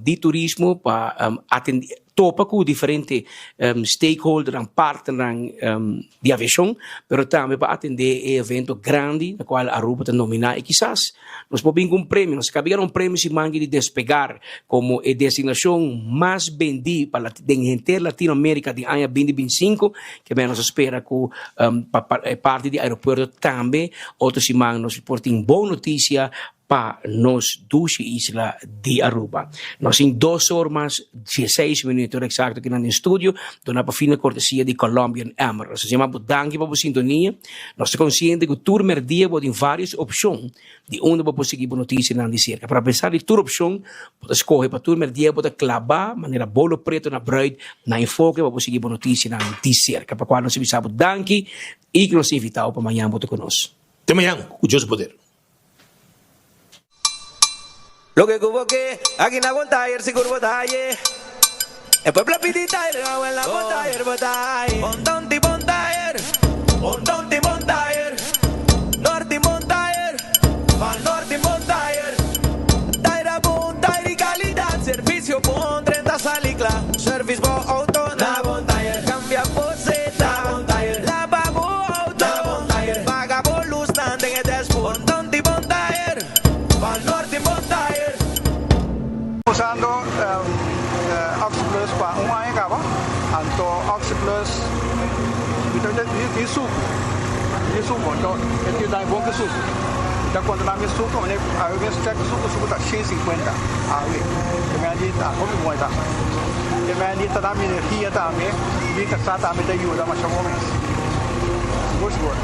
di turismo pa atende topa cu diferente stakeholdernan, partnernan di aviacion, pero tambe pa atende e evento grandi na cual Aruba ta nomina y kisas Nos por bin ku un premio. Nos a gana un premio siman aki di Despegar komo e destinashon mas bendí pa den henter Latinoamérika den aña binti binti sinku. Ke mei nos a spera ku pa e parti di aeropuerto tambe otro siman nos por tin bon notisia pa nos dushi isla di Aruba. Nos tin dos or mas dieseis minuut ora eksakto kinan den studio duna pa fina kortesia di Colombian Emerald. Nos ta yama bo danki pa bo sintonia. Nos ta konsiente ku tur merdia bo tin vários opshon di unda bo por sigui bo notisianan di serka. Pero apesar di tur opshon, bo ta skohe pa tur merdia bo ta klabá manera bolo preto na bruid na enfoke pa bo sigui bo notisianan di serka. Pa kual nos ta bisa bo danki i ku nos ta invitá bo pa mañan bo ta ku nos. Te mañan, ku Dios su poder. Loke ku bo ke, aki na bon tayer sigur bo ta haye. E pueblo a pidi tayer, awel na bon tayer bo ta haye. Bon ton tin bon tayer, bon ton tin bon tayer, nort tin bon tayer, van nort tin bon tayer. Tayer a bon, tayer di kalidat, servisio bon, drenta sali kla. Servis bo outo na bon tayer, kambia bo seta na bon tayer, laba bo outo na bon tayer, paga bo lusnan den e dashboard. Bon ton tin bon tayer. Van Norte bon tayer. Usando Oxi Plus pa un aña caba, anto Oxi Plus mi ta di sucu, di sucu, anto e tin daño bon cu sucu. Ta konta nan mi suku, mane awe mes chek suku, suku ta 150 awe. E men di ta hopi bon e ta. E men di ta da mi energia tambe, mi kasá tambe ta yuda masha bon mes. Sigur sigur.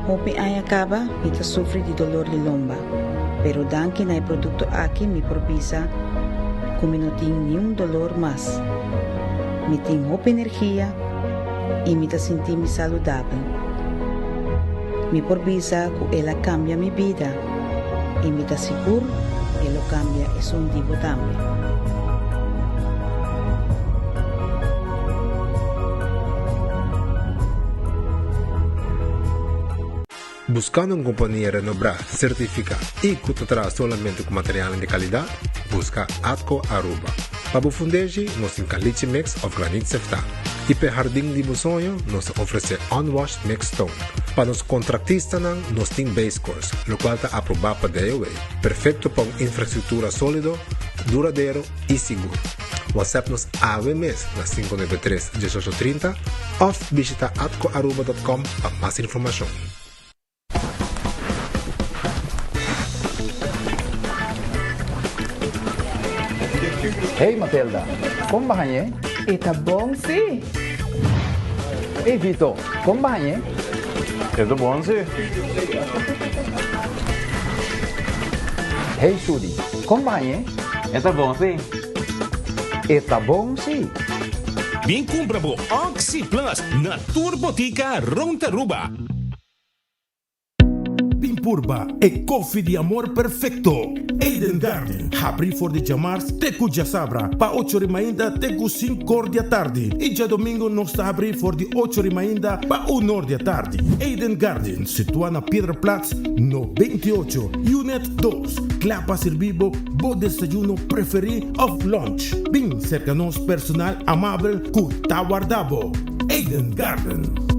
Hopi aña caba mi ta sufri di dolor di lomba, pero danki na e producto aki mi por bisa cu mi no tin niun dolor mas. Mi tin hopi energia y mi ta sinti mi saludabel. Mi por bisa cu el a cambia mi bida y mi ta sigur e lo cambia esun di bo tambe. Buscando un compania renombra, certifica y cu ta traha solamente cu materialnan di calidad? Busca Atco Aruba. Pa bo fundeshi, nos tin caliche mix of granit seftá. Y p'e hardin di bo soño, nos ta ofrece unwashed mixed stone. Pa nos contractistanan, nos tin base course, locual ta aproba pa DOW, perfecto pa un infrastructura solido, duradero y sigur. WhatsApp nos awe mes na 593 1830 of bishita atcoaruba.com pa mas informacion. Hey Matilda, kon ba hañ'é? E ta bon sí! Hey Vito, kon ba hañ'é? E ta bon sí! Hey Sudi, kon ba hañ'é? E ta bon sí! E ta bon sí! Bin kumpra bo Oxi Plus na tur botika rond Aruba. Bin purba e kofi di amor perfecto! Eden Garden, habri for di djamars te ku djasabra pa ocho ri mainta te ku sinkor di atardi i djadomingo nos ta habri for di ocho ri mainta pa unor di atardi. Eden Garden, situa na Piedra Plat no 28, Unit dos, kla pa sirbi bo bo desayuno preferi of lunch. Bin serka nos personal amabel ku ta warda bo. Eden Garden.